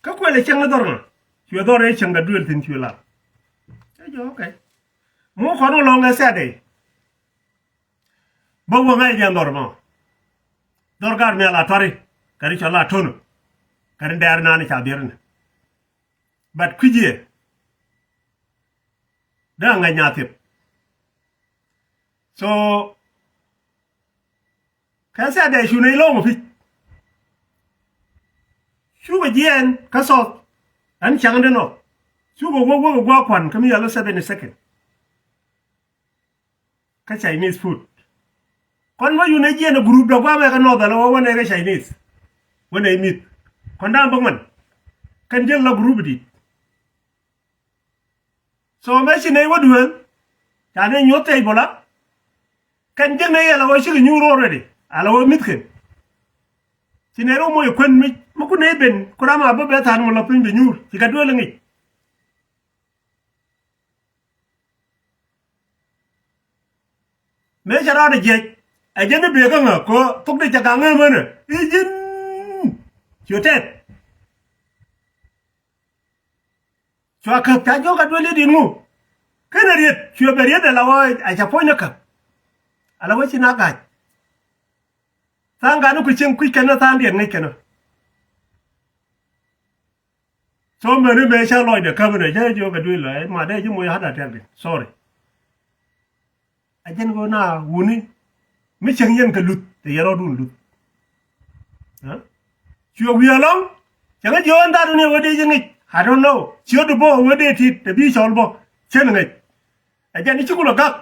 Kä kuɛl ɛ cieŋ ni dhɔr ŋa cuɛ dhɔr ɛ cieŋ kɛ duel thi̱n cuɛ lar. Cɔ jɛ okay. Mu kɔn wä lɔ̱ŋ ɛ Saturday. Bä wä ŋa̱c jɛ dhɔr mɔ. Dhɔr gar mi a la tuari kɛ ri cɔ la to̱n. Kɛ ri dɛɛr nani ca bier ni. But kui̱c yɛ dee a ŋa̱c nyaathiep. So kɛ Saturday cu nɛy lo̱o̱ŋ ɔ pi̱c. Cukɛ jiɛɛn kä South ɛn cäŋ dee nɔ. Cukɛ wä wäk ɛ gua̱a̱k kua̱n kä mi yɛl ɔ seventy second. Kä Chinese food. Kɔn bä yun ɛ jiɛn ɛ group dɔ guamɛ kɛ North ala wä wä nɛ kɛ Chinese. Wä nɛ mith. Kɔn da̱a̱n bä ŋuan. Kɛn jiɛn la group dit. So mɛ ci nɛy wä duel. Ca nɛ nyuɔth tɛy bɔ la. Kɛn jiɛn nɛ yɛl a wä cikɛ nyuur already. Ala wä mith kɛn. Ci nɛy rɔ moc ɛ kuän mi mi kun nɛy ben ku ram a bä bɛ tha̱a̱n mɔ la piny bɛ nyuur. Ci kɛ duel ɛ ŋic. Mëë cɛ rɔɔdɛ jiɛc ɛ jɛn i̱ bëë kä ŋä kɛ thok dee cɛ gaŋ ëë mänä i̱ ji̱n. Ciö tɛth. Cua käp ca jiök a duel i̱ di̱t ŋu. Kenɛ riet cuɛ bɛ riet ala wä a cɛ puɔ̱ny ni käp. Ala wä ci na ga̱c. Tha̱a̱ŋ gat ni ku cieŋ kui̱c kɛn ni tha̱a̱ŋdiɛn ŋäc kɛn ni. So mɛni mëë cä lɔcdɛ käp inɛ cä jiök kɛ duël lɔ ɛ ma dee ji̱ moc ha̱t a tɛk di. Sorry. A jɛn ɣöö na wuni mi cieŋ yɛn kɛ luth tɛ yɛ rɔɔdun luth. Cuɛ wi̱i̱ ɛlɔ̱ŋ cɛ ŋäc ji̱ ɣöö ɛn dhatdun yɛ ɣöö dee ji̱ ŋic. I don't know. Ciötdu bä ɣöö dee tit tɛ bi cɔl bä cien ŋäc. A jɛn i̱ ci kulɛ gak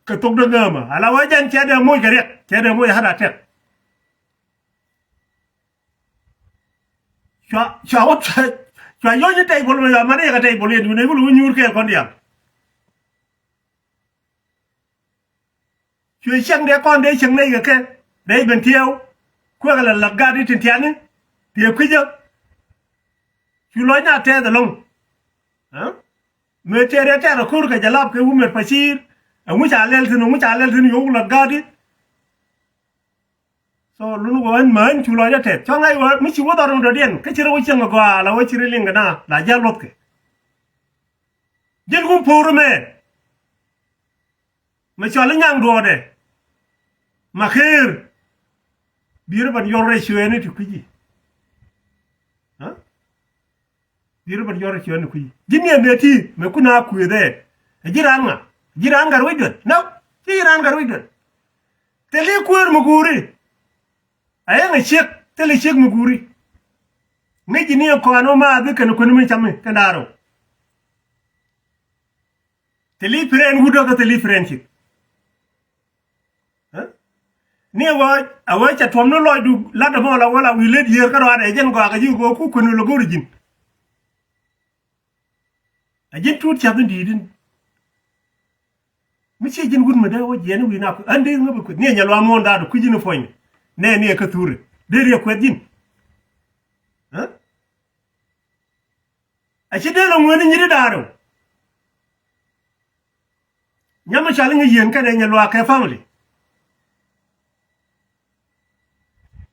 kɛ thok dee ŋäämä ala ɣöö jɛn cɛ dee moc kɛ riɛk cɛ dee moc ha̱t a tɛk. Cua cua wä cua yɔ̱c i̱ tɛy bol mɛ yɔa mani yɛ kɛ tɛy bol yɛn duun ɛ kul wä nyuur kɛɛl kɔn diaal. Cuɛ cieŋ dee kɔn dee cieŋ nɛy kɛ kɛ dee ben tiɛɛw. Kuɛkɛ la lat gat i̱ tin tiani. Tiɛ kui̱cä. Cu lɔc na tɛth ɛlɔ̱ŋ. Mëë tɛth dee tɛth ɛ ko̱r kɛ jɛ lap kɛ wumɛt pa ciir. Ɛŋu ca lɛl thi̱n ɛŋu ca lɛl thi̱n yio̱w lat gat i̱. So lun wä ɣän mä ɣän cu lɔc ɛ tɛth cɔŋ ŋa̱c wä mi ci wä dhɔr in dɔ̱diɛn kä ci rɛ wä cieŋ ɛ gɔaa la wä ci rɛ liŋ kɛ na la jial luɔthkɛ. Ji̱n wun po̱o̱r mɛ. Mɛ cɔl i̱ nyaŋ duɔɔdɛ. Ma keer. Bi̱i̱ rɛ ban yɔr rɛy cuɛɛni ti kui̱ci. Bi̱i̱ rɛ ban yɔr rɛy cuɛɛni kui̱ci ji̱n yɛn dee ti mɛ kun a kuëëthɛ. Ɛ ji̱ raan ŋa ji̱ raan gat wec duel na. Ci ji̱ raan gat wec duel. Thil i̱ kuëër mi guuri. A yɛn ɛ ciek thil i̱ ciek mi guuri. Ŋäc ji̱ ni ɛ kɔan wä maath i̱ kɛn kuäni mi cami kɛn da̱a̱r ɔ. Thili friend wut kä thili friendship. Ni ɣöö a ɣöö ca tuɔm ni lɔcdu lat ɛmɔ la wä la wi̱i̱ lät yiër kä rɔaadɛ jɛn gɔaa kɛ ji̱ ɣöö ku kuën wä lɛ go̱r ji̱n. A ji̱n tuut cath in di̱i̱t in. Mi ciɛ ji̱n wut mi dee wä jiɛn wi̱i̱ na kui̱ ɣän dee ŋäp kui̱ ni ɛ nyɛ luaam muɔ̱ɔ̱n daadu kui̱ ji̱n puɔ̱ny. Nɛ ni ɛ kä thuuri dee riɛ kuɛth ji̱n. A ci dee lɔ ŋuäni nyit i̱ da̱a̱r rɛw. Nyam mi cɔal i̱ ŋäc yieen kɛnɛ nyɛ luaak kɛ family.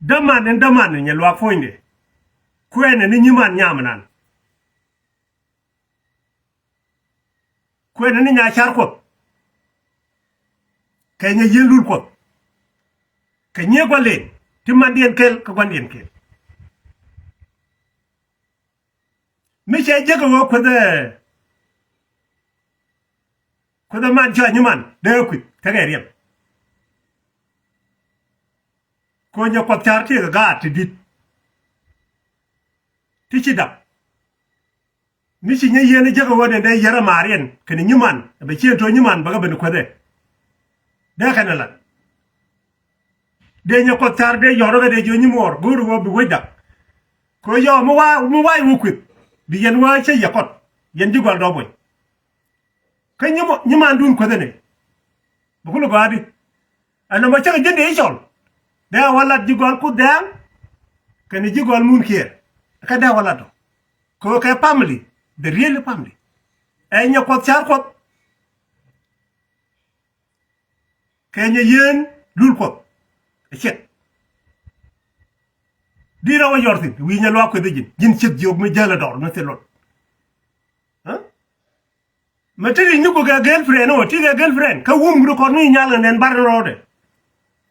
Däman in däman in nyɛ luaak puɔ̱nydɛ. Kuɛɛnɛ ni nyiman nyam inan. Kuɛɛnɛ ni nya car kuɔth. Kɛ nyɛ yieen lul kuɔth. Kɛ nyiee gua̱n len ti mandiɛn kel kä gua̱ndiɛn kel. Mi cɛ jek ɛ ɣöö kueth ɛ kueth ɛ man cua nyiman dee kui̱th tekɛ riɛm. Ko̱nyɛ kuɔth ca̱r tiek ɛ gaat ti di̱t ti ci dap. Mi ci nyɛ yieen ɛ jek ɛ ɣöö dee dee yɛr ɛ maariɛn kɛn nyiman ɛ bɛ cien to̱ nyiman bɛ kɛ ben kueth ɛ dee kɛn ɛ lat. Dee nyɛ kuɔth car dee yɔ̱rä kɛ dee jiɔ nyimuɔɔr go̱o̱ri wä bi wec dak. Kɛ yɔ̱ɔ̱ mi wa mi wa i̱ wä kueth bi yɛn wä cä yɛ kɔt yɛn ji̱ gɔal dɔɔp wec. Kä nyimandun kueth ɛnɛ bi kul gɔaadi. Ɛn nɔmɔ cäkɛ ji̱n dee i̱ cɔl dee a wä lat ji̱ gɔal kuth dɛɛŋ. Kɛn ji̱ gɔal mun kiɛɛr kɛ dee a wä lat dɔ kɛ kɛ family the real family. Ɛ nyɛ kuɔth car kuɔth. Kɛ nyɛ yien lul kuɔth ɛ ciɛk. Di rɛw ɛ yɔr thi̱n wi̱i̱ nyɛ luaak kueth ji̱n ji̱n ciek jiök mi jäl ɛ dɔr mi thil luɔt. Mɛ ti ri nyuku kɛ girlfriend ɔ ti kɛ girlfriend kä wum kut kɔn mi nyal kɛ nɛn bar ni rɔɔdɛ.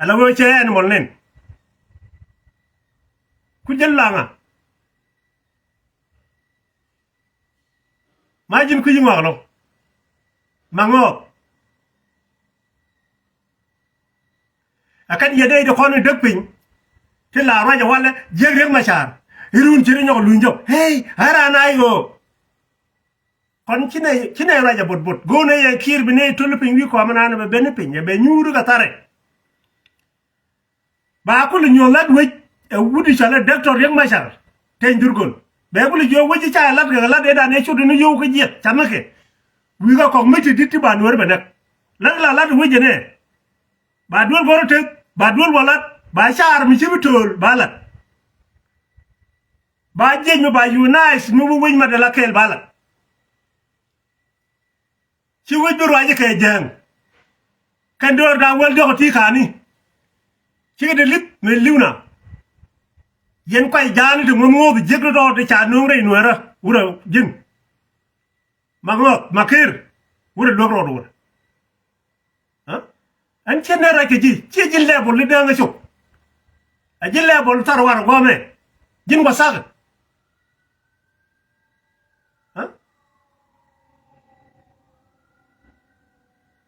Ala wee cɛ animal nɛn. Ku jäl laŋa. Ma ji̱n kui̱ ji̱ ŋɔak lɔ ma ŋɔɔk. Ɛ kɛn yɛ dee ti kɔn in däk piny. Ti la ruac ɛ walɛ jiäk riek ma ca̱a̱r irun ci ri nyɔk luny jɔk. Hey, ɛ raan a i̱ ɣöö kɔn ci nɛ ci nɛ ruac ɛ bot bot go̱o̱n ɛ yɛ kiir bi nɛ i̱ töl piny wi̱i̱ kɔam ɛnaan ɛ bɛ ben i̱ piny ɛ bɛ nyuuri kɛ tharɛ. Ba kul nyuɔ̱th lat wec ɛ wut i̱ cɔal ɛ Doctor Riek Machar Teny Dhurgon. Bɛ kul jiök wec i̱ ca lat kɛ lat ëëdan ëë cut ni yio̱w kä jiɛth ca mekɛ. Wi̱i̱ kɛ kɔk mi ti di̱t ti ba Nuäär bɛ näk. Lat la lat wec ɛnɛ. Ba duel gɔ̱r tëk, ba duel wä lat, ba caar mi ci bi tööl ba lat. Ba jiec mi ba unite mi bi wec ma dee la kɛɛl ba lat. Ci wec bi ruac kɛ jääŋ. Kɛn döör da̱a̱ wäl diɔ̱k ti ka̱ni. Cikɛ dee li̱th mëë li̱w na. Yɛn kuay ja̱a̱ni ti ŋuɔ̱th ŋuɔ̱th jiäk rɔɔd ti ca nööŋ rɛy Nuäärä wurɛ ji̱n. Maŋɔth Makir wurɛ luäk rɔɔd wurɛ. Ɛ? Ɛn ciɛ nɛr rɛc kɛ ji̱ ciɛ ji̱n level ni dääŋ ɛ cop. Ɛ ji̱n level thar war ɛ guɔ̱mɛ. Ji̱n wathak. Ɛ?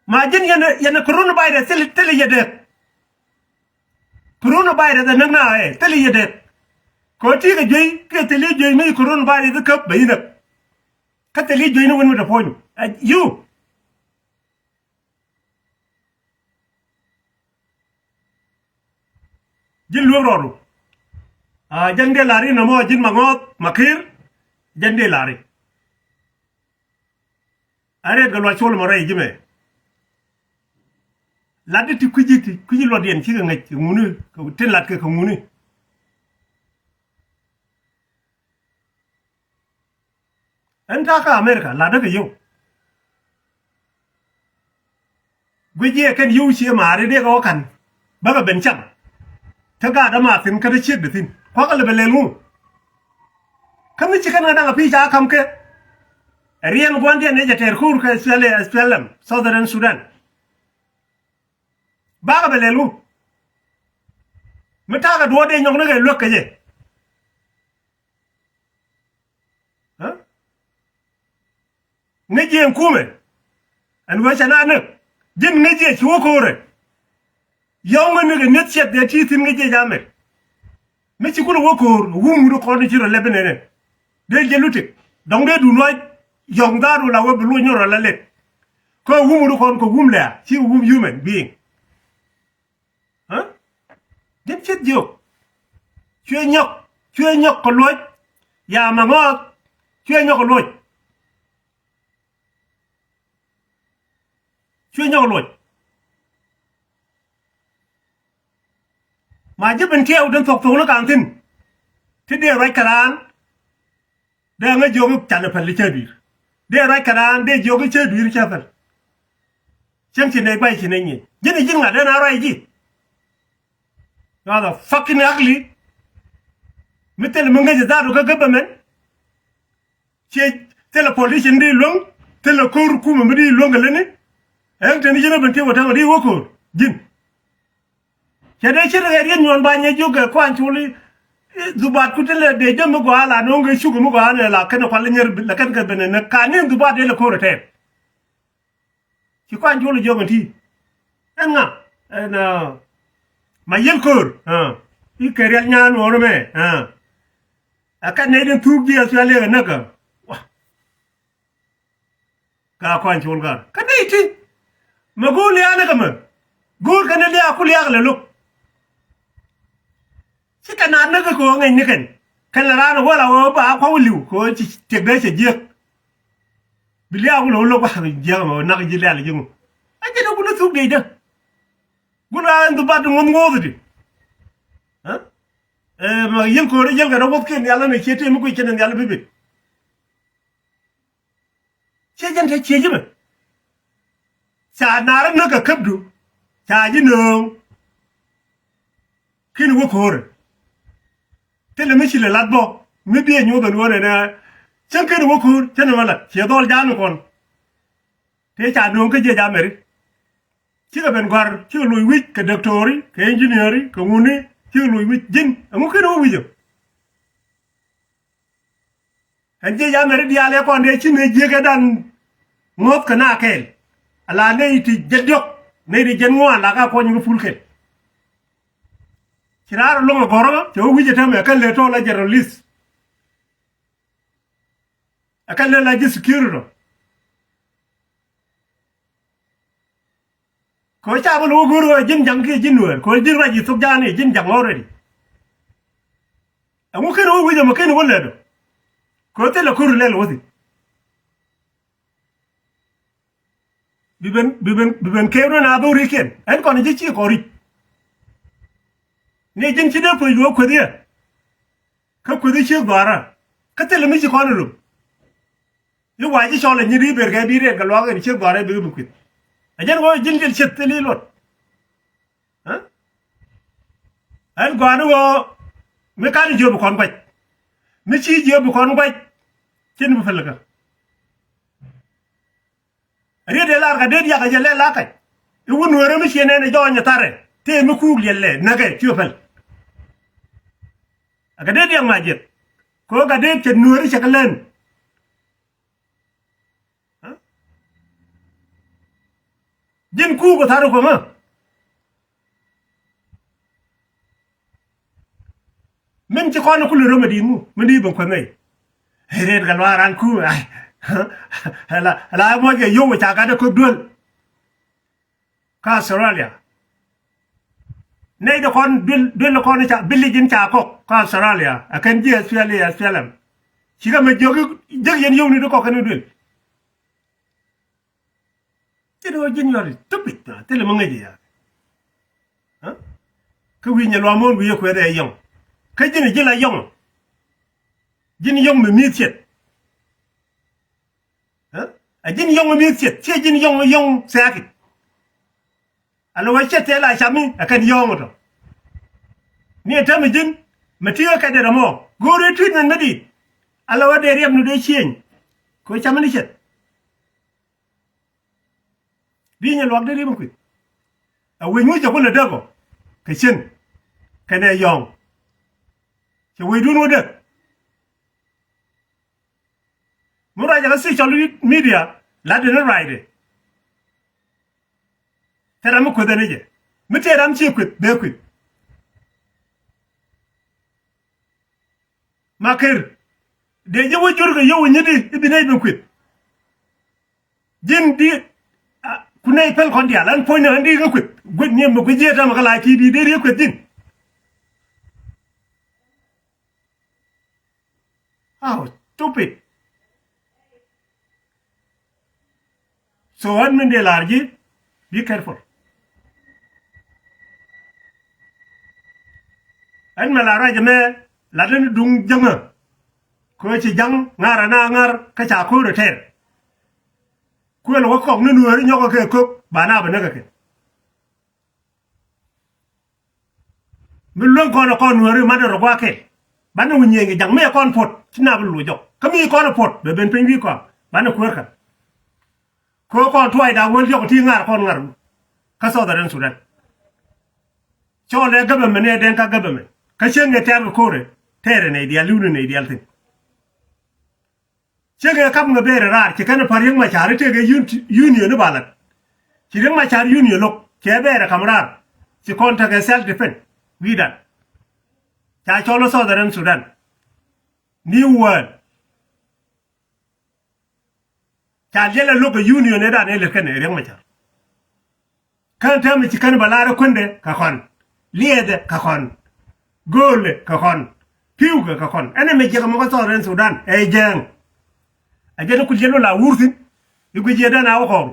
Ma ji̱n yɛn yɛn coronavirus thil thil yɛ dek. Coronavirus ɛ näk na ɛ thil yɛ dek. Kɛ ɣöö ti kɛ juey kiɛ thil i̱ juey mi coronavirus i̱ käp bɛ inäk. Kä thil i̱ juey ni wen mi te puɔ̱ny ɛ you. Ji̱n luek rɔɔdu. A jɛn dee la̱ri nɔmɔ ji̱n Maŋɔth Makir. Jɛn dee la̱ri. A rɛɛt kɛ luac col mɔ rɛy ji̱ mɛ. Lat di ti kui̱ci ti kui̱ci luɔtdiɛn cikɛ ŋäc kɛ ŋuni kɛ tin lat kɛ kɛ ŋuni. Ɛn ta̱a̱ kä America la̱tdä kɛ yio̱w. Guic jiɛ kɛn yio̱w cië maari dee kɛ wä ka̱n. Bäkɛ ben cam. Kä gaat dämaathin kä te ciekdɛ thi̱n kuakä lɛ bɛ lɛl ŋu. Kä mi ci kɛn kɛ da̱ŋ a pi̱i̱ ca ka̱m kɛ. Ɛ riɛn gua̱ndiɛn ni jɛ tɛɛr ko̱o̱r kɛ S P L A, S P L M, Southern Sudan. Bakɛ bɛ lɛl wu. Mi ta̱a̱ kɛ duɔ̱ɔ̱r dee nyɔk ni kɛ luäk kɛ jɛ. Ŋäc jiɛ ɛn kumɛ. Ɛn wee cɛ na näk ji̱n ŋäc jiɛ ci wä ko̱o̱rɛ. Yɔ̱ŋ ŋäc ni kɛ nieth ciɛth dee ti̱i̱ thi̱n ŋäc jiɛ ja̱ mɛk. Mi ci kulɛ wä ko̱o̱r wum wut kɔn ci rɔ lɛp inɛnɛ. Dee jɛ lutik dɔ̱ŋ dee dun wa yɔ̱ŋ dhaat wä la wä bi luɔc ni rɔ la lɛp. Kä wum wut kɔn kɛ wum lɛ̈ɛ̈ ci wum human being. Ɛ? Ji̱n ce̱t jiök. Cuɛ nyɔk, cuɛ nyɔk kɛ luɔc. Ya Maŋɔɔth, cuɛ nyɔk kɛ luɔc. Cuɛ nyɔk kɛ luɔc. Ma ji̱ ben tiɛɛw den thok thok ni ka̱n thi̱n. Ti dee ruac kɛ raan. Dee ŋäc jiök i̱ canɛ päl i̱ cä dui̱r. Dee ruac kɛ raan dee jiök i̱ cä dui̱r cä päl. Cäŋ ci nɛy guay ci nɛy nyiec ji̱n i̱ ji̱n ŋa̱t den a ruac ji̱. You are the fucking ugly. Mi thilɛ mi ŋäc i̱ dhaat wä kä government. Ciɛ thilɛ politician di luäŋ. Thilɛ ko̱r kumɛ mi di luäŋ kɛ lätni. Ɛn teni ji̱n ɛ ben ti wä täämɛ di wä ko̱r ji̱n. Cɛ dee ce̱t kɛ riet nyuɔ̱n ba nyɛ jiök kɛ kuan col i̱ dhubat ku ti lɛ dee jäm mi gɔaa la no̱o̱ŋ kɛ cuk mi gɔaa nɛ la kɛn kual inyɛr la kɛn kɛ ben ɛ näk ka ni dhubat dee lɛ ko̱r ɛ tɛɛr. Ci kuan col i̱ jiök ɛn ti ɛn ŋa ɛn ma yiel ko̱r i̱ kɛ riɛl nyan nuɔ̱ɔ̱r mɛ. Ɛ kɛn nɛy din thuk ji̱ Australia kɛ näk ɛ wa. Ka kɔn col kar kä nɛy ti. Mɛ go̱o̱r lia̱a̱ ni kɛ mɛ go̱o̱r kɛn ni lia̱a̱ ku lia̱a̱ kɛ lɛ lo̱k. Ci kɛ naat ni kɛ kɛ ɣöö ŋäc ni kɛn kɛn lɛ raan ɛ wä la ɣöö ba kua̱ wä li̱w kɛ ɣöö ci tiɛk dee cɛ jiäk. Bi lia̱a̱ ku lɛ wä lo̱k ba jiäk mɛ ɣöö nak ji̱ lia̱a̱ lɛ ji̱ ŋu. A ji̱ ni kun ni thuk diecdä. Kun ɣa̱a̱ in dhubat ŋuɔ̱th ŋuɔ̱th di. Ɛ mɛ yiël ko̱o̱r yiël kɛ rɔ wuɔ̱thkiɛn nhial ni ciɛ tëë mi guic kɛn nhial bi bit. Ciɛ jɛn te ciɛ ji̱ mɛ. Ca naar näk kɛ käpdu ca ji̱ nööŋ. Ki̱n wä ko̱o̱rɛ. Thilɛ mi ci lɛ lat bä mi biɛ nyuɔth ɛn ɣöö nɛnɛ. Cäŋ ki̱n wä ko̱o̱r cä nɛmɛ lat ciɛ dhɔl ja̱a̱n kɔn. Tëë ca nööŋ kä jiɛc Amɛri. Cikɛ ben gua̱r cikɛ loc wi̱c kɛ dɔktori kɛ injiniɛri kɛ ŋuni. Cikɛ loc wi̱c ji̱n ɛŋu ki̱n wä wi̱cä. Ɛn jiɛc Amɛri diaal ɛ kɔn dee ci mëë jiäk ɛ dan ŋo̱th kɛ na kɛɛl. Ala nɛy ti jɛn diɔ̱k nɛy ti jɛn ŋuan la ka kuɔny kɛ pul kɛl. Ci raar loŋ ɛ gɔ̱rä cɛ wä wi̱c ɛ täämɛ kɛn lɛ tɔl ɛ jɛ release. Ɛ kɛn lɛ la ji̱ security rɔ. Kɛ ɣöö ca bä lo̱k go̱o̱r ɣöö ji̱n ja̱ŋ kiɛ ji̱n nuäär, kɛ ɣöö ji̱n ruac i̱ thok ja̱a̱n i̱ ji̱n ja̱ŋ already. Ɛŋu ken ɣöö wi̱c ɛmɔ ken ɣöö lɛt ɔ? Kɛ ɣöö thilɛ ko̱r lɛl wä thi̱n. Bi ben, bi ben, bi ben kɛɛp run a dhorikiɛn. Ɛn kɔn ji̱ ci kɔn ric. Ni ji̱n ci dee puɔ̱ny luɔ̱k kueth yɛ. Kä kueth i̱ ciek dhɔaarä. Kä thilɛ mi ci kɔn ilum. I̱ wa ji̱ cɔl ɛ nyin i̱ ber kɛ bi rɛɛt kɛ luaak in ciek dhɔaarä bikɛ bi kueth. Ɛ jɛn ɣöö ji̱n jil cieth thil i̱ luɔt. Ɛ? Ɛn gɔaa ni ɣöö mi kan jiöp bi kɔn guac. Mi ci jiöp bi kɔn guac. Cin bi pälkä. Riet dee lar kɛ det yak jɛ lɛ la kac. I̱ wun nueerä mi ciɛ nɛn ɛ jɔɔny ɛ tharɛ tëë mi kuuk liɛl lɛ näkɛ ciö päl. Ɛ kɛ det yak ma jiɛth. Kɛ ɣöö kɛ det cɛ nueeri cɛ kɛ lɛn. Ji̱n kuuk ɛ tharɛ kuɔmä. Min ci kɔn kul röm ɛ di̱i̱t ŋu min di̱i̱t ben kueth nɛy. Ɛ rɛɛt kɛ luaak ran kuum ai. Ala ala muɔc kɛ yio̱w ca gat ɛ kök duel. Kä Australia. Nɛy dee kɔn duel duel kɔn ca bi lic in ca kɔk kä Australia ɛ kɛn ji̱ Australia Australia. Cikɛ mɛ jiök jiäk yɛn yio̱w ni di kɔk kɛn duel. Thilɛ ɣöö ji̱n yɔt i̱ thupith thilɛ mi ŋäc i̱ ya. Kä wi̱i̱ nyɛ luaam muɔ̱ɔ̱n wi̱i̱ yɛ kuɛth ɛ yɔ̱ŋ. Kä ji̱n i̱ ji̱ la yɔ̱ŋ. Ji̱n yɔ̱ŋ mi mi̱i̱th ciɛth. Ɛ ji̱n yɔ̱ŋ mi mi̱i̱th ciɛth ciɛ ji̱n yɔ̱ŋ mi yɔ̱ŋ thia̱a̱ki̱. Ala wee ciɛth tɛɛ la cami ɛ kɛn yɔ̱ɔ̱ŋ tɔ. Ni ɛ täämɛ ji̱n mɛ ti̱i̱ ɛ kɛ dee rɛmɔ go̱o̱r ɛ treatment mɛ di̱i̱t. Ala wee dee riɛm ni dee cieeny. Kɛ wee cami ni ciɛth. Bi nyɛ luak dee ri̱m kui̱th. A wec ŋuc cɛ kulɛ däk ɔ kɛ cien kɛnɛ yɔ̱ɔ̱ŋ. Cɛ wecdun wä däk. Mi ruacɛ kä social media latdɛ ni ruacdɛ. Thil ram mi kueth ɛn ɛ jɛ mi tëë ram ciɛ kueth bee kueth. Maker dee ji̱ wä jur kɛ yio̱w nyit i̱ bi nɛy ben kueth. Ji̱n di ku nɛy päl kɔn diaal ɛn puɔ̱nydɛ ɛn di kä kueth guic ni ɛmɛ guic ji̱ ɛ täämɛ kä la̱a̱c ti di dee riek kueth ji̱n. How stupid. So ɣän min dee la̱r ji̱, be careful. Ɣän mɛ la ruac ɛmɛ lat ni duŋ jäŋä. Kɛ ci ja̱ŋ ŋa̱r ana ŋa̱r kä ca ko̱r ɛ tɛr. Kuël wä kɔk ni nueeri nyɔkɛ kɛ kök ba na bɛ näk ɛ kɛ. Mi luäŋ kɔn ɛ kɔn nueeri mat ɛ rɔ gua̱a̱ kɛl. Banɛ wä nyieny kɛ ja̱ŋ mi ɛ kɔn puɔt ci na bi luɔc jɔk kä mi kɔn ɛ puɔt bɛ ben piny wi̱i̱ kɔam banɛ kuäär kɛ. Kɛ kɔn tuɔɔcda wäl diɔk ti ŋa̱r kɔn ŋa̱r kä Southern Sudan. Cɔɔl ɛ government ɛ den ka government kä cieŋ ɛ tɛ̈r kɛ ko̱rɛ tɛɛrɛ nɛy diaal li̱wni nɛy diaal thi̱n. Cieŋ ɛ kap ŋɛ ber ɛ raar ci kɛn ɛ pa̱r Riek Machar i̱ tëëkɛ un- union i̱ ba la̱t. Ci Riek Machar union lo̱k cɛ ber ɛ ka̱m raar ci kɔn tekɛ self defense wi̱i̱dan. Ca cɔl ɛ Southern Sudan. New World. Ca liɛl ɛ lo̱k ɛ union ëëdan ëë lät kɛn ɛ Riek Machar. Kän täämɛ ci kän bɛ lar ɛ kuendɛ kɛ kɔn. Liɛɛdɛ kɛ kɔn. Gööldɛ kɛ kɔn. Pi̱wkɛ kɛ kɔn. Ɛn ɛmɛ jiɛk ɛmɔ kä Southern Sudan ɛ jɛɛŋ. Ɛ jɛn ku liɛl wä la wur thi̱n. I̱ guic yɛ dɛn a wä kɔɔru.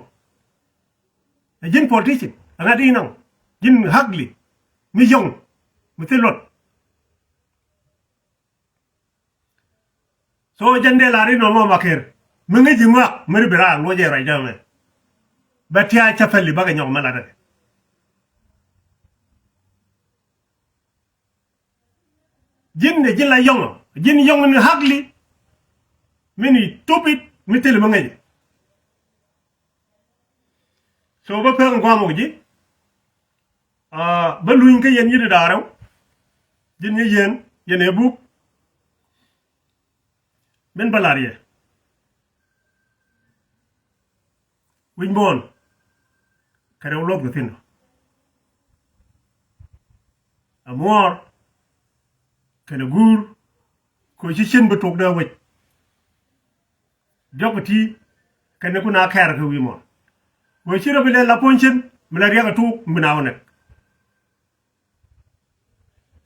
Ɛ ji̱n politician ɛ ŋa̱t i̱ naŋ ji̱n ugly mi yɔ̱ŋ mi thil luɔt. So jɛn dee lar inɔ mɔ Maker mi ŋäc ji̱ ŋɔak mi ri bi raar luɔc ɛ ruacdä mɛ. Bɛ tia̱a̱ cä päli bakɛ nyɔk mɛ latdä kɛ. Ji̱n dee ji̱n la yɔŋɔ ji̱n yɔŋɔ ni ugly. Mi ni stupid mi thil mi ŋäc. So bä pek in guam wä ji̱. Aa, bä luny kä yɛn yi̱t da̱a̱r rɛw. Ji̱n nyɛ yɛn yɛn ɛ buk. Min bä la̱r yɛ wi̱c muɔ̱ɔ̱n kɛ rɛw luɔth kɛ thi̱n. Ɛ muɔɔr kɛnɛ guur kɛ ci cin bi tok dee wec. Diɔ̱k ti kɛn ni kun a kɛɛr kɛ wi̱i̱ mɔ. Wee ci rɔ bi lɛ la puɔ̱ny cin Mi la riɛk a tuuk mi na wä nɛk.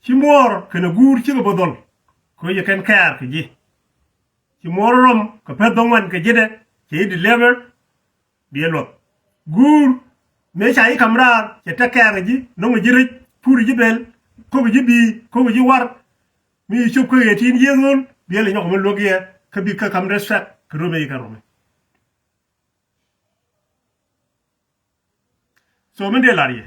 Ci muɔɔr kɛnɛ guur cikɛ bä dhɔl. Kɛ ɣöö yɛ kɛn kɛɛr kɛ ji̱. Ci muɔɔr rɔm kɛ peth dhɔŋ wan kɛ ji̱dɛ cɛ ji̱ deliver. Biɛ luɔth. Guur mëë ca ji̱ ka̱m raar cɛ tɛk kɛɛr kɛ ji̱, no̱ŋ ji̱ rɛc, pur ji̱ bɛl, ko̱k ji̱ bi̱i̱, ko̱k ji̱ war. Mi ci cop kä eighteen years old, biɛ lɛ nyɔk mi luäk yɛ kä bi kä ka̱m respect kɛ rom ɛ yi kɛ rom ɛ. So mi dee lar yɛ,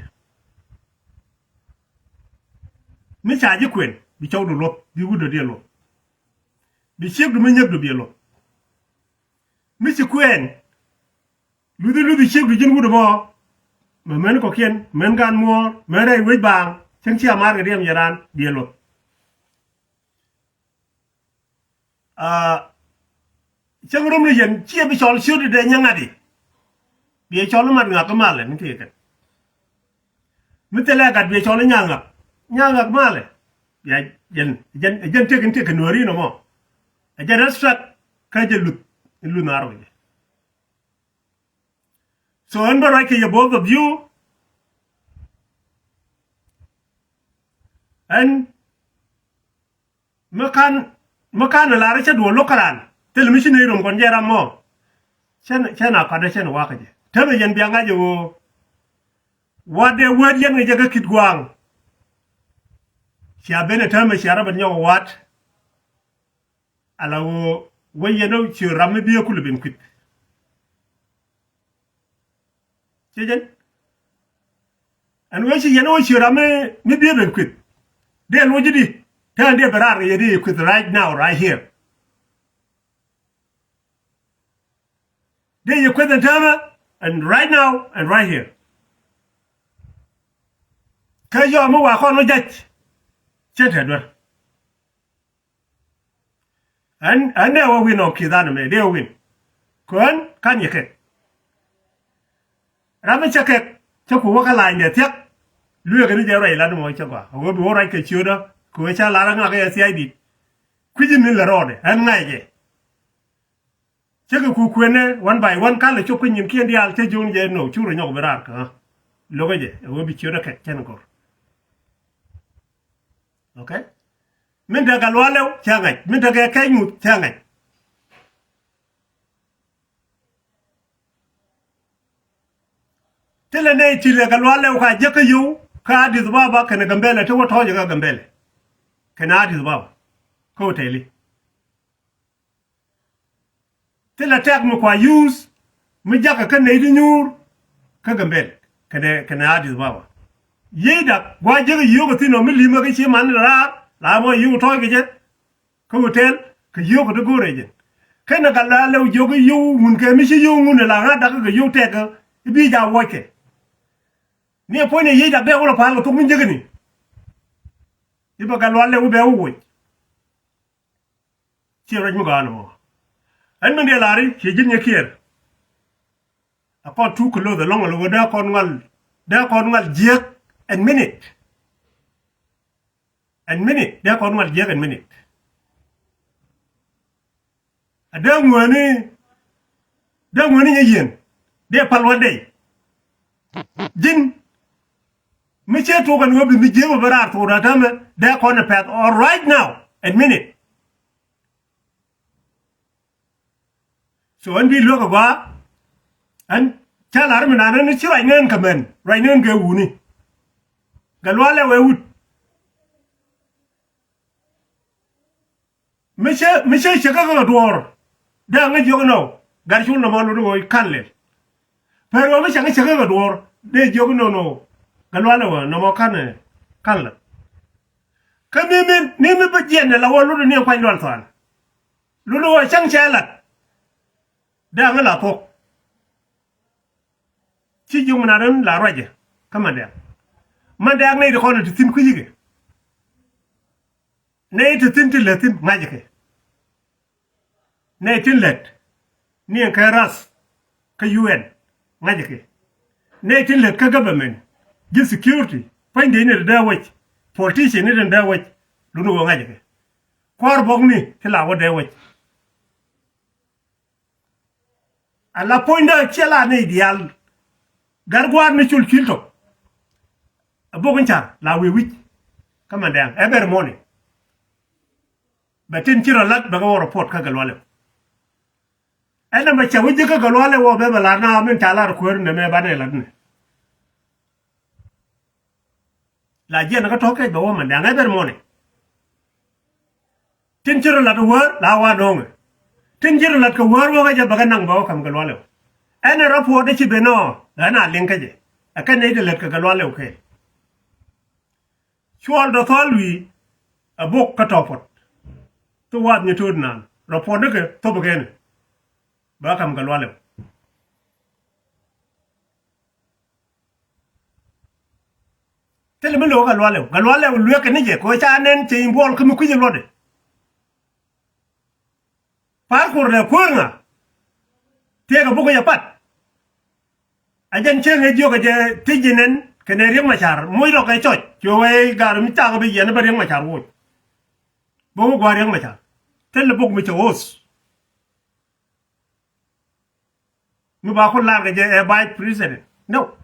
mi ca ji̱ kuɛn, bi cɔwdu luɔth, bi wutdä diɛ luɔth. Bi ciekdu mi nyekdu biɛ luɔth. Mi ci kuɛn, luthi luthi ciekdu ji̱n wutdä mɔ. Mɛ mɛn kɔkiɛn, mɛn gan muɔɔr, mɛn rɛy wec baaŋ, cäŋ ci a mar kɛ riɛm yɛ raan, biɛ luɔth. Aa, cäŋ rom ni yɛn ciɛ bi cɔl ciöt dee nyɛ ŋa̱t i̱. Biɛ cɔl mat ŋa̱k kä malɛ ni tëëkɛ. Mi thilɛ gat biɛ cɔl i̱ nya̱a̱ ŋa̱k. Nya̱a̱ ŋa̱k malɛ. Biɛ jɛn, jɛn, jɛn tëk in tëk in wääri nɔmɔ. Ɛ jɛn rɛstrak kä jɛ luth in luth naar wecɛ. So ɛn bä ruac kɛ yɛ both of you. Ɛn mi kan, mi kan lar cä duɔ lo̱k kä ran. Thil mi ci ney rom kɔn jɛ ram mɔ. Cɛn, cɛn a kɔt cɛn wakä jɛ. Täämɛ yɛn bia ŋa̱c ɛ ɣöö wat dee wät yɛn kɛ jɛ kä Kitgwang. Cia ben ɛ täämɛ cia rɔ ben nyɔk ɛ wat. Ala ɣöö wä yɛn ɔ ciö ram mi biɛ kulɛ ben kui̱th. Ci jɛn. Ɛn wee ci yɛn wä ciö ram mi, mi biɛ ben kueth. Dee luɔc ji̱ di. Tɛn dee ben raar kɛ yɛ dee yɛ kueth right now, right here. Dee yɛ kueth ɛn täämɛ, and right now, and right here. Kä yɔm mi wa kɔn wä jac. Cɛ tɛt wä. Ɛn, ɛn dee wä win ɔ ki̱th an ɛmɛ, dee wä win. Kɛ ɣän kan yɛ kɛk. Ram mi cɛ kɛk, cɛ ku wä kä lany dee thia̱k. Lueek ni jɛ ruac lat mɔ cɛ gɔaa. A wä bi wä ruac kɛ ciötdä, kɛ wä ca lar ŋak yɛ thia̱cdi. Kui̱ci min lɛ rɔɔdɛ, ɛn ŋa̱c jɛ. Cä kɛ ku kuenɛ, one by one, ka lɛ cop kä nyinkiɛn diaal, cä jiön jɛ nɔ, cu rɔ nyɔk bi raar kä ɣä. Lo̱kä jɛ, ɛ wä bi ciötdä kɛk, cɛn gɔ̱r. Okay? Min tekɛ Gatluak Lɛw cä ŋa̱c, min tekɛ Kɛc Ŋuth cä ŋa̱c. Thilɛ nɛy ti lɛ Gatluak Lɛw ka jek kä yio̱w kä Addis Ababa kɛnɛ Gambɛlɛ ti wä tɔ̱ɔ̱c kä Gambɛlɛ. Kɛnɛ Addis Ababa kä hotel i̱. Thilɛ tɛk mi kua use mi jakä kä nɛy ti nyuur kä Gambɛl kɛnɛ, kɛnɛ Addis Ababa. Yiëëda gua jek yio̱w kɛ thi̱n ɔ mi li̱mä kä ci man raar la mɔ yio̱w tɔ̱ɔ̱c kɛ jɛ. Kä hotel kɛ yio̱w kɛ ti go̱o̱rɛ jɛ. Kɛnɛ Gatluak Lɛw jiök i̱ yio̱w ŋun kɛ mi ci yio̱w ŋun ɛ la ŋa̱t dak kɛ yio̱w tɛk kɛ i̱ bi jaak wuɔckɛ. Ni ɛ puɔ̱ny ɛ yiëëda bɛ wä lɔ pa̱a̱l kɛ thok mi jek ni. I̱ bɛ Gatluak Lɛw i̱ bɛ wä wuɔc. Ciɛ ruac mi gɔaa ni mɔ. Ɛn min dee la̱r i̱ ciɛ ji̱n nyɛ kiɛɛr. A kɔn tuk kɛ lo̱th ɛlɔ̱ŋ ɛlɔ̱ŋ dee kɔn ŋual, dee kɔn ŋual jiäk ɛn minit. Ɛn minit, dee kɔn ŋual jiäk ɛn minit. A dee ŋuäni, dee ŋuäni nyɛ yieen, dee pal wä dee. Ji̱n, mi ciɛ tuɔk ɛn ɣöö bi mi jiäk bä raar tuɔk da̱ täämɛ, dee kɔn ɛ pɛth, or right now, ɛn minit. So ɛn bi luäk ɛ gɔaa. Ɛn ca la̱r mi naan ɛn ci ruac nɛn kɛ mɛn, ruac nɛn kɛ wuni. Gatluak Lɛw ɛ wut. Mi cä, mi cä cɛ kä kɛ duɔ̱ɔ̱r. Dee ŋäc jiök nɔ. Gat cul nɔmɔ lot ɣöö kan lɛl. Pɛr ɣöö mi cɛ ŋäc cɛ kä kɛ duɔ̱ɔ̱r. Dee jiök nɔ nɔ. Gatluak Lɛw ɣöö nɔmɔ kan, kan lɛl. Kä mi, mi, mi, mi bä jiɛn ni la wä lot ni kuany lual thuan. Luni wä cäŋ cɛ lat. Dee aŋä la thuɔ̱k. Ci jiök mi na ren la ruacɛ kä Mandɛɛk. Mandɛɛk nɛy ti kɔn ti thi̱n kui̱cikɛ. Nɛy ti thi̱n ti lät thi̱n ŋa̱cɛ kɛ. Nɛy tin lät ni ɛn kɛ rath kä U N ŋa̱cɛ kɛ. Nɛy tin lät kä government ji̱ security pua̱nydeni ti dee wec, politician ni ti dee wec. Luni wä ŋa̱cɛ kɛ. Kua̱r buɔ̱kni ti la wä dee wec. Ala puɔ̱nydä ciɛ la nɛy diaal. Gat gua̱a̱r mi cul cuil tɔk. A bok in car la wi̱i̱ wi̱c. Kä Mandɛŋ every morning. Bɛ tin ci rɔ lat bɛ kɛ wä report kä Gatluak Lɛw. Ɛn nɛ mɛ cɛ wi̱c ji̱ kä Gatluak Lɛw wä bɛ bɛ lar na min ca lar kuäär nɛ mɛ banɛ lat nɛ. La jiɛn kä tɔ̱ kɛc bɛ wä Mandɛŋ every morning. Tin ci rɔ lat wäär la wa nɔŋɛ. Tin ci rɔ lat kɛ wäär wä kä jɛ bɛ kɛ naŋ bɛ wä ka̱m Gatluak Lɛw. Ɛn ɛ report ci ben ɔ ɛn a liŋ kä jɛ. Ɛ kɛ nɛy ti lät kɛ Gatluak Lɛw kɛɛl. Cuɔl dɔ thɔl wi̱i̱ ɛ bok kä tɔ̱ puɔt. Thok wath nyi to̱o̱t naan rɔ puɔt ni kɛ thop kɛn. Ba ka̱m Gatluak Lɛw. Thilɛ mi lo̱k Gatluak Lɛw, Gatluak Lɛw lueek kɛ ni jɛ kɛ ɣöö ca nɛn cɛ in buɔl kä mi kui̱c in luɔtdɛ. Pa̱a̱r kur dɛ kuäär ŋa. Thiɛɛk ɛ buk kɛ jɛ pat. A jɛn cieŋ ɛ jiök ɛ jɛ thiec ji̱ nɛn kɛnɛ Riek Macar moc rɔ kɛ cɔc cuɛ wee gar mi cak bi yɛn bä Riek Macar woc. Bä wä gua̱a̱r Riek Macar thil buk mi cɛ woth. Mi ba ku lar kɛ jɛ ɛ vice president no.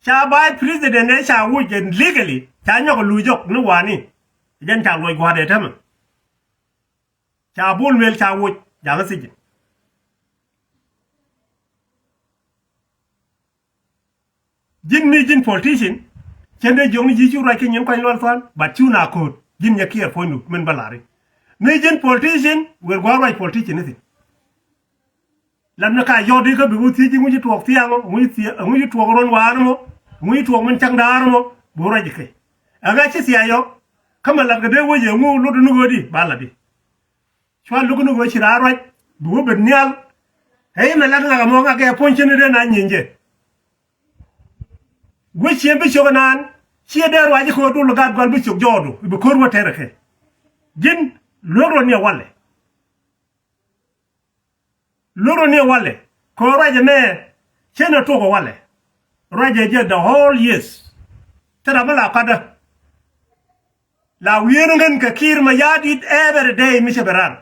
Ca vice president ɛ ca woc ɛ legally ca nyɔk luc jɔk ni wani. Jɛn ca luɔc gua̱a̱r ɛ tämɛ. Ca Bol Mel ca woc jakä thiec ji̱. Ji̱n mi ji̱n politician cɛn dee jiɔkni ji̱ cu ruac kɛ nyin kuany luɔl thuan but cu na ko̱o̱t ji̱n nyɛ kiɛɛr puɔ̱nydu min bä lari. Mi ji̱n politician wër gua̱a̱r ruac politician ni thi̱n. Lam ni ka yɔt ikä bi wä thiec iŋuci tuɔɔk thiaŋ ɔ iŋuci tuɔɔk ruɔn wa̱a̱n mɔ iŋuci tuɔɔk min cäŋ da̱a̱r mɔ bi wä ruac ikɛ. Ɛŋa ci thiac yɔ kä mɛ lat kɛ dee wä yɛ ŋu lot ni ɣöödi ba lat di. Cua luk ni ɣöö ci raar ruac bi wä bet nhial. Ɛ imɛ lat ŋak ɛmɔ ŋak ɛ puɔ̱ny cin ri den a nyieny jɛ. Guic ciën bi ciök ɛnaan ciɛ dee ruac ikɛ ɣöö dul gat gual bi ciök jɔɔdu ibi ko̱r wä tɛr ɛ kɛ. Ji̱n luek rɔ niɛ walɛ. Lurä ni walɛ kɛ ruacɛ mɛ. Cɛ ni tok walɛ ruacɛ jɛ the whole years. Thil ram mi la kadä la wi̱i̱n ŋän kɛ ki̱i̱r mɛ ya̱a̱ dit every day mi cɛ bɛ ran.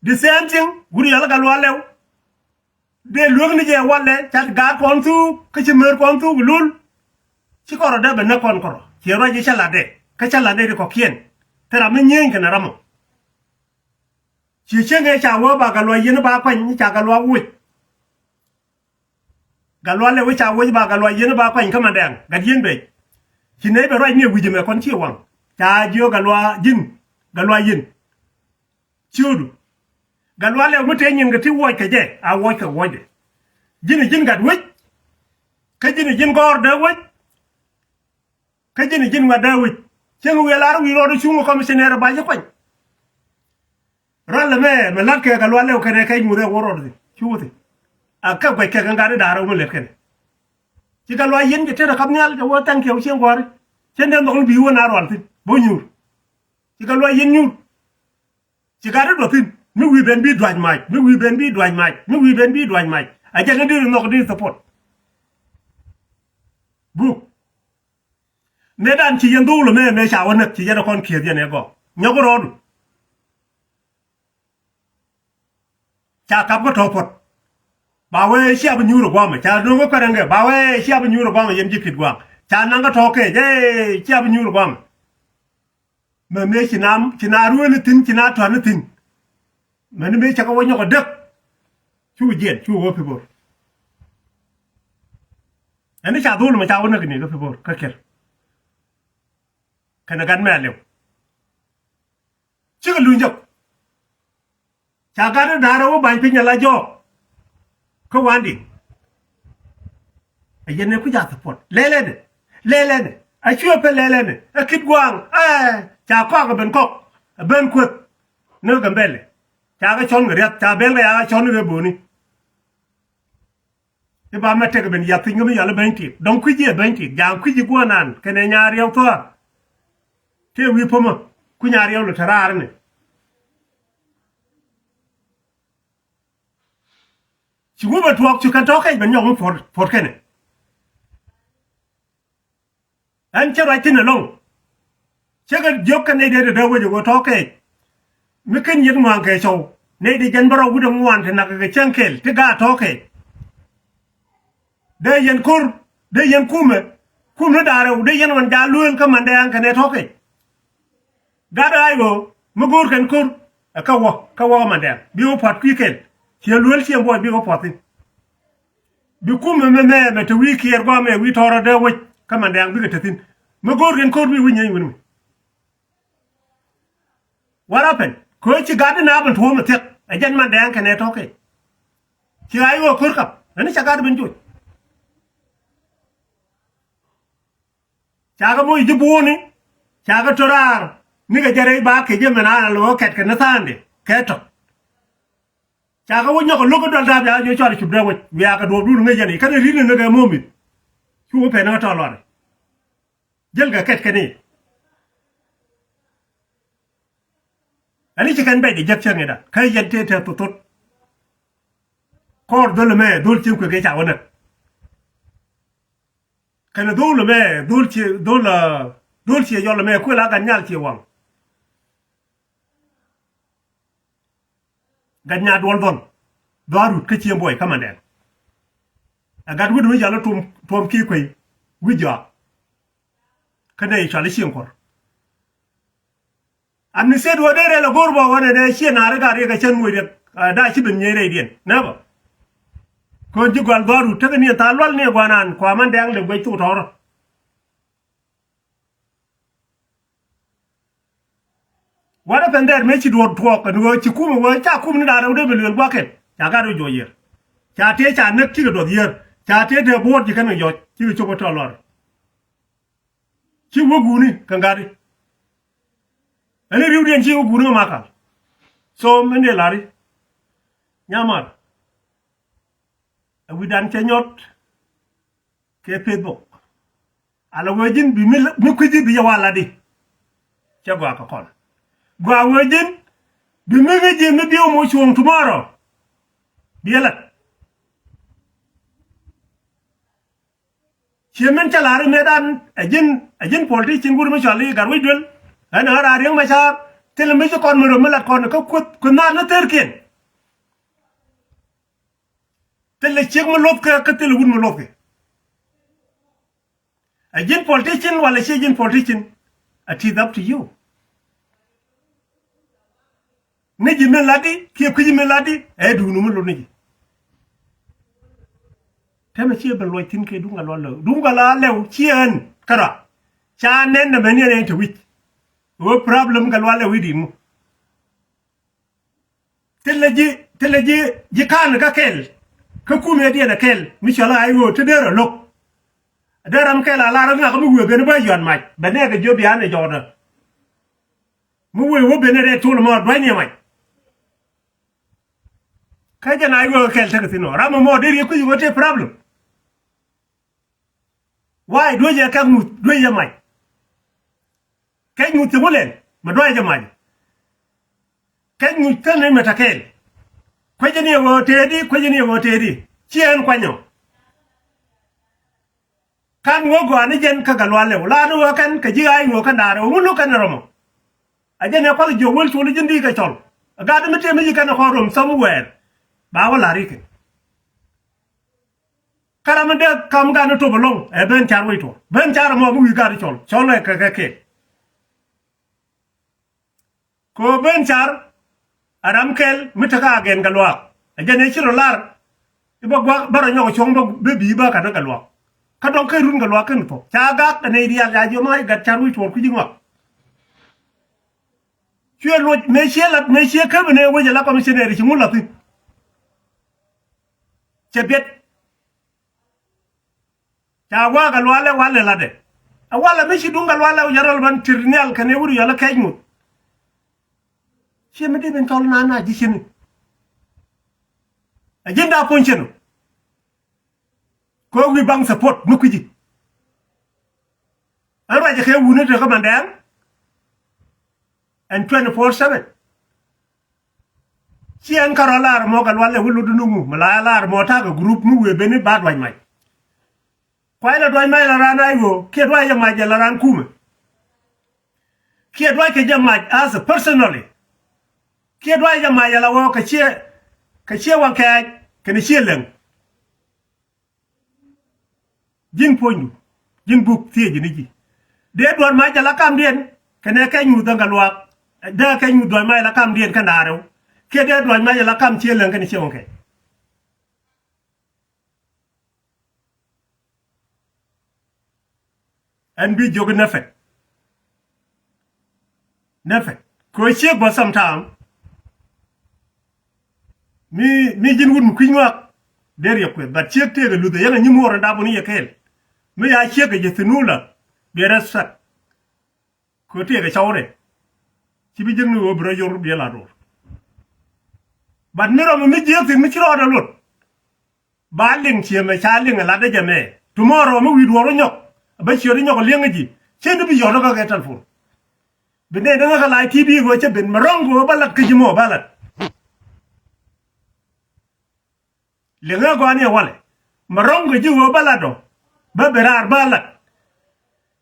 The same thing wut yɔl Gatluak Lɛw. Dee luäk ni jɛ walɛ cat gaat kɔn thuk kä ci mer kɔn thuk lul. Ci kɔrɔ dee bɛ näk kɔn kɔrɔ ciɛ ruacɛ cä latdɛ kä cä latdɛ di kɔkiɛn. Thil ram mi nyieny kɛnɛ ram mɔ. Ci cieŋ ëë ca wä ba Gatluak Yiɛn ba kuany ca Gatluak woc. Gatluak Lɛw ca woc ba Gatluak Yiɛn ba kuany kä Mandɛŋ gat yieen bɛc. Ci nɛy bɛ ruac ni wi̱c ɛmɛ kɔn ci waŋ ca jiök Gatluak ji̱n Gatluak Yiɛn. Ciötdu Gatluak Lɛw mi tëë nyin kɛ ti wuɔc kɛ jɛ a wuɔc kɛ wuɔcdɛ. Ji̱n ji̱n gat wec. Kä ji̱n ji̱n gɔ̱r dee wec. Kä ji̱n ji̱n ŋuɛ̈t dee wi̱c cieŋ wi̱i̱ lar wi̱i̱ rɔɔd cuŋ commissioner ba ji̱ kuany. Rɔl ɛmɛ mɛ la̱t kɛ Gatluak Lɛw kɛnɛ kɛc ŋuth ɛ wä rɔɔd thi̱n cu thi̱n. A kɛ guɛc kɛ kɛn gat i̱ da̱a̱r ɛ wä mi lɛt kɛnɛ. Ci Gatluak Yiɛn jɛ tetɛ kap nhial jɛ wä tha̱a̱ŋ kiɛ wä cieŋ gua̱a̱ri. Cɛn dee nhɔk ni bi̱i̱ wä na rual thi̱n bä nyuur. Ci Gatluak Yiɛn nyuur. Ci gat i̱ duɔth thi̱n mi wi̱i̱ ben bi duac mac mi wi̱i̱ ben bi duac mac mi wi̱i̱ ben bi duac mac. A jɛ ni dee nhɔk dee support. Buk. Mëëdan ci yɛn dho̱o̱l ɛmɛ mëë ca wä näk ci yɛn ɛ kɔn kiɛth yɛn ɛ gɔk nyɔk rɔɔdu. Ca kap kä tɔ̱ puɔ̱t. Ba wee cia bi nyuur ɛ guamɛ ca no̱o̱ŋ kä kuɛrɛŋkɛ ba wee cia bi nyuur ɛ guamɛ yɛn ji̱ kit gua̱a̱ŋ ca naŋ kä tɔ̱ kɛɛc ëë cia bi nyuur ɛ guamɛ. Mɛ mëë ci na ci na ruëëni thi̱n ci na tua̱ni thi̱n. Mɛni mëë cɛ kɛ wä nyɔk ɛ däk. Cu jiɛn cu wä pi bo̱r. Ɛn i̱ ca dho̱o̱l mɛ ca wä näk ni kä pi bo̱r kä kiɛr. Kɛnɛ gat mɛ a lɛw. Cikɛ luny jɔk. Ca gat i̱ da̱a̱r ɛ wä ba̱ny piny ala jɔɔk. Kä wandi. A yɛn ɛ kui̱ ca support lɛlɛnɛ lɛlɛnɛ a cuɛ pɛ lɛlɛnɛ ɛ kit gua̱a̱ŋ ɛ ca kɔak ɛ ben kɔk ɛ ben kueth. Ni Gambɛlɛ ca kɛ cɔn kɛ riath ca bɛl kɛ ca kɛ cɔn ni kɛ boni. I̱ ba mɛ tek ben yath piny kä mi yɔal i̱ beny tik dɔ̱ŋ kui̱ci ɛ beny tik ja̱a̱ŋ kui̱ci guɔ̱ɔ̱nan kɛnɛ nyaar riɛw thua̱a̱r. Tëë wi̱i̱ pämä ku nyaar riɛw lɔ te raar ni. Ci wä bɛ tuɔɔk ci kɛn tɔ̱ kɛc ben nyɔk mi puɔ̱t puɔ̱t kɛnɛ. Ɛn cä ruac thi̱n ɛlɔ̱ŋ. Cä kɛ jiök kɛ nɛy dee dee wec ɛ ɣöö tɔ̱ kɛɛc. Mi ken yet ŋua̱a̱ŋ kɛ cɔw nɛy dee jɛn bä rɔw wi̱cdɛ ŋuan ti nak kɛ cäŋ kɛl ti gaat tɔ̱ kɛɛc. Dee yɛn ko̱r, dee yɛn kumɛ, kumni da̱ŋ rɛw, dee yɛn wan ja̱ luëël kä Mandɛɛŋ kɛnɛ tɔ̱kɛ. Gat ay ɣöö mi go̱o̱r kɛn ko̱r ɛ kä wä, kä wä kä Mandɛɛŋ bi wä pua̱t kui̱ kɛl. Ciɛ luëël ciɛ buɔy bi wä pua̱t thi̱n. Bi kumɛ mɛ mɛ mɛ te wi̱i̱ Kiir gɔaa mɛ wi̱i̱ tɔ̱rä dee wec kä Mandɛɛŋ bikɛ te thi̱n. Mi go̱o̱r kɛn ko̱r bi wi̱i̱ nyieeny wi̱n mi. What happened? Kɛ ɣöö ci gat di na ben tuɔ̱ɔ̱m ɛ thiäk ɛ jɛn Mandɛɛŋ kɛnɛ tɔ̱kɛ. Ci ɣa̱c ɣöö ko̱r kap ɛn ca gat ben joc. Cakɛ moc ji̱ buuni, cakɛ tɔ̱ raar nikɛ jɛ rɛy ba kɛ jɛ mɛn a lɔ kɛt kɛ ni tha̱a̱ŋdi kɛ tɔ̱. Cakɛ wä nyɔk lo̱k kä dual da̱a̱p ya nyɔ cɔal cup dee wec wiaa kɛ duɔ̱ɔ̱p duun ŋäc yɛn i̱ kɛn ri̱t ni ni kɛ mo̱o̱mith. Cu wä pɛn kä tɔ̱ lɔri. Jäl kɛ kɛt kɛn i̱ ɛn i̱ ci kɛn bɛc di jek cäŋ i̱ da kä yɛn tëë tëë thothot. Kɔɔr dhol ɛmɛ dhol cieŋ kuek i̱ ca wä näk. Kɛn dhol ɛmɛ dhol cie dhol dhol cie yɔl ɛmɛ kuël a gat nyal cie waŋ. Gat nya duɔl dhɔl dhɔa rut kä cieŋ buɔy kä Mandɛɛŋ. Ɛ gat wi̱t mi yal tuɔm tuɔm ki̱i̱ kuey wi̱c jɔak. Kä nɛy cɔal i̱ cieŋ kuɔr. An mi seth wä dee rɛl ɛ go̱o̱r bɔ ɣɔn ɛn ɛ ciɛ naar i̱ gat riɛk ɛ cän muc riɛk. Ɛ da ci ben nyiey rɛydiɛn nɛ bä. Kön ji̱ gɔal dhɔaar wut tekɛ ni ɛ thaal lual ni ɛ guanan kua Mandɛɛŋ lɛ guec thok tɔ̱rä. Wat ɛ pɛn dɛɛr mëë ci duɔ̱ɔ̱r tuɔɔk ɛn ɣöö ci kumɛ wee ca kumni da̱a̱n rɛw dee bi luël gua̱kɛn ca gat rɛw juɔc yiër. Ca tëë ca näk cikɛ duɔth yiër ca tëë tëë buɔ̱ɔ̱r ji̱ kɛn kɛ jɔc cikɛ cop kä tɔ̱ lɔr. Ci wä guuni kɛ gat i̱ ɛn i̱ ri̱wdiɛn ci wä guuni kɛ makal. So min dee la̱r i̱ nyamar. Ɛ wi̱dan cɛ nyɔt kɛ Facebook. Ala wee ji̱n bi mi mi kui̱ci bi jɛ wal adi. Cɛ gɔaa kɛ kɔn gɔaa wee ji̱n bi mi ŋi̱ci mi biɛ moc cuɔ̱ŋ tomorrow. Bi jɛ lat. Ciɛ min cä la̱r i̱ mëëdan ɛ ji̱n ɛ ji̱n politician wur mi cɔal i̱ Gatwec Duel. Ɛn ɣän a Riek Machar thilɛ mi ci kɔn mi röm mi lat kɔn kä kueth kueth naath ni thërkiɛn. Thilɛ ciek mi lothkɛ kä thilɛ wut mi lothkɛ. Ɛ ji̱n politician wala ciɛ ji̱n politician. It is up to you. Ni ji̱ min latdi kiɛ kui̱ci min latdi ɛ duunu mi lot ni ji̱. Tɛmɛ ciɛ ben luɔc thi̱n kɛ duŋ a lual lɛw duŋ a lual lɛw ciɛ ɛn kärɔa. Ca nɛn nɛ mɛn yɛn ɛn te wi̱c. Wee problem kɛ lual lɛw i̱ di̱i̱t ŋu. Thilɛ ji̱ thilɛ ji̱ ji̱ ka̱n kä kɛl. Kä kumɛ diɛn ɛ kɛl mi cɔl a i̱ ɣöö te dee rɔ lo̱k. Dee ram kɛl a lar ŋak mi wëë ben bä yɔt mac bɛ nɛɛkɛ jiöp yan ɛ jɔɔdä. Mi wëë wä ben rɛɛ tol mɔ dua̱cni mac. Kä jɛ na i̱ wëë kɛl tekɛ thi̱n ɔ ram mɔ dee riek kui̱c wä te problem. Why duec yɛ kɛk ŋuth duec yɛ mac. Kɛc ŋuth cɛ wä lɛl mɛ dua̱cɛ jɛ mac. Kɛc ŋuc kä nɛy mɛ tɛ kɛɛl. Kuecä ni ɛ ɣöö tëëdi kuecä ni ɛ ɣöö tëëdi. Ciɛ ɛn kuanyɔ. Kan ŋuɔ gɔaa ni jɛn kä Gatluak Lɛw la ni ɣöö kɛn kɛ ji̱ ɣaac ŋuɔ kɛn da̱a̱r ɛ ɣöö ŋun lo̱k kɛn ɛ rɔmɔ. A jɛn ɛ kuath jiök wäl cuɔl i̱ ji̱n di̱i̱t kɛ cɔl. Ɛ gat mi tëë mi ci kɛn ɛ kɔn röm thɔm wɛɛr. Ba wä la̱r i̱ kɛ. Kä ram mi dee kam gat ni top ɛlɔ̱ŋ ɛ Ben Car Wec Tuɔɔr. Ben Car ɛmɔ mi wi̱i̱ gat i̱ cɔl cɔl ɛ kɛ kɛ kɛ. Kɛ ɣöö Ben Car a ram kɛl mi tekɛ a gɛn Gatluak. Ɛ jɛn ɛ ci rɔ lar i̱ bä gua̱k bä rɔ nyɔk cuɔ̱ŋ bä bi bä ka̱n Gatluak. Kä dɔ̱ŋ ken run Gatluak ken thuɔ̱k ca gak ɛ nɛy diaal ca jiɔam a i̱ Gat Car Wec Tuɔɔr kui̱ci ŋɔak. Cuɛ luɔc mëë ciɛ lat mëë ciɛ käp ɛ nɛy wec ɛ la kɔmcinɛri ci ŋun la̱thi̱n. Cɛ biɛt. Ca wa̱a̱ Gatluak Lɛw walɛ latdɛ. Ɛ walɛ mi ci duŋ Gatluak Lɛw jɛ rɔl ban tir nhial kɛn ɛ wut yɔl ɛ kɛc ŋuth. Ciɛ mi dee ben thɔl naan a ji̱ cini. Ɛ ji̱n da̱a̱ puɔ̱ny cin ɔ. Kɛ ɣöö wi̱i̱ baŋ support mi kui̱ci. Ɛn ruacɛ kɛ wuni tekä Mandɛɛŋ. Ɛn twenty four seven. Ci ɛn kärɔ̱ lar mɔ Gatluak Lɛw wä lot ni ŋu mi la lar mɔ ta̱a̱ kɛ group mi wëë ben i̱ ba duac mac. Kuay la duac mac la raan a i̱ ɣöö kiɛ duac jɛ mac jɛ la raan kumɛ. Kiɛ duac kɛ jɛ mac as a personally. Kiɛ duac jɛ mac jɛ la ɣöö kɛ ciɛ kɛ ciɛ waŋ kɛɛc kɛnɛ ciɛ leŋ. Ji̱n puɔ̱nydu, ji̱n buk thiec ji̱n i̱ ji̱ dee duɔ̱ɔ̱r mac ala kamdiɛn kɛnɛ kɛ nyuuth dhäŋ kɛ luaak. Dee kɛ nyuuth duɔ̱ɔ̱r mac ala kamdiɛn kɛ naarɛw kiɛ dee duɔ̱ɔ̱r mac ala kam ciëë läŋ kɛnɛ ciëŋ kɛ. Ɛn bi jiök i̱ nɛfɛt. Nɛfɛt kɛ ɣöö ciek bä sometime. Mi, mi ji̱n wut mi kui̱ny ŋɔak dee riɛk kueth, but ciek tëëkɛ luth ɛ yɛn ɛ nyi muɔɔr in dap wun i̱ yɛ kɛɛl. Mi ya ciek kɛ ji̱ thi̱n wula biɛ respect. Kɛ ɣöö tëëkɛ cɔwrɛ ci bi jiäkni ɣöö bi rɔ yor biɛ la do̱r. But mi rɔm mi jiäk thi̱n mi ci rɔɔdɛ luɔt. Ba liŋ ciëmɛ ca liŋ ɛ latdä jɛ mɛ. Tomorrow mi wi̱i̱ duɔ̱ɔ̱r wä nyɔk bä ciöt i̱ nyɔk liŋ i̱ ji̱ cien i̱ bi yɔ̱t kä kɛ telephone. Bi nɛy däŋä kä la̱a̱c ti̱i̱t i̱ ɣöö cä ben mɛ rɔ̱ŋ kɛ ɣöö bä lat kä ji̱ mɔ bä lat. Liŋä gɔaa ni ɛ walɛ mɛ rɔ̱ŋ kɛ ji̱ ɣöö bä lat ɔ bä ben raar bä lat.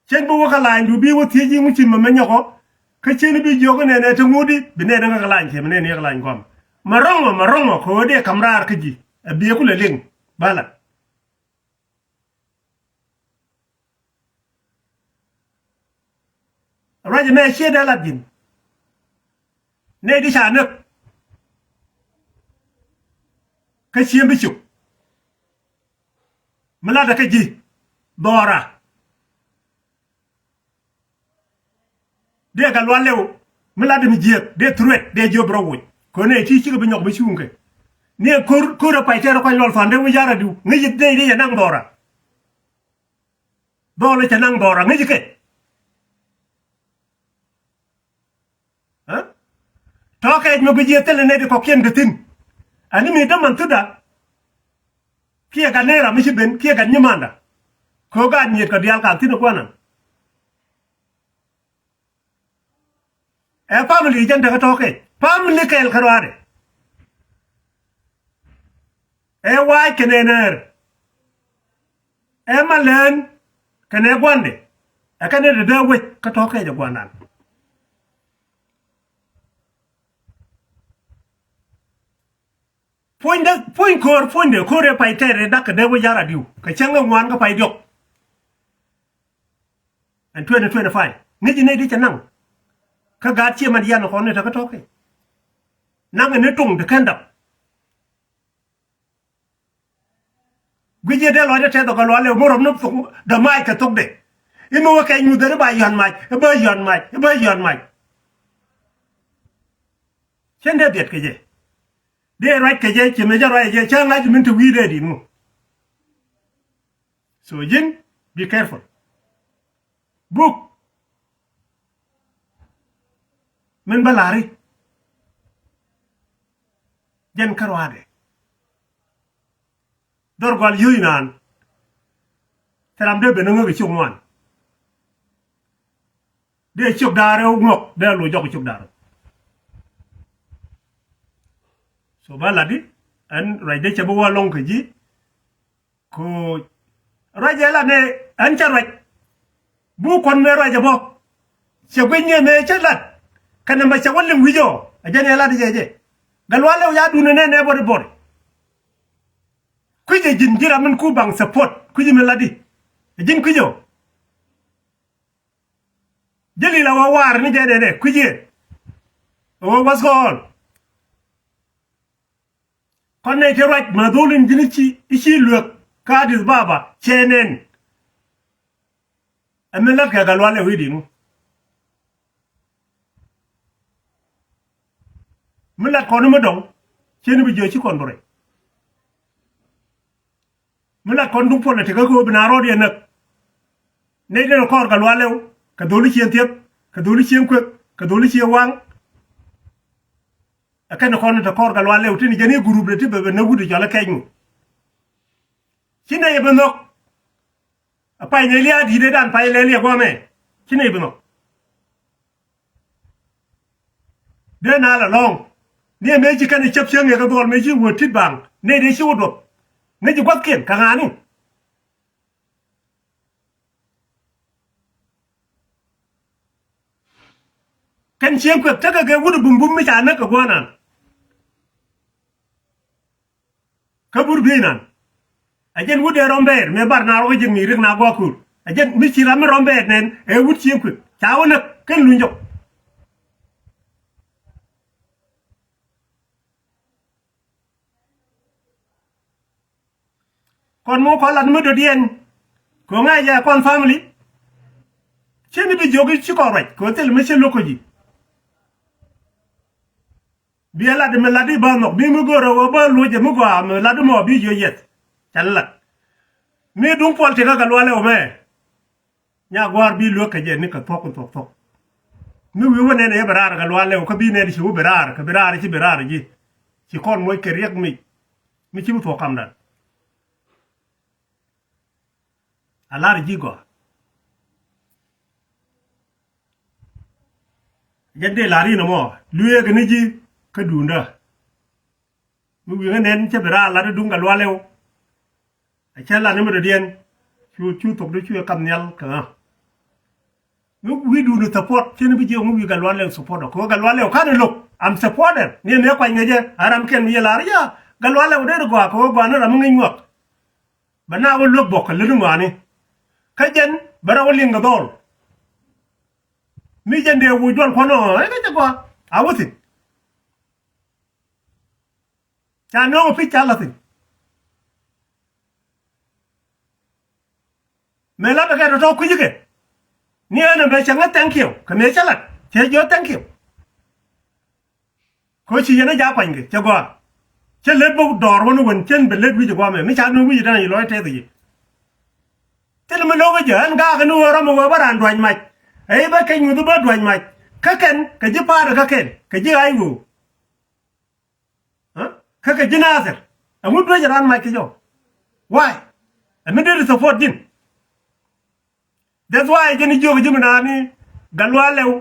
Cien bi wä kä lanydu bi wä thiec i̱ ŋuci mɛ mɛ nyɔkɔ. Kä cien bi jiɔk inɛnɛ te ŋut i̱ bi nɛn kä kä lany kiɛ bi nɛn i̱ kä lany guam. Mɛ rɔ̱ŋɔ mɛ rɔ̱ŋɔ kɛ ɣöö dee ka̱m raar kä ji̱ ɛ biɛ kulɛ liŋ. Bä lat. Ruac ɛmɛ ciɛ dee lat ji̱n. Nɛy di ca näk kä ciem bi cuk. Mi latdä kä ji̱ dhɔra. Dee Gatluak Lew mi latdä mi jiääk dee threat dee jiök bi rɔ woc kɛ ɣöö nɛy ti cikɛ bi nyɔk mi cuŋ kɛ. Ni ko̱r ko̱r ɛ pay tɛɛr ɛ kɔc luɔl thuan dee wec ya̱r adiu ŋäc nɛy dee yɛ naŋ dhɔra. Dhɔl ɛ cɛ naŋ dhɔra ŋäc kɛ. Ɛ tɔ̱ kɛc mi guic yɛ thilɛ nɛy ti kɔ̱kiɛn kɛ thi̱n. Ɛn mi däman thutda kiɛ gat nɛy ram mi ci ben kiɛ gat nyimanda. Kɛ ɣöö gaat nyiet kɛ diaal ka̱n thi̱n ɛ kuanan. Ɛ family jɛn tekɛ tɔ̱ kɛc family kɛɛl kärɔaadɛ. Ɛ wa̱a̱c kɛnɛ nɛɛr. Ɛ malɛn kɛnɛ gua̱ndɛ. Ɛ kɛnɛ dee dee wec kä tɔ̱ kɛc ɛ gua̱ndan. Puɔ̱nydä puɔ̱ny ko̱o̱r puɔ̱nydɛ ko̱o̱r ɛ pay tɛɛr ɛ dak kɛ dee wec ya̱r adiu kɛ cäŋ ɛ ŋuan kä pay diɔ̱k. Ɛn twenty twenty-five ŋäci nɛy ti cɛ naŋ. Kä gaat ciɛ man yan kɔn ni te kä tɔ̱ kɛc. Naŋ ni tuŋ ti kɛn dap. Guic yɛ dee lɔcdä tɛth ɔ Gatluak Lew mi rɔm ni thok dämac kɛ thokdɛ. I̱ mi wä kɛ nyuthɛ ni ba yɔ̱a̱n mac i̱ bä yɔ̱a̱n mac i̱ bä yɔ̱a̱n mac. Cɛn dee biɛt kɛ jɛ. Dee ruac kɛ jɛ ciɛ mëë cä ruac kɛ jɛ cä ŋa̱c min te wi̱i̱ dee di̱t ŋu. So ji̱n be careful. Buk min bä la̱ri jɛn kärɔaadɛ. Dhɔr gɔal yio̱c naan. Thil ram dee ben ŋäk ɛ ciök ŋuan. Dee ciök da̱a̱r ɛ ŋɔk dee lo̱c jɔk ɛ ciök da̱a̱r. So ba lat di ɛn ruac dee cɛ bi wä lɔŋ kɛ ji̱. Ko̱o̱c ruac ɛ lat nɛ ɛn cä ruac. Buk kuɔn mëë ruac ɛ bä. Cɛ guic ni ɛmɛ cä lat kɛnɛ mɛ cɛ wä liŋ wi̱c ɔ. Ɛ jɛn ɛ lat jɛ jɛ. Gatluak Lew ya duundɛ nɛ nɛ bɔt i̱ bɔt. Kui̱c ɛ ji̱n ji̱ ram min ku baŋ support kui̱c mi lat di. Ɛ ji̱n kui̱c ɔ. Jälil a wä waar ni jɛ nɛ nɛ kui̱c yɛ. Ɛ wä wath kɔɔl. Kɔn nɛy te ruac ma dhol in ji̱n i̱ ci, i̱ ci luek kä Addis Ababa cɛ nɛn. Ɛ mi lat kɛ Gatluak Lew i̱ di̱n wu. Mi lat kɔn mi dɔ̱ŋ cien bi jiö ci kɔn bi rɛy. Mi lat kɔn duŋ politik kä ko̱o̱p bi na rɔɔd yɛ näk. Nɛy den kɔɔr Gatluak Lew kɛ dholi cieŋ thiep kɛ dholi cieŋ kuek kɛ dholi cieŋ waŋ. Ɛ kɛn kɔn te kɔɔr Gatluak Lew tini jɛn i̱ gurup de ti bɛ bɛ näk wut i̱ cɔl i̱ kɛc ŋu. Ci nɛy ɛ bi nhɔk. Ɛ pay nɛy lia̱a̱ di̱i̱t ëëdan pay lɛl yɛ guamɛ. Ci nɛy bi nhɔk. Dee na la lɔ̱ŋ ni ɛ mëë ci kɛn ɛ cäp cieŋ yɛ kɛ dhuɔl mëë ci wä tit baŋ nɛy dee ci wä duɔth. Ŋäc ji̱ gua̱thkiɛn kɛ ŋa̱a̱ni. Kɛn cieŋ kuɛk tekɛ kɛ wut ɛ bumbum mi ca näk kɛ gua̱a̱nan. Kä bur bi̱i̱nan. Ɛ jɛn wut ɛ rɔm bɛɛr mëë bar na rɔ kä ji̱ ŋi̱i̱c rik na gua̱a̱k kur. Ɛ jɛn mi ci ram mi rɔm bɛɛr nɛn ɛ wut cieŋ kuëk ca wä näk kɛn luny jɔk. Kɔn mi wä kɔn lat mi dɔ̱diɛn kɛ ŋa̱c ɛ kɔn family. Cien i̱ bi jiök i̱ ci kɔn ruac kɛ ɣöö thil mi ci lo̱k kä ji̱. Bi ɛ lat mi lat i̱ bä nhɔk bi mi go̱o̱rä ɣöö bä luɔ̱cɛ mi gɔaa mi lat mɔ bi jiök yɛth. Ca lat mi duŋ puɔl tikä kɛ lualɛ wä mɛ. Nya gua̱a̱r bi luäk kɛ jɛ ni kɛ thuɔ̱k kɛ thuɔ̱k thuɔ̱k. Mi wi̱i̱ wä nɛn ɛ bɛ raar kɛ lualɛ wä kä bi nɛn ci wä bɛ raar kɛ bi raar ci bɛ raar ji̱. Ci kɔn moc kɛ riɛk mi mi ci bi thuɔ̱k kamdan. A lar ji̱ gɔaa. Jɛn dee lar in ɛmɔ lueek ni ji̱ kä duundä. Mi wi̱i̱ ŋä nɛn cä bi raar lat i̱ duŋ kɛ lualɛ wä. A cä lat ni mi dɔ̱diɛn cu cu thok di cu ɛ kam nhial kɛ ɣä. Mi wi̱i̱ duundä support cä ni bi jiɛ mi wi̱i̱ kɛ lualɛ wä support ɔ kɛ ɣä kɛ lualɛ wä ka̱n i̱ lo̱k. I'm supporter ni ɛ mëë kuany ŋäcɛ a ram kɛn mi yɛ lar ya kɛ lualɛ wä dee ri gɔaa kɛ ɣä gɔaa ni ram mi ŋäc ŋuak. Bɛ na wä luäk bɔk kɛ lät ŋɔaani kä jɛn bɛ rɔ wä liŋ kɛ dhɔl. Mi jɛn dee wuc duɔl kuɔn ɔ ɛ kɛ jɛ gɔaa a wä thi̱n. Ca nööŋ pi̱c ca la̱thi̱n. Mëë la̱t bɛ kɛ tɔ̱tɔ̱ kui̱c ikɛ ni ɛn ɛmɛ cɛ ŋä thank you kɛ mëë cä la̱t cɛ jiɔ thank you. Kä ci yɛn ɛ ja̱ kuanykɛ cɛ gɔaa. Cä lät bä dɔɔr wä ni wän cän bɛ lät wi̱c ɛ guamɛ mi ca ni wi̱c dan yi lɔc tɛth yi. Thil mi lo̱k ɛ jɛ ɛn gaak ni wä rɔm ɛ wä bä raan duac mac. Ɛ i̱ bä keny ŋuth bä duac mac kä kɛn kɛ ji̱ pa̱a̱t ɛ kä kɛn kɛ ji̱ ɣa̱c ɣöö. Kä kɛ ji̱ Nathir ɛŋu duec raan mac kɛ jɔw? Why? Ɛ mi deri support ji̱n. That's why jɛn i̱ jiök ji̱ mi naan i̱ Gatluak Lɛw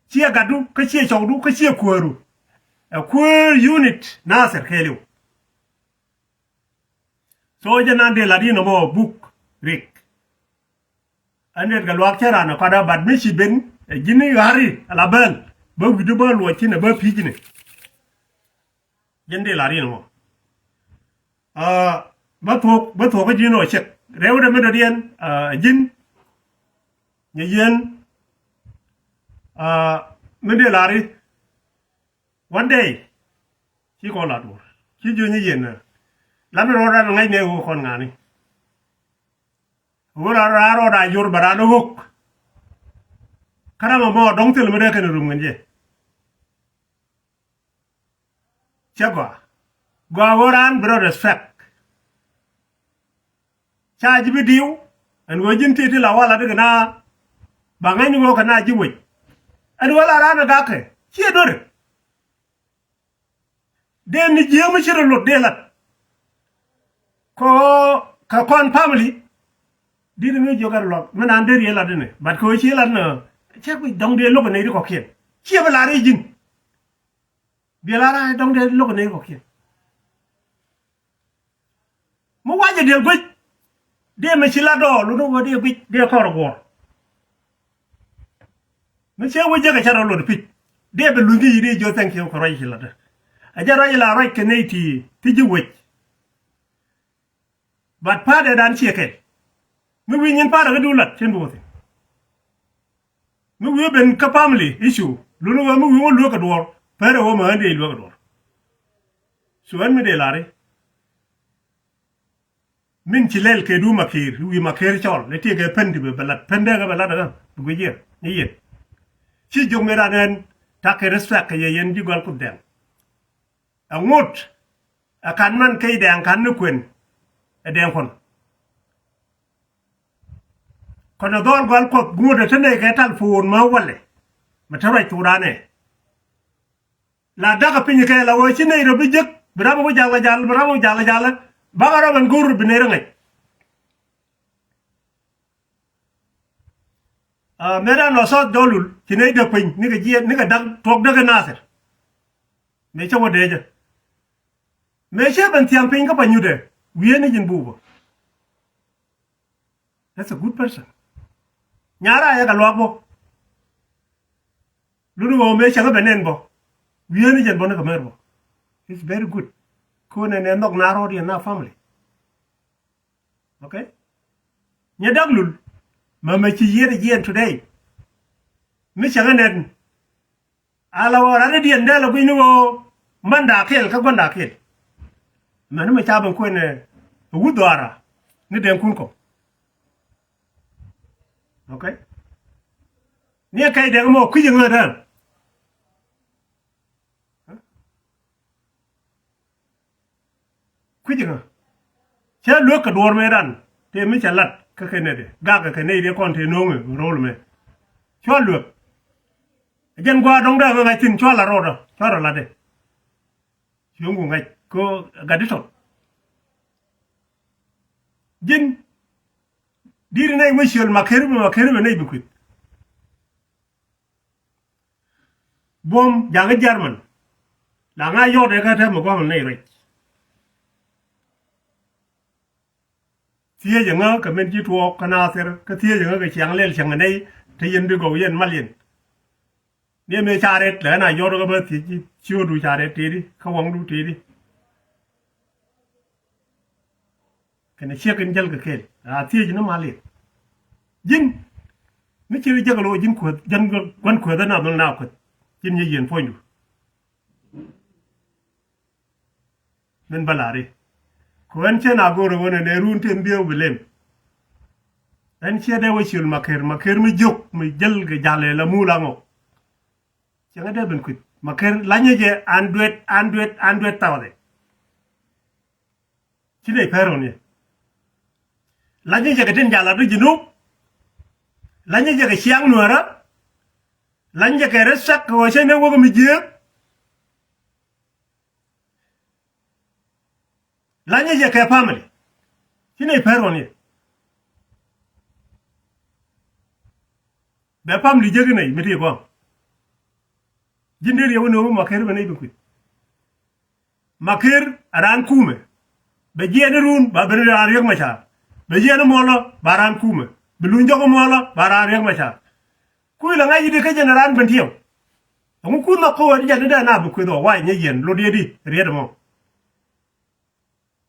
ciɛ gatdu kä ciɛ cɔwdu kä ciɛ kuääru. Ɛ kuäär unit Nathir kɛɛliw. So jɛ nan dee lat in ɔmɔ buk rik. Ɛn det kɛ luaak cä raan ɛ kɔt ɛ bat mi ci ben ɛ ji̱n i̱ ɣa̱ri ala bɛl bä wi̱cdu bä luɔc thi̱n ɛ bä pi̱cni. Jɛn dee lar in mɔ. Bä thuɔk bä thuɔk kä ji̱n ɔ cɛk rɛw dɛ mi dɔ̱diɛn ɛ ji̱n. Nyɛ yien mi dee lar i̱ one day ci kɔn lat wur ci jiö nyɛ yien. Lat mi rɔɔdan ŋa̱cnɛ ɣöö kɔn ŋa̱ni. Ɣöö raan rɔɔdan jor bɛ raan ɣök. Kä ram ɛmɔ dɔ̱ŋ thil mi dee kɛn rum ŋän jɛ. Cɛ gɔaa gɔaa ɣöö raan bi rɔ respect. Ca ji̱ bi di̱i̱w ɛn ɣöö ji̱n ti̱ti̱ la wala dikɛ na. Ba ŋäcni ɣöö kɛ na ji̱ wec. Ɛn ɣöö la raan ɛ gakɛ ciɛ do̱rɛ. Dee ni jiääk mi ci rɔ lot dee lat. Kɛ ɣöö kɛ kɔn family. Di̱t mi jiök ɛ rɔ lɔk mi naan dee riee lat inɛ but kɛ ɣöö ci lat nä. Cɛ kui̱ dɔ̱ŋ dee lo̱k ɛ nɛy ti kɔ̱kiɛn ciɛ bi lar i̱ ji̱n. Biɛl a rac dɔ̱ŋ dee lo̱k ɛ nɛy kɔ̱kiɛn. Mi wacɛ diɛl guic dee mi ci la dɔɔl wun wä dee guic dee kɔr guɔ̱ɔ̱r. Mi cɛ wä jek ɛ ca rɔ lot pi̱c dee bɛ luny kä yi̱ dee jiö thank you kɛ ruac ci lat ɛ jɛ ruac la ruac kɛ nɛy ti ti ji̱ wec. But pa̱a̱t ɛ dan ciɛ kɛl mi wi̱i̱ nyin pa̱a̱t ɛ kä duun lat cien bi wä thi̱n. Mi wi̱i̱ ben kä family issue luni wee mi wi̱i̱ wä lueek kɛ duɔ̱ɔ̱r pɛrɛ wä mɛ ɣän dee lueek kɛ duɔ̱ɔ̱r. So ɣän mi dee lari min ci lɛl kɛ du makiir wi̱i̱ makiir cɔl ni tiek kɛ pen ti bɛ bɛ lat pen dee kɛ bɛ lat ɣän bi guic yɛ ni yɛ. Ci jiök mi ran ɣän takɛ respect kɛ yɛ yɛn ji̱ gɔl kuth dɛŋ. Ɛ ŋot ɛ kan man key dɛŋ kan ni kuën ɛ dɛŋ kɔn. Kɔn ɛ dhɔl gɔal kuɔth ŋot ɛ te nɛy kɛ tal puur mä walɛ. Mɛ te ruac tuur anɛ la dakä piny kɛ la wee ci nɛy rɔ bi jek bi ram wä jal jal bi ram wä jal jal. Bakä rɔ ben go̱r bi nɛy rɔ ŋäc. Mëë dan lɔ South Dɔlul ci nɛy däk piny nikɛ jiɛɛn nikɛ da̱k tuɔk däk ɛ Nathir. Mëë cä wä dee jɛ mëë cä ben thiaŋ piny kä pa nyutɛ wiee ni ji̱n bupä. That's a good person. Nyara yɛ kɛ luak bä. Luni wä mëë cäŋ bɛ nɛn bä wiee ni jɛn bä ni kɛ mɛr bä. It's very good. Kone nɛ nhɔk na rɔɔd yɛn na family. Okay? Nyɛ dak lul. Mɛ mɛ ci yiet jiɛn today. Mi cäŋ ɛ nɛn. Ala wä ran i̱ diɛn dee la gui̱ni ɣöö manda kɛl kä guanda kɛl. Mɛn mi ca ben kuɛn ɛ wuth dhɔara ni dɛŋ kun kɔ. Okay? Ni ɛ kɛc dɛŋ mɔ kui̱c ŋä däŋ. Kui̱c ŋä. Cä luäk kɛ duɔ̱ɔ̱r mëë ran tëë mi cɛ lat kä kɛ nɛy dee gak kɛ nɛy dee kɔn tëë no̱o̱ŋ ɛ ro̱o̱l mɛ. Cua luäk. Jɛn gua̱a̱r dɔ̱ŋ dee ŋäŋ a thi̱n cua la rɔɔdä cua rɔ latdɛ. Cuŋ ku ŋa̱c ko gat di tɔt. Ji̱n di̱t nɛy wä ciöl Maker bi Maker bi nɛy bi kui̱th. Buɔ̱m ja̱ŋ i̱ German. La ŋa̱ yɔt ɛ kä tɛm ɛ gua̱a̱m nɛy ruec. Thiecä ŋä kɛ min ci tuɔɔk kä Nathir kä thiecä ŋä kɛ ciaŋ lɛl cäŋ nɛy te yɛn bi gɔw yɛn mal yɛn. Ni mëë ca rɛt lɛ na yɔt kä bä thiec ci cio̱o̱du ca rɛt tëëdi kä wäŋdu tëëdi. Kɛnɛ ciek in jäl kɛ kɛɛl a thiec ni mal yɛn. Ji̱n mi ci ri jäk lo̱ ji̱n kuäth jɛn gua̱n kuäth na dhul na kuäth ji̱n nyɛ yɛn puɔ̱nydu. Min bä la̱ri kɛ ɣän cä na go̱o̱rä ɣän ɛ nɛ run tin bieu bi lem. Ɣän ciɛ dee wä ciöl Maker Maker mi jiök mi jäl kɛ ja̱l ɛ la mul aŋɔ. Cɛ ŋä dee ben kui̱th Maker lanyä jɛ an duet an duet an duet thawdɛ. Ci nɛy pɛr ɣän yɛ lanyä jɛ kɛ tin ja̱l a du ji̱ nup. Lanyä jɛ kɛ ciaŋ nuäärä. Lanyä jɛ kɛ respect kɛ ɣöö cä nɛ wäk mi jiääk. Lanyä jɛ kɛ family. Ci nɛy pɛr ɣɔn yɛ. Bɛ family jek inɛy mi ti kɔaŋ. Ji̱n dee riɛw inɛ wä Maker bɛ nɛy bi kui̱th. Maker a raan kumɛ. Bɛ jiɛɛn irun ba ben raan Riek Machar. Bɛ jiɛɛn imuɔlɔ ba raan kumɛ. Bi luny jɔk imuɔlɔ ba raan Riek Machar. Kui̱ la ŋa̱c i̱di kä jɛn raan ben tiɛw. Ɛŋu kuth ma ko̱o̱t i̱ jɛn i̱ dee na bi kueth ɔ wac nyɛ yɛn lot yɛ di riet ɛmɔ.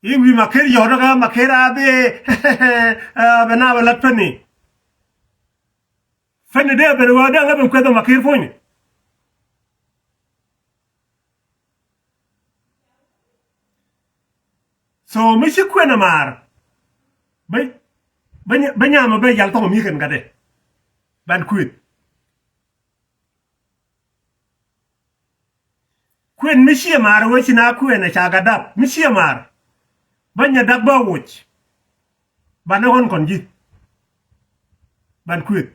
I̱ wi̱i̱ Maker yɔ̱t kä Maker a bi bɛ na bɛ lat päni. Päni dee ben wä dee ŋä ben kueth ɔ Maker puɔ̱nyni. So mi ci kuën ɛ maar bä bä nyam bä yal thɔŋ mi kɛn gatdɛ. Ban kuëth. Kuën mi ciɛ maar wee ci na kuën ɛ ca gat dap mi ciɛ maar. Bä nyɛ dak bä woc. Ban ɛ ɣɔn kɔn ji̱ ban kuëth.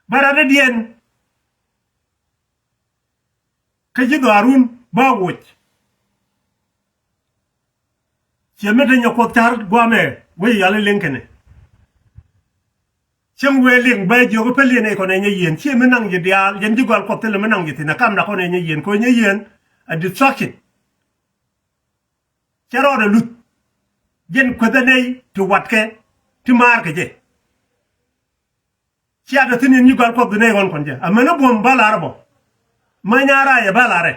Bä rat dädiɛn. Kä ji̱ dhɔaarun bä woc. Ciɛ mi te nyɛ kuɔth ca̱r guamɛ wec yal i̱ liŋ kɛnɛ. Cieŋ wee liŋ bä jiök i̱ päliɛn ɛ kɔn ɛ nyɛ yieen ciɛ mi naŋ ji̱ diaal jɛn ji̱ gɔal kuɔth thilɛ mi naŋ ji̱ thi̱n ɛ kam na kɔn ɛ nyɛ yieen kɛ ɣöö nyɛ yieen. A distraction. Cɛ rɔɔdɛ luth. Jɛn kueth ɛ nɛy ti watkɛ ti maarkɛ jɛ. Cia te thi̱n in nyi gɔal kuɔth bi nɛy ɣɔn kɔn jɛ amäni buɔ̱m bä lar bɔ. Mäny a rac ɛ bä larɛ.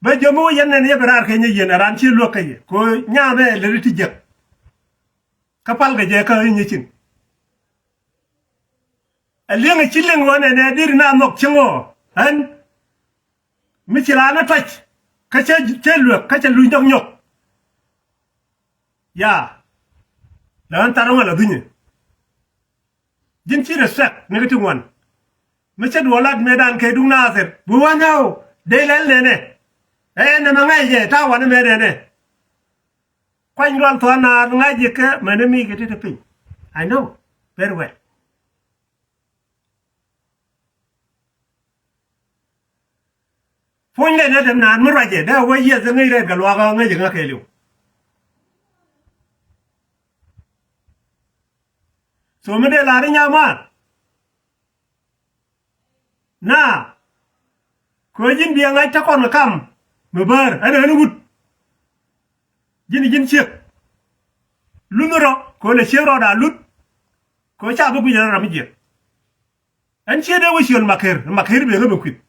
Bä jiömi wä yɛn nɛn yɛ bi raar kɛ nyɛ yieen ɛ raan ci luäk kä yɛ kɛ ɣöö nyaamɛ lät ti jiäk. Kä palkɛ jɛ kä i̱ nyɛ cin. Ɛ li̱eŋ ɛ ci li̱eŋ ɣöö nɛnɛ di̱t in a nhɔk cieŋ ɣöö ɣän mi ci raan ɛ tuac kä cä cä luäk kä cɛ luny dɔ̱k nyɔk. Ya. La ɣän thar ɣän la dhunyɛ. Ji̱n ci respect ni kä ti ŋuan. Mi cä duɔl lat mëëdan kɛ duŋ Nathir bi wä nɛw dee lɛl nɛnɛ. Ɛ nɛmɛ ŋa̱c jɛ ta̱a̱ wanɛ mëë nɛnɛ. Kuany lual thuan naar ŋa̱c jɛ kɛ mɛni mi kɛ ti ti piny. I know very well. Puɔ̱ny lɛ nɛ tɛm naan mi ruacɛ dee wee yiɛth ŋäc rɛɛt kɛ luakä ŋäc ŋä kɛɛliw. So mi dee lar i̱ nyamaan. Na. Kɛ ji̱n biɛ ŋa̱c te kɔn kam mi bäär ɛn ɣän wut. Ji̱n ji̱n ciek. Luth rɔ kɛ lɛ ciek rɔ da luth. Kɛ ca bi guic rɔ ram mi jiɛk. Ɛn ciɛ dee wä ciöl Maker Maker biɛ ŋä bi kui̱th.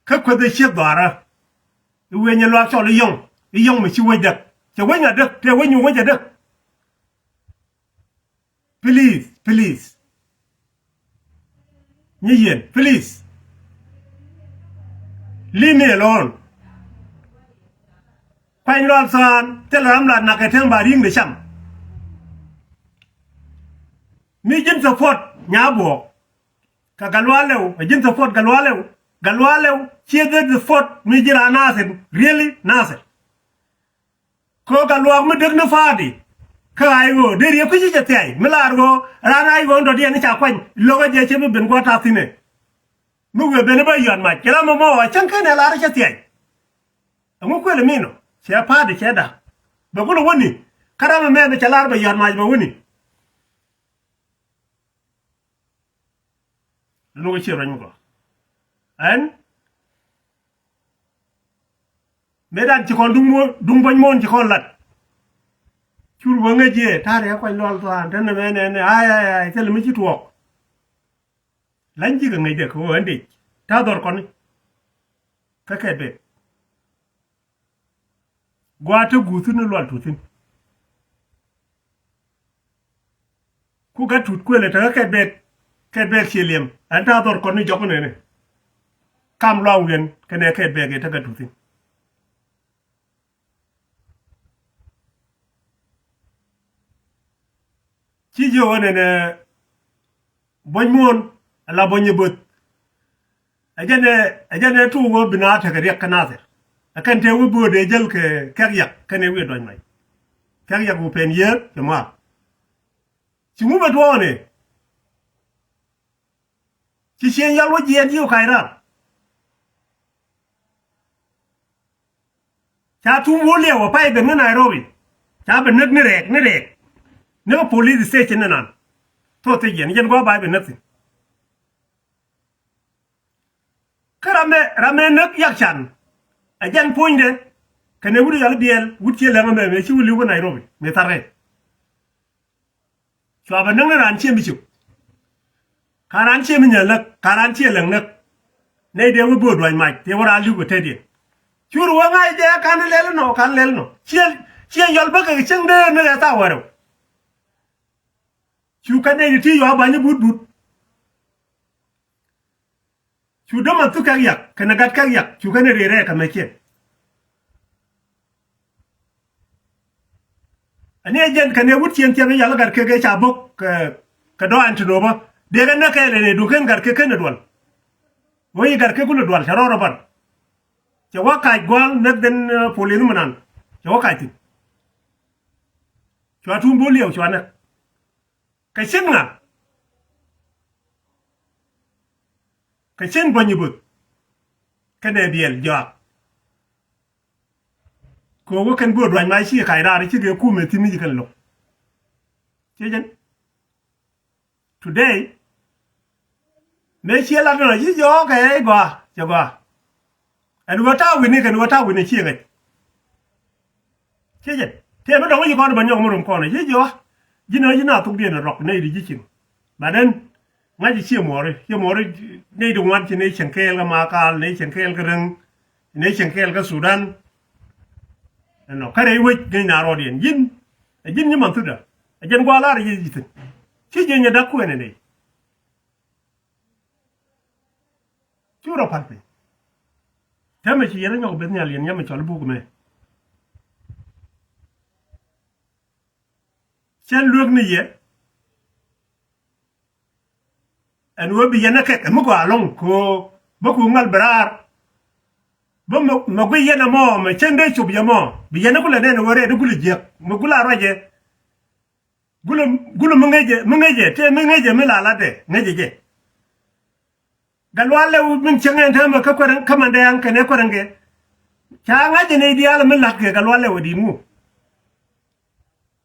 Kä kueth ɛ ciek dhɔaarä. I̱ weny ɛ luaak cɔl i̱ yɔŋ i̱ yɔŋ mi ci wec däk cɛ weny a däk tɛ weny mi wec a däk. Please, please. Nyi yɛn, please. Leave me alone. Kuany Lual Thɔn, thilɛ ram la nak kɛ tɛm ba ri̱ŋ de cam. Mi ji̱n support Nyabuɔk. Kɛ Gatluak Lew, ɛ ji̱n support Gatluak Lew. Gatluak Lew, ciɛ dhɛ support mi ji̱ raan Nasir, really Nasir. Kɛ ɣöö Gatluak mi dek ni party. Kä ay ɣöö dee riɛk kui̱ci cɛ thiay mi lar ɣöö raan ay ɣöö dɔ̱diɛn ni ca kuany lo̱k ɛ jɛ cɛ bi ben gua̱a̱th ta̱thi̱n ɛ. Mi wëë ben ɛ bä yɔ̱a̱n mac kɛ ram ɛmɔ ɛ cäŋ kɛn ɛ lar ɛ cɛ thiay. Ɛŋu kuël ɛ min ɔ cɛ party cɛ da̱k. Bɛ kulɛ wäni kä ram ɛmɛ mi cɛ lar bɛ yɔ̱a̱n mac bɛ wäni. Lo̱k ɛ ciɛ ruac mi gɔaa. Ɛn mëë dan ci kɔn duŋ muɔ̱ɔ̱n, duŋ buɔ̱ny muɔ̱ɔ̱n ci kɔn lat. Cur wä ŋäc yɛ ta̱a̱ rɛɛ kuany Lual Thɔn tɛnɛ mɛn ɛn ay ay ay thilɛ mi ci tuɔɔk. La̱ny ji̱ kɛ ŋäcdɛ kɛ ɣöö ɛn dec ta̱a̱ dhɔr kɔni. Kä kɛ bek gua̱a̱th te guuth thi̱n ni Lual Tuut thi̱n. Ku Gat Tuut kuëlɛ tekä kɛt bɛɛt, kɛt bɛɛt ciɛ liɛm ɛn ta̱a̱ dhɔr kɔn ni jɔk nɛnɛ. Kam luaŋ wiɛn kɛnɛ kɛt bɛɛt kɛ tekä Tuut thi̱n. Ci jiök ɣän ɛn ɛ buɔ̱ny muɔ̱ɔ̱n ala buɔ̱ny ɛ böth. Ɛ jɛn ɛ, ɛ jɛn ɛ tuuk ɣöö bi naath tekɛ riɛk kä Nathir. Ɛ kɛn tëë wi̱i̱ bööt ëë jäl kɛ kɛ̈k yak kɛn ɛ wi̱i̱ dua̱c mac. Kɛ̈k yak wä pɛn yiëër cɛ muaar. Ci ŋu bɛ tuɔɔk ni? Ci ciëŋ yɔl wä jiɛɛn ci wä kac raar. Ca tuum wä liɛw ɛ pay ben ŋä Nairobi. Ca ben näk ni rɛɛk, ni rɛɛk. Ni kä police station ni nan. Thok thiec yɛn, yɛn gua̱a̱ bay ben näk thi̱n. Kä ram ɛ, ram ɛ näk yak can. Ɛ jɛn puɔ̱nydɛ kɛnɛ wut yɔl biɛl, wut ciɛ lɛŋ ɛmɛ mëë ci wä li̱w kä Nairobi mëë thar rɛy. Cua bɛ näk ni raan ciɛ mi cop. Ka raan ciɛ mi nyäl näk, ka raan ciɛ lɛŋ näk. Nɛy dee wä bööt dua̱c mac tëë wä raan li̱w kɛ tetdiɛn. Cur wä ŋa̱c jɛ kan lɛl inɔ, kan lɛl inɔ. Ciɛ, ciɛ yɔl bä kɛ cäŋ dee ni rɛɛ thaak wärɛw. Cu kɛ nɛy ti ti yɔa ba̱ny i̱ but but. Cu dämɛ thuk kɛk yak kɛnɛ gat kɛk yak cu kɛn ri rɛɛk kɛ mɛ ciɛn. Ani ɛ jɛn kɛnɛ wut ciɛn thiɛm i̱ yal gat kek ëë ca bo̱k kɛ, kɛ dɔɔn ti nopä. Dee kɛ näk kɛɛl ɛn ëë duŋ ken gat kek ken ɛ duɔl. Wä yi gat kek kulɛ duɔl cɛ rɔɔr ɛ ban. Cɛ wä kac gua̱a̱l näk den, eh, polith mi nan cɛ wä kac thi̱n. Cua tuum bo̱o̱l liɛw cua näk. Kɛ cin ŋa? Kɛ cin buɔ̱ny i̱ buth. Kɛnɛ biɛl jɔak. Kɛ ɣöö wä kɛn go̱o̱r dua̱ny ma ci kac raar ci kɛ kumɛ thi̱n ni ci kɛn lo̱k. Ciɛ jɛn. Today mëë ciɛ lat nɔ ci jɔɔk kɛ gɔaa cɛ gɔaa. Ɛn ɣöö ta̱a̱ wi̱ni kɛn ɣöö ta̱a̱ wi̱ni ciɛ ŋäc. Ciɛ jɛn tëë mi dɔ̱ŋ ci kɔn bä nyɔk mi rom kɔn ci jiɔ. Ji̱n ɣä ji̱n a thukdiɛn rɔk nɛy di ji̱ cieŋ. But then ŋa̱c ciɛ muɔri ciɛ muɔri. Nɛy di ŋuan ci nɛy cieŋ kɛɛl kä Makal, nɛy cieŋ kɛɛl kä Reŋ, nɛy cieŋ kɛɛl kä Sudan. Ɛnɔ kä rɛy wec ŋäc na rɔɔdiɛn ji̱n. Ɛ ji̱n nyi man thutdä ɛ jɛn gua̱a̱ lar ji̱ ji̱ thi̱n. Ci jiɛ nyɛ da̱k kuɛn ɛ nɛy. Cu rɔ pa̱l piny. Täämɛ ci yɛn a nyɔk beth nhial yɛn nyam mi cɔl buk mɛ. Cɛn luek ni yɛ. Ɛn ɣöö bi yɛn a kɛk ɛ mi gɔaa ɛlɔ̱ŋ kɛ ɣöö bä ku ŋäl bi raar. Bä mɛ, mɛ guiy yɛn ɛmɔ mɛ cɛn dee cop yɛ mɔ bi yɛn a kulɛ nɛn ɛ ɣöö rɛɛt a kulɛ jiäk mɛ gula ruacɛ. Gulɛ, gulɛ mi ŋäcɛ, mi ŋäcɛ, tëë mi ŋäcɛ mi la latdɛ, ŋäcɛ jɛ. Gatluak Lew min cieŋ ɛn täämɛ kä kuɛrɛn, kä Mandɛɛŋ kɛnɛ kuɛrɛn kɛ. Ca ŋa̱cɛ nɛy diaal mi la̱tkɛ Gatluak Lew ɛ di̱i̱t ŋu.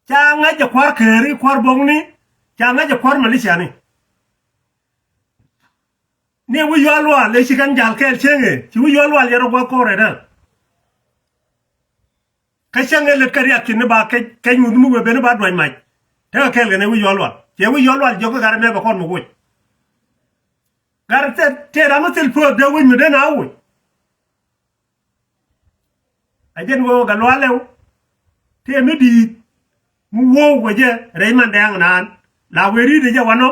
Ca ŋa̱cɛ kua̱r Kääri, kua̱r Buɔ̱kni, ca ŋa̱cɛ kua̱r Maliciani. Ni wi̱c Yual Lual ëë ci kɛn ja̱l kɛɛl cieŋ ëë, ci wi̱c Yual Lual yɛn rɔ gua̱th kɔrɛ däl. Kä cäŋ ëë lät kä riakiɛn ni ba kɛc, kɛc ŋuth mi wëë ben ni ba duac mac. Tekɛ kɛɛl kɛn ɛ wi̱c Yual Lual. Ciɛ wi̱c Yual Lual jiɔk kä gat ɛmɛ bɛ kɔn mi woc. Gat tëë, tëë ram mi thil puɔth dee woc mi dee na woc. Ɛ jɛn ɣöö Gatluak Lew tëë mi di̱i̱t mi wo̱o̱k wecɛ rɛy Mandɛɛŋ naan. La wee ri̱t jɛ wanɔ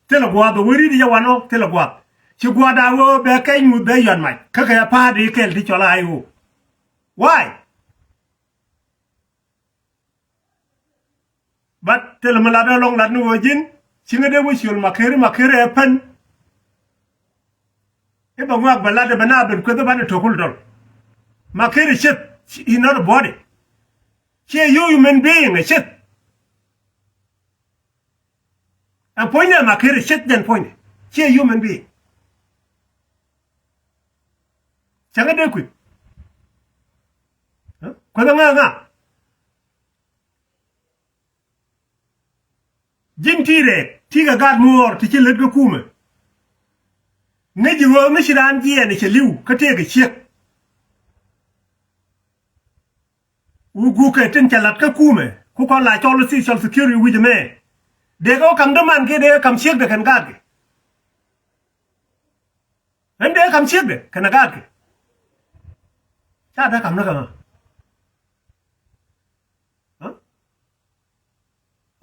thilɛ gua̱a̱th, wee ri̱t jɛ wanɔ thilɛ gua̱a̱th. Ci gua̱a̱th a wee bɛ kɛc ŋuth bɛ yuan mac kä kɛ pa̱a̱t i̱ kɛl ti cɔl a I O. Why? But thilɛ mi lat ɛlɔŋ lat ni ɣöö ji̱n ci ŋä dee wä ciöl Makeri, Makeri ɛ pän. I̱ bɛ ŋuak bɛ lat ɛ bɛ na ben kueth i̱ banɛ tok kul dɔl. Makeri cieth, he not a body. Ciɛ you human being ɛ cieth. Ɛ puɔ̱nydɛ Makeri cieth jɛn puɔ̱nydɛ. Ciɛ human being. Cäŋ ɛ dee kueth. Kueth ɛ ŋa ŋa. Ji̱n ti rɛɛk ti kɛ gaat muɔɔr ti ci lät kä kumɛ. Ŋäc ji̱ ɣöö mi ci raan jiɛɛn cɛ li̱w kä tëëkɛ ciek. Wä gukɛ tin cɛ la̱t kä kumɛ ku kɔn la cɔl social security wi̱c ɛmɛ. Dee kɛ wä kam däman kiɛ dee kɛ kam ciekdɛ kɛn gaatkɛ. Ɣän dee kɛ kam ciekdɛ kɛn gaatkɛ. Ca dee kam ni kɛ ɣä.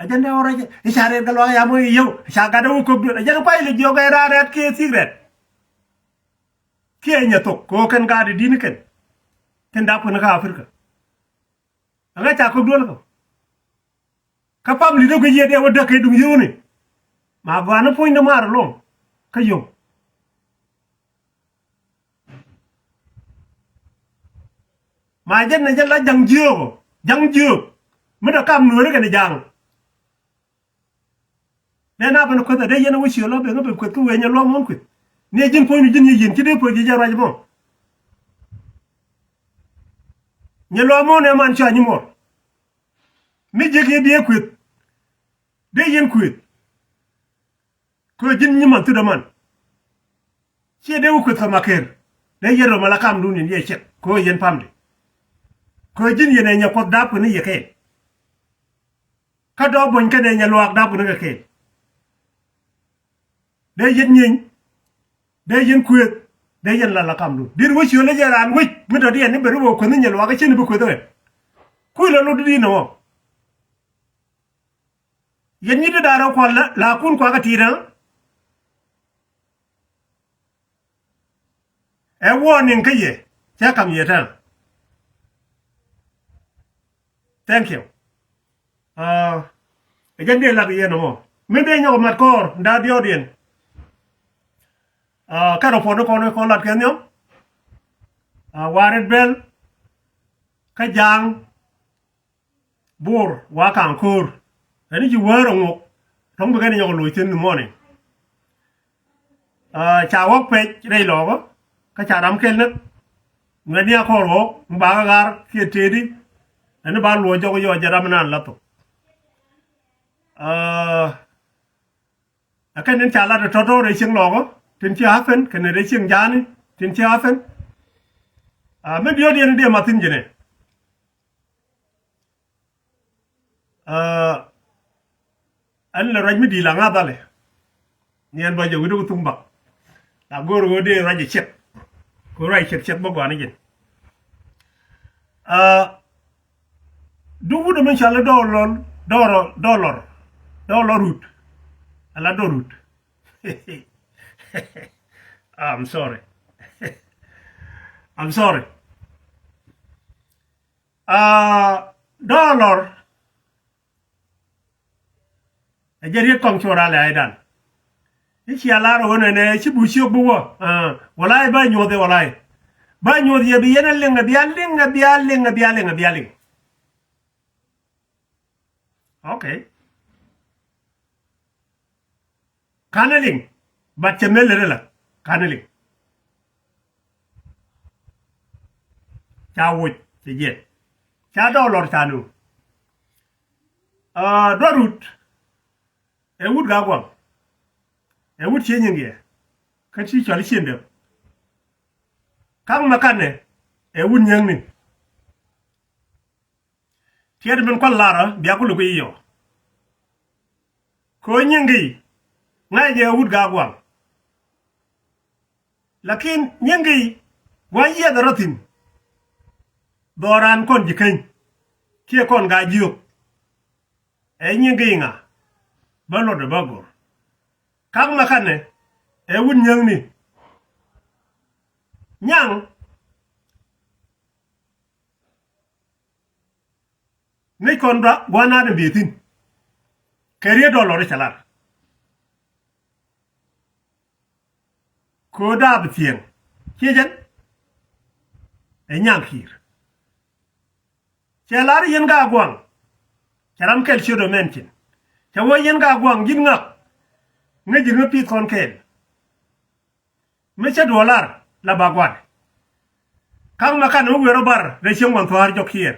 Ɛ jɛn dee wä rɛc i̱ ca rɛɛt kɛ luaak ya moc i̱ yio̱w ca gat dee wä kop duel ɛ jɛn kuay lɛ jiɔk ɛ raar rɛ̈t kiɛ thik rɛ̈t. Kiɛ nyɛ thok kɛ ɣöö kɛn gaat i̱ di̱t ni kɛn. Tin dap kɛn kä Africa. Ɛŋa ca kop duel kɛ kä pamili dee guic yɛ dee wä däk kɛ duŋ yio̱wni. Ma gɔaa ni puɔ̱nydä maar ɛlɔ̱ŋ kä yio̱w. Ma jɛn ni jɛ la ja̱ŋ jiöök ɔ ja̱ŋ jiöök. Mi dee kam nueeri kɛn ja̱a̱ŋ. Dee na ben kueth a dee yɛn a wä ciöl a ben a ben kueth kä wee nyɛ luaak muɔ̱n kueth. Ni ji̱n puɔ̱nydu ji̱n yɛ yi̱n ci dee puɔ̱ny ji̱ jɛ ruac mɔ. Nyɛ luaak muɔ̱n ɛ man cua nyi muɔr. Mi jiäk yɛ biɛ kueth. Dee yɛn kueth. Kɛ ji̱n nyi man thut aman. Ciɛ dee wä kueth kɛ Makeri. Dee yɛn rɔ mala kamdun in yɛ ciɛk kɛ yɛn pamdi. Kɛ ji̱n yɛn ɛ nyɛ kuɔth dap kɛ ni yɛ kɛɛl. Kä dɔɔk buɔ̱ny kɛnɛ nyɛ luaak dap kɛ ni kɛ kɛɛl. Dee yɛn nyieeny. Dee yɛn kueth. Dee yɛn lala kamdun dit wä ciöl ɛ jɛ raan wec mi dɔ̱diɛn ni ben ri wä kueth ni nyɛ luaak kä cin bi kueth ɛ. Kui̱ lɔ lot dit ni wä. Yɛn nyi̱t ti da̱a̱r ɛ kual la la kun kuakä ti̱i̱t ɛ. Ɛ warning kä yɛ cɛ kam yɛ tɛn. Thank you. Ɛ jɛn dee lak yɛn ɔmɔ min dee nyɔk mat kɔɔr nda diɔt yɛn. Kä rɔ puɔt ni kɔn kɔn lat kɛn nyɔk. Warit bel kä ja̱a̱ŋ. Bor wa ka̱a̱ŋ ko̱o̱r. Ɛn ji̱ wäär ɛŋok tɔ̱ŋ bi kɛn nyɔk loc thi̱n ni mɔni. Ca ɣɔ̱k pɛc rɛy lɔɔkä kä ca ram kɛl näk. Ŋuɛ̈tni a kɔɔr ɣɔ̱k mi ba kä ɣar kiɛ tëëdi. Ɛn ba luɔc jɔk yɔɔc jɛ ram inan lath thok. Ɛ kɛn in ca lat ɛ tɔ̱tɔ̱ rɛy cieŋ lɔɔkä tin ci happen kɛn rɛy cieŋ ja̱a̱ni tin ci happen. Min diɔ̱ɔ̱t yɛn in dee mathin jɛnɛ. Ɛn lɛ ruac mi di̱i̱l aŋa̱th alɛ. Ni ɛn bä jɛ wi̱dɛ ku thuŋ bak. La go̱o̱r ɣöö dee ruac ɛ ciɛk. Kɛ ruac ciɛk ciɛk bä gɔaa ni jɛn. Duk wut ɛmɛ cɔal i̱ dɔɔlɔr dɔɔlɔr dɔɔlɔr dɔɔlɔr rut. Ala dɔɔr rut. I'm sorry. I'm sorry. Aa dɔɔlɔr. Ɛ jɛ riet kɔŋ cuɔr alɛ aydan. I̱ cia lar ɣöö nɛnɛ ci bu ciök bi wä. Walay bä nyuɔth i̱ walay. Bä nyuɔth yɛ bi yɛn a liŋ a bia liŋ a bia liŋ a bia liŋ a bia liŋ. Okay. Ka̱n ɛ liŋ. But cɛ mel lät ɛ la ka̱n ɛ liŋ. Ca woc cɛ jiɛn ca dɔɔlɔr ca nu. Duɔt rut ɛ wut gak guam. Ɛ wut cie nyiŋ yɛ kä ti cɔl i̱ cien dep. Ka̱ŋ mɛ kanɛ ɛ wut nyiäŋni. Tiɛt min kual larä bia ku luk i̱ yɔ. Kɛ ɣöö nyiŋki ŋa̱c jɛ wut gak guaŋ. Lakin nyiŋki gua̱c yiɛth rɔ thi̱n. Dhɔran kɔn ji̱ keny kiɛ kɔn gak jiök. Ɛ nyiŋki ŋa? bä luɔtdɛ bä go̱r. Ka̱k Makanɛ ɛ wut Nyääŋni. Nyaŋ ŋäc kɔn gua̱a̱th naat in bi̱i̱ thi̱n kɛ riet dɔlɔr cɛ lar. Kɛ ɣöö Da̱a̱p Thiɛŋ ciɛ jɛn ɛ Nyaŋ Ki̱i̱r. Cɛ lar yɛn Gaaguaŋ, cɛ ram kɛl ciötdɛ mɛn cin. Cɛ wee yɛn Gaaguaŋ ji̱n ŋak, ŋäc ji̱n mi pi̱th kɔn kɛɛl. Mi cä duɔl lar la ba gua̱n. Ka̱k Makanɛ mi wëë rɔ bar rɛy cieŋ Waŋ Thua̱a̱r jɔk kiɛɛr,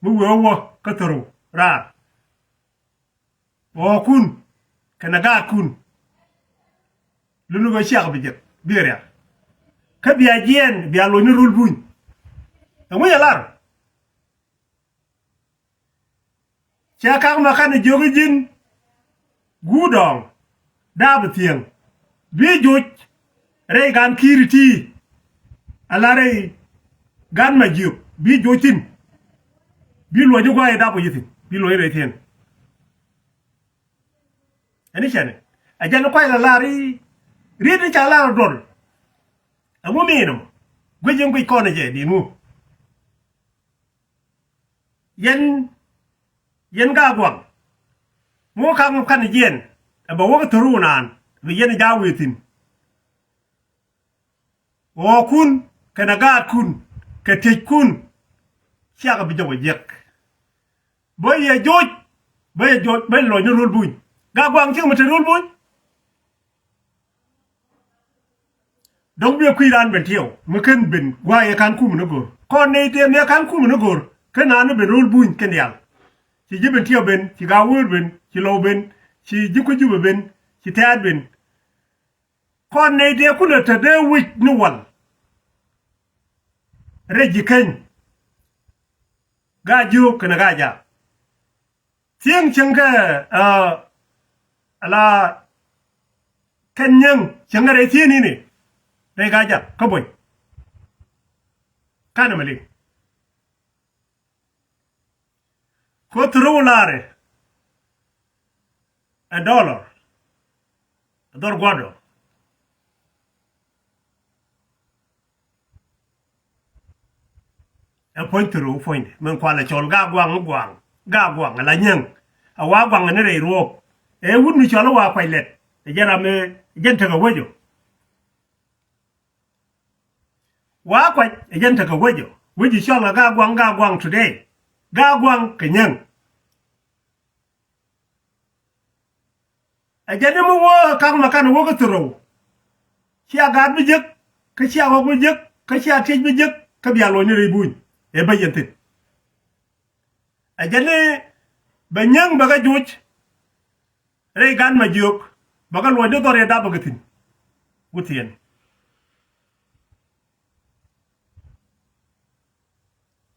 mi wëë wä kä thorow raar. Ɣɔ̱ɔ̱kun kɛnɛ gaatkun. Luni ɣöö ciak bi jek bi rial. Kä bia jiɛɛn bia loc ni Rul Buny. Ɛŋu cɛ lar? Cɛ Ka̱k Makanɛ jiök i̱ ji̱n guut dɔɔŋ Da̱a̱p Thiɛŋ bi joc rɛy gan Ki̱i̱r ti̱ti̱. Ala rɛy gan Majiök bi joc thi̱n. Bi luɔc i̱ gua̱a̱c i̱ dap wä ji̱ thi̱n, bi luɔc i̱ rɛy thi̱n. Ɛn i̱ cɛn i̱ ɛ jɛn i̱ kuac la lar i̱ riet in ca lar i̱ duɔl. Ɛŋu min ɛmɔ guic in guic kɔn ɛ jɛ di̱i̱n ŋu? Yɛn, yɛn Gaaguaŋ, mi wä Ka̱k Makanɛ jiɛɛn ɛ bɛ wä kä thorow naan bi yɛn ja̱ wëë thi̱n. Ɣɔ̱ɔ̱kun kɛnɛ gaatkun kɛ tiɛckun ciakɛ bi jɔk ɛ jiɛk. Bä yɛ joc, bä yɛ joc, bä yɛ lɔc ni Rul Buny. Gaaguaŋ cikɛ mi te Rul Buny. Dɔ̱ŋ biɛ kui̱ raan Bentiu mi ken ben gua̱a̱c ɛ ka̱n kumɛ ni go̱r. Kɔn nɛy tëë mi ɛ ka̱n kumɛ ni go̱r ken naan ni ben Rul Buny kɛn diaal. Ci ji̱ Bentiu ben, ci Gaawäär ben, ci Lɔw ben, ci ji̱ Kuec Jubɛ ben, ci Tɛ̈t ben. Kɔn nɛy tëë kulɛ te dee wi̱c ni wal. Rɛy ji̱ keny Gaajiök kɛnɛ Gaajaak. Thiäŋ cieŋ kɛ, ɛ, ala kɛn Nyäŋ cieŋ kɛ rɛy thieen ini rɛy Gaajaak kä Buɔ̱ny. Kanɛ mɛ liŋ. Kä throw larɛ ɛ dollar ɛ dhɔr gua̱dɔ. Ɛ puɔ̱ny throw puɔ̱nydɛ min kualɛ cɔl Gaaguaŋ, Guaŋ, Gaaguaŋ ala Nyäŋ. A wa Guaŋ ni rɛy ruɔ̱ɔ̱p. Ɛ wut mi cɔl i̱ Wa Kuac Lɛt ɛ jɛn ram ɛ jɛn tekɛ wecɔ. Wa Kuac ɛ jɛn tekɛ wecɔ, wecɔ cɔal kɛ Gaaguaŋ, Gaaguaŋ today. Gaaguaŋ kɛ Nyäŋ. Ɛ jɛn ni mi wä Ka̱k Makanɛ wä kä thorow. Cia gaat bi jek, kä cia ɣɔk bi jek, kä cia tiec bi jek, kä bia luɔ̱ny ni rɛy Buny. Ɛ bä yɛn thi̱n. Ɛ jɛn ni bɛ Nyäŋ bɛ kɛ joc rɛy gan Majiök, bɛ kɛ luɔ̱c ni dhɔr yɛ dap bɛ kɛ thi̱n. Wuthiɛn.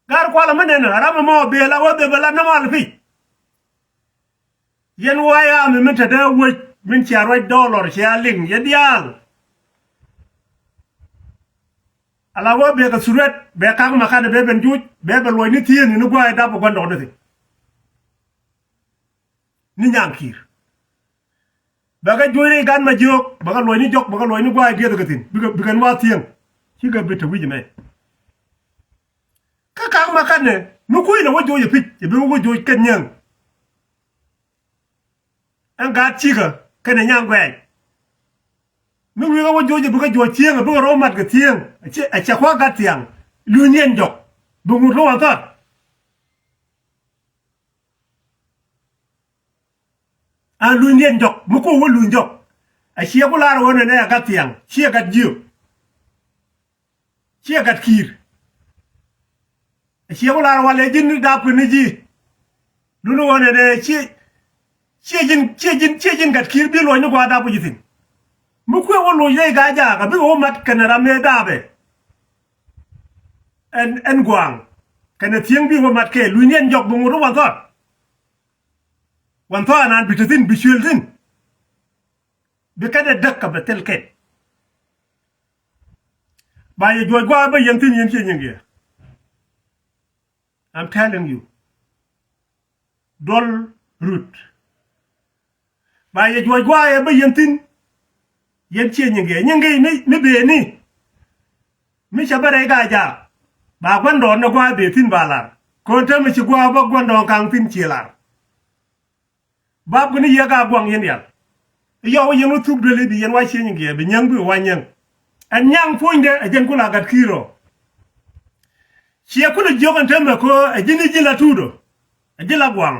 Gar kualɛ mi nɛn ram ɛmɔ bel a wä bel bɛ la nɔmal pi̱c. Yɛn wä ya mi min te dee wec min cia ruac dollar cia liŋ yɛ diaal. Ala wä bɛ kɛ thuret bɛ Ka̱k Makanɛ bɛ ben joc bɛ bɛ luɔ̱c ni thieen ni gua̱a̱c dap bɛ gua̱ndɔɔŋni thi̱n. Ni Nyaŋ Ki̱i̱r. Bɛ kɛ juɔ̱c rɛy gan Majiök, bɛ kɛ luɔ̱c ni jɔk, bɛ kɛ luɔ̱c ni gua̱a̱c dieth kɛ thi̱n. Bikɛ, bikɛ nuaar thiäŋ. Cikɛ bi te wi̱c ɛmɛ. Kä Ka̱k Makanɛ, mi kui̱ lɛ wä joc ɛ pi̱c, ɛ bi wä joc kɛn Nyäŋ. Ɛn gaat cikä, kɛnɛ Nyaŋ Guɛɛc. Mi wi̱i̱ kɛ wä joc ɛ bikɛ juɔ̱c thiäŋ, ɛ bikɛ rɔw mat kɛ thiäŋ. Ɛ cɛ, ɛ cɛ kua̱ gat thiaŋ. Luny yɛn jɔk. Bi ŋut kä Waŋ Thɔt. A lunydiɛn jɔk mi kok wä luny jɔk. A ciɛ ku lar ɣöö nɛnɛ a gat thiaŋ ciɛ gat jiök. Ciɛ gat ki̱i̱r. A ciɛ ku lar walɛ ji̱n dap kɛ ni ji̱. Luni ɣöö nɛnɛ ciɛ, ciɛ ji̱n, ciɛ ji̱n, ciɛ ji̱n gat ki̱i̱r bi luɔ̱c ni gua̱a̱r dap kɛ ji̱ thi̱n. Mi kuɛ wä luɔ̱c rɛy Gaajaak a bikɛ wä mat kɛnɛ ram mëë dapɛ. Ɛn, ɛn gua̱a̱ŋ kɛnɛ thiäŋ bi wä mat kɛ lunydiɛn jɔk bi ŋut wä Waŋ Thɔt. Waŋ Thɔt anan bi te thi̱n bi cuël thi̱n. Bi kɛn ɛ däk kɛ bɛ thil kɛn. Ba yɛ juɔc gua̱a̱ bä yɛn thi̱n yɛn ciɛ nyiŋ yɛ. I'm telling you. Duɔl rut. Ba yɛ juɔc gua̱a̱ yɛ bä yɛn thi̱n. Yɛn ciɛ nyiŋ gɛ nyiŋ gɛ ni ni bëë ni. Mi cɛ bä rɛy gaa jaak. Ba gua̱ndɔɔŋ ni gua̱a̱ bëë thi̱n ba lar. Ko̱n täämɛ ci gua̱a̱ bä gua̱ndɔɔŋ ka̱ŋ thi̱n ciɛ lar. Bap kɛ ni yɛ gaa gua̱ŋ yɛn diaal. Yɔw yɛn wä thuk duëli bi yɛn wa ciɛ nyiŋ gɛ bi nyäŋ bi wa nyäŋ. Ɛn nyaŋ puɔ̱nydɛ ɛ jɛn kula gat ki̱i̱r ɔ. Ciɛ kulɛ jiök ɛn täämɛ ko̱ ɛ ji̱n i̱ ji̱ la tuut ɔ. Ɛ ji̱ la gua̱ŋ.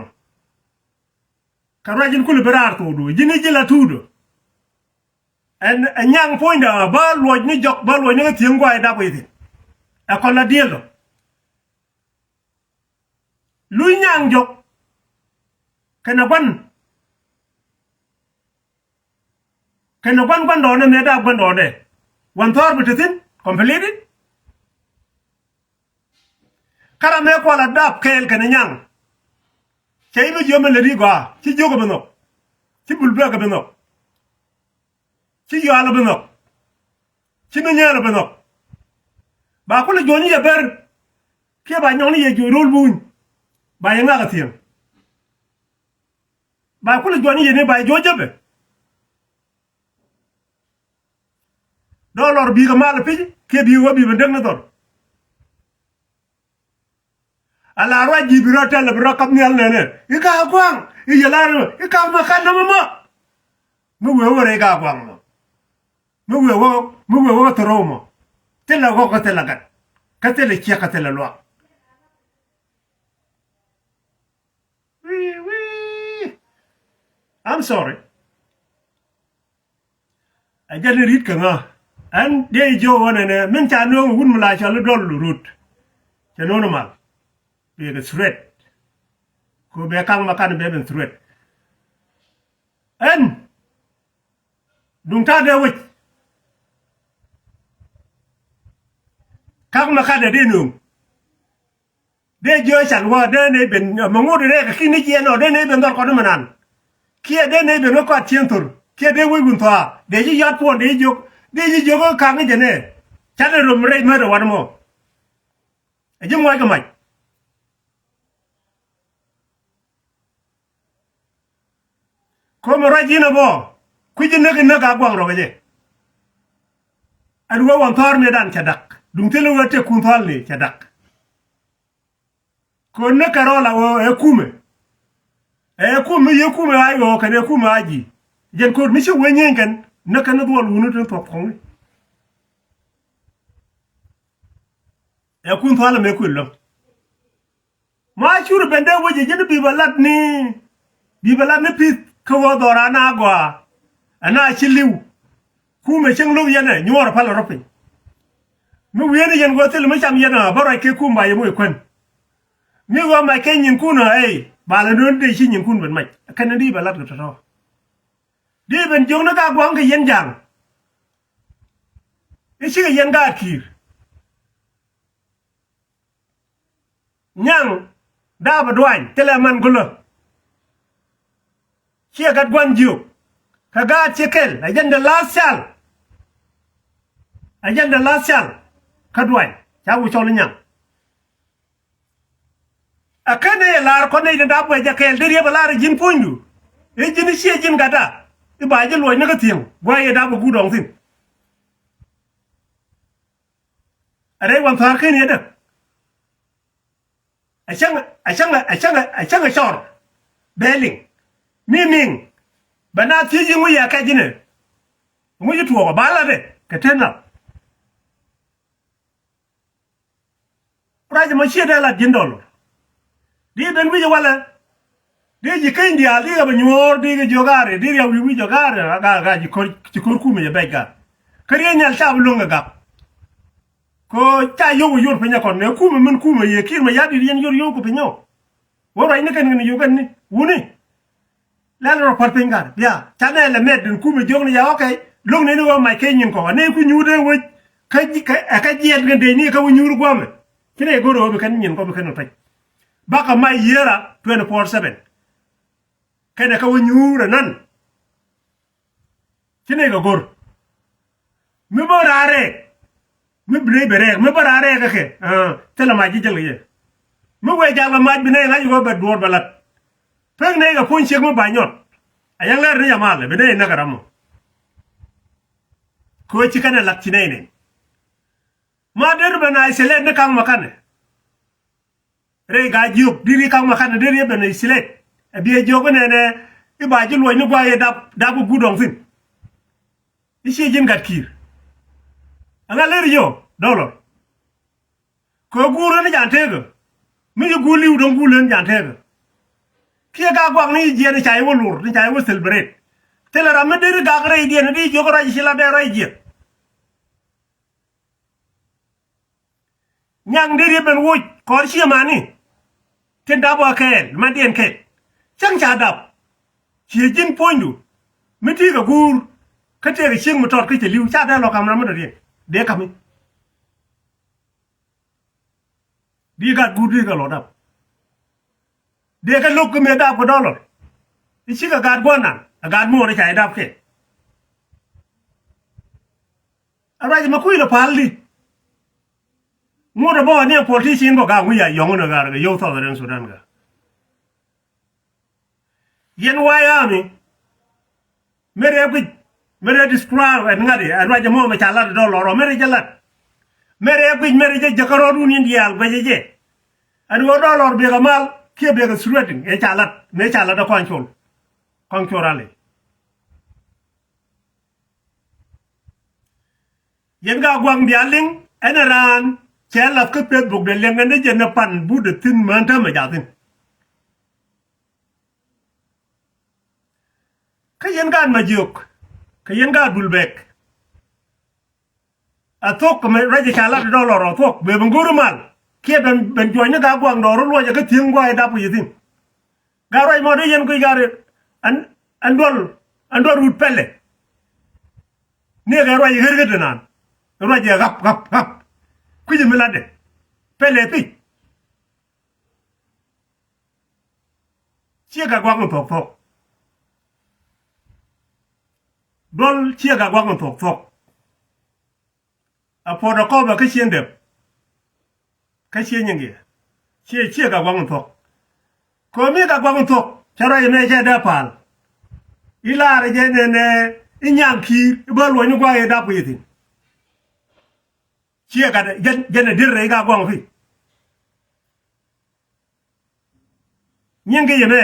Kɛ ruac in kulɛ bi raar thokdu ji̱n i̱ ji̱ la tuut ɔ. Ɛn ɛ nyaŋ puɔ̱nydɛ bä luɔc ni jɔk bä luɔc ni kä thieŋ guay dap wi̱i̱ thi̱n. Ɛ kɔn la diël ɔ. Luc nyaŋ jɔk kɛnɛ gua̱n. Kɛnɛ gua̱n gua̱ndɔɔŋdɛ mëë dap gua̱ndɔɔŋdɛ. Gua̱n thɔɔr bi te thi̱n completed. Kä ram mëë kual a dap kɛɛl kɛnɛ nyaŋ. Cɛ i̱ mi jiöm ɛn lät i̱ gɔaa ci jiök ɛ bi nhɔk. Ci bul bek ɛ bi nhɔk. Ci yual ɛ bi nhɔk. Ci mi nyɛɛl ɛ bi nhɔk. Ba kulɛ juɔ̱n i̱ yɛ ber. Kiɛ ba nyɔk ni yɛ jiök ro̱l buny. Ba yɛ ŋak ɛ thieŋ. Ba kulɛ juɔ̱n i̱ yɛ ni ba yɛ juɔ̱c jäpɛ. Dɔlɔr bikɛ mal pi̱c kiɛ bikɛ wä bi ben dek ni dhɔr. Ala ruac ji̱ bi rɔ tɛl bi rɔ kap nhial nɛnɛ i̱ ka gua̱a̱ŋ i̱ yɛ lar i̱ ka ma kan nɔmɔ mɔ. Mi wee wä rɛy ka gua̱a̱ŋ mɔ. Mi wee wä mi wee wä kä thorow mɔ. Thilɛ ɣɔk kä thilɛ gat kä thilɛ ciɛk kä thilɛ luak. Wii, wii. I'm sorry. Ɛ jɛn ni ri̱t kɛ ŋa. Ɛn diɛ i̱ jiök ɣän ɛnɛ min ca nööŋ wut mi la cɔl i̱ dɔl rut. Cɛ no̱o̱ŋ mal. Biɛ kɛ threat. Kɛ bɛ kaŋ ma kan bɛ ben threat. Ɛn duŋ ta̱a̱ dee wec. Kaŋ ma kan dee nööŋ. Dee jiö can wä dee ney ben mɛ ŋut rɛɛk kä ki̱n ni jiɛn ɔ dee ney ben dhɔr kɔn ni mɛ nan. Kiɛ dee ney ben kä kɔat cieŋ thor kiɛ dee wec wun thɔaa dee ji̱ yɔt puɔn dee jiök dee ji̱ jiök kä ka̱k ni jɛ nɛ. Canɛ rom rɛy mät ɛ wan mɔ. Ɛ ji̱ muɔc kɛ mac. Ko̱mɛ ruac ji̱n ɛ bɔ kui̱ ji̱ näk in näk a guaŋ rɔk ɛ jɛ. Ɛn wee wan thɔɔr ni dan cɛ dak duŋ thil wee tëk kun thɔɔl ni cɛ dak. Ko̱n näk kɛ rɔɔl a ɣöö ɛ kumɛ. Ɛ kumɛ mi yee kumɛ a ɣöö kɛn ɛ kumɛ a ji̱. Jɛn ko̱r mi ci wee nyieeny kɛn näk kɛn ni dhuɔl wuni tin thuɔk kɔŋni. Ɛ kun thɔɔl ɛmɛ kuël lɔ̱ŋ. Ma cur ben dee wec ji̱n bi bɛ lat ni bi bɛ lat ni pith kä wä dhɔra na gɔaa. Ɛna ci li̱w. Kumɛ cieŋ lo̱k yɛn ɛ nyuɔɔr pal rɔ piny. Mi wi̱i̱ni yɛn wä thil mi cam yɛn ɛ bä ruac kɛ kum ba yɛ moc kuän. Mi wä mac kɛ nyinkun ɛ ey ba lɛ nööŋ dee ci nyinkun ben mac kɛn ni di bɛ lat kɛ tɔ̱tɔ̱. Di ben jiök ni ka gua̱ŋ kɛ yɛn ja̱a̱ŋ. I̱ cikɛ yɛn gaat ki̱i̱r. Nyaŋ daapä duany thilɛ man gulä. Ciɛ gat gua̱n jiök kɛ gaat ci kɛl a jɛn dɛ lath cal. A jɛn dɛ lath cal kä duany ca wä cɔl nyaŋ. A ken ëë lar kɔn nɛy tin dap wɛc jɛ kɛɛl dee riep a lar ji̱n puɔ̱nydu. I̱ ji̱n i̱ ciɛ ji̱n gatda i̱ ba ji̱ luɔc ni kä thi̱eŋ gua̱a̱c yɛ dap a guut dɔŋ thi̱n. A rɛy wan tha̱a̱r ken yɛ däk. A cäŋ a cäŋ a cäŋ a cäŋ a cɔr bɛ liŋ mi miŋ. Bɛ na thiec i̱ ŋuc yɛ kɛc inɛ. Ŋuc i̱ tuɔɔk a ba latdɛ kɛ ten nap. Ruac ɛmɔ ciɛ dee lat ji̱n dɔl. Di ben wi̱c ɛ walɛ. Di ji̱ keny diaal di kɛ bɛ nyuɔ̱ɔ̱r di kɛ jiök aari di riaw wi̱i̱ wi̱c jɔk aari gaa gaa ji̱ ko̱r ji̱ ko̱r kumɛ jɛ bɛc gaa. Kä riey nhial ca bi lo̱ŋ kɛ gak. Kɛ ɣöö ca yio̱w kɛ yor piny ɛ kɔn nɛ kumɛ min kumɛ yɛ ki̱i̱r mɛ ya̱r di̱t yɛn yor yio̱w kɛ piny ɔ. Wä ruacni kɛn kɛn yio̱w kɛn ni wuni. Lɛl rɔ päl piny gat bia ca nɛ lɛ mɛt den kumɛ jiök ni ya ɔkɛ. Lo̱k nɛni wä mac kɛ nyin kɔ anɛ ku nyuur dee wec. Kä kä ɛ kä jiɛt kɛn dee ni kä wä nyuur guamɛ. Ci nɛ go̱r ɣöö bi kɛn nyin kɔ bi kɛn wä pɛc. Bakɛ mac yiëra twenty four seven. Kɛnɛ kä wä nyuur ɛ nan. Ci nɛ kɛ go̱r. Mi bä raar rɛɛk. Mi bi nɛy bɛ rɛɛk mi bä raar rɛɛk kä kɛ. Thilɛ mac ji̱ jäl kɛ yɛ. Mi wee jal kɛ mac bi nɛy ŋa̱c kɛ wä bɛ duɔ̱ɔ̱r bɛ lat. Pek nɛy kɛ puɔ̱ny ciek mi ba nyɔt. A yɛn lɛr ni yamal bi nɛy näk ɛ ram mɔ. Kɛ ɣöö ci kɛn ɛ lak ci nɛy nɛn. Ma der ben isolate ni ka̱ŋ ma kanɛ. Rɛy Gaa-jiök, deri ka̱ŋ ma kanɛ, deri ben isolate. Ɛ bi ɛ jiök inɛnɛ i̱ ba ji̱ luɔ̱c ni gua̱a̱th i̱ dap, dap i̱ guut dɔ̱ŋ thi̱n. I̱ ciɛ ji̱n Gat Ki̱i̱r. Ɛŋa ler yio̱w Dollar? Kɛ guur ni jan tekä. Mi ci guur li̱w dɔ̱ŋ guur len jan tekä. Kiɛ Gaa-gua̱k ni jiɛn ni ca i̱ wä lur, ni ca i̱ wä celebrate. Thilɛ ram mi deri gak rɛydiɛn, ni di jiök ruac ci lat dee ruac jiɛn. Nyaŋ deri ben woc kɔr ciɛ mani. Tin dap wä kɛɛl, mandiɛn kɛɛl. Cäŋ ca dap. Ciɛ ji̱n puɔ̱nydu. Mi ti kɛ guur. Kä tëëkɛ cieŋ mi tɔt kä cɛ li̱w, ca dee lɔ kam ram mi dɔ̱diɛn. Dee kami. Di gat guur di kɛ lɔ dap. Dee kɛ lo̱k kä mëë dap kɛ Dollar. I̱ cikɛ gat gua̱nan, ɛ gat muɔɔr i̱ ca i̱ dap kɛ. A ruac mɛ kui̱ lɛ pal di. Ŋut ɛ bä ɣän ni ɛ politician bä ka ŋui̱ a yɔ̱ŋ ni ɣaar kɛ yio̱w Southern Sudan ka. Yɛn White Army. Mɛrɛ guic, mɛrɛ describe ɛn ŋa̱t ɛ ruac ɛmɔ mɛ ca lat ɛ Dollar ɔ mɛrɛ jɛ lat. Mɛrɛ guic, mɛrɛ jɛ jäkä rɔɔdun in diaal guic ɛ jɛ. Ɛn ɣöö Dollar biɛkɛ mal kiɛ biɛkɛ threatening ɛ ca lat, mëë ca lat ɛ kɔn col. Kɔn col rali. Yɛn Gaa-gua̱k diaal liŋ ɛn ɛ raan cɛ lath kä Facebook dee liŋ ɛn dee jɛn ɛ pan but dee thi̱n mään täämɛ jaathin. Kä yɛn gaat Majiök, kä yɛn gaat Dul Bɛk. A thuɔ̱k kɛ mɛ ruac ca lat Dollar ɔ thuɔ̱k bɛ ben go̱o̱ri mal kiɛ ben, ben juɔ̱cni Gaa-gua̱k dɔɔr luɔcɛ kä thi̱eŋ gua̱a̱c dap kɛ yɛ thi̱n. Gaa ruac mɔ dee yɛn kui̱ gaa ri ɛn, ɛn duɔl, ɛn duɔl rut pɛlɛ. Ni kɛ ruac ɣer ɣer ti naan ruac ɛ ɣap ɣap ɣap. Kui̱c mi latdɛ pɛlɛ thi̱c. Ciɛ Gaa-gua̱k in thuɔ̱k thuɔ̱k. Duɔl ciɛ Gaa-gua̱k in thuɔ̱k thuɔ̱k. A puɔt a kɔpɛ kä ciɛ dep. Kä ciɛ nyiŋkiɛ. Ciɛ, ciɛ Gaa-gua̱k in thuɔ̱k. Kɛ mi Gaa-gua̱k in thuɔ̱k cɛ ruac ɛmɛ cɛ dee pal. I̱ laarɛ jɛ nɛnɛ i̱ Nyaŋ Ki̱i̱r i̱ bä luɔ̱ny ni gua̱a̱k i̱ dap kɛ yɛ thi̱n. Ciɛ gat jɛn, jɛn ɛ dier rɛy Gaa-gua̱k in thuɔ̱k. Nyiŋ kɛ yɛn ɛ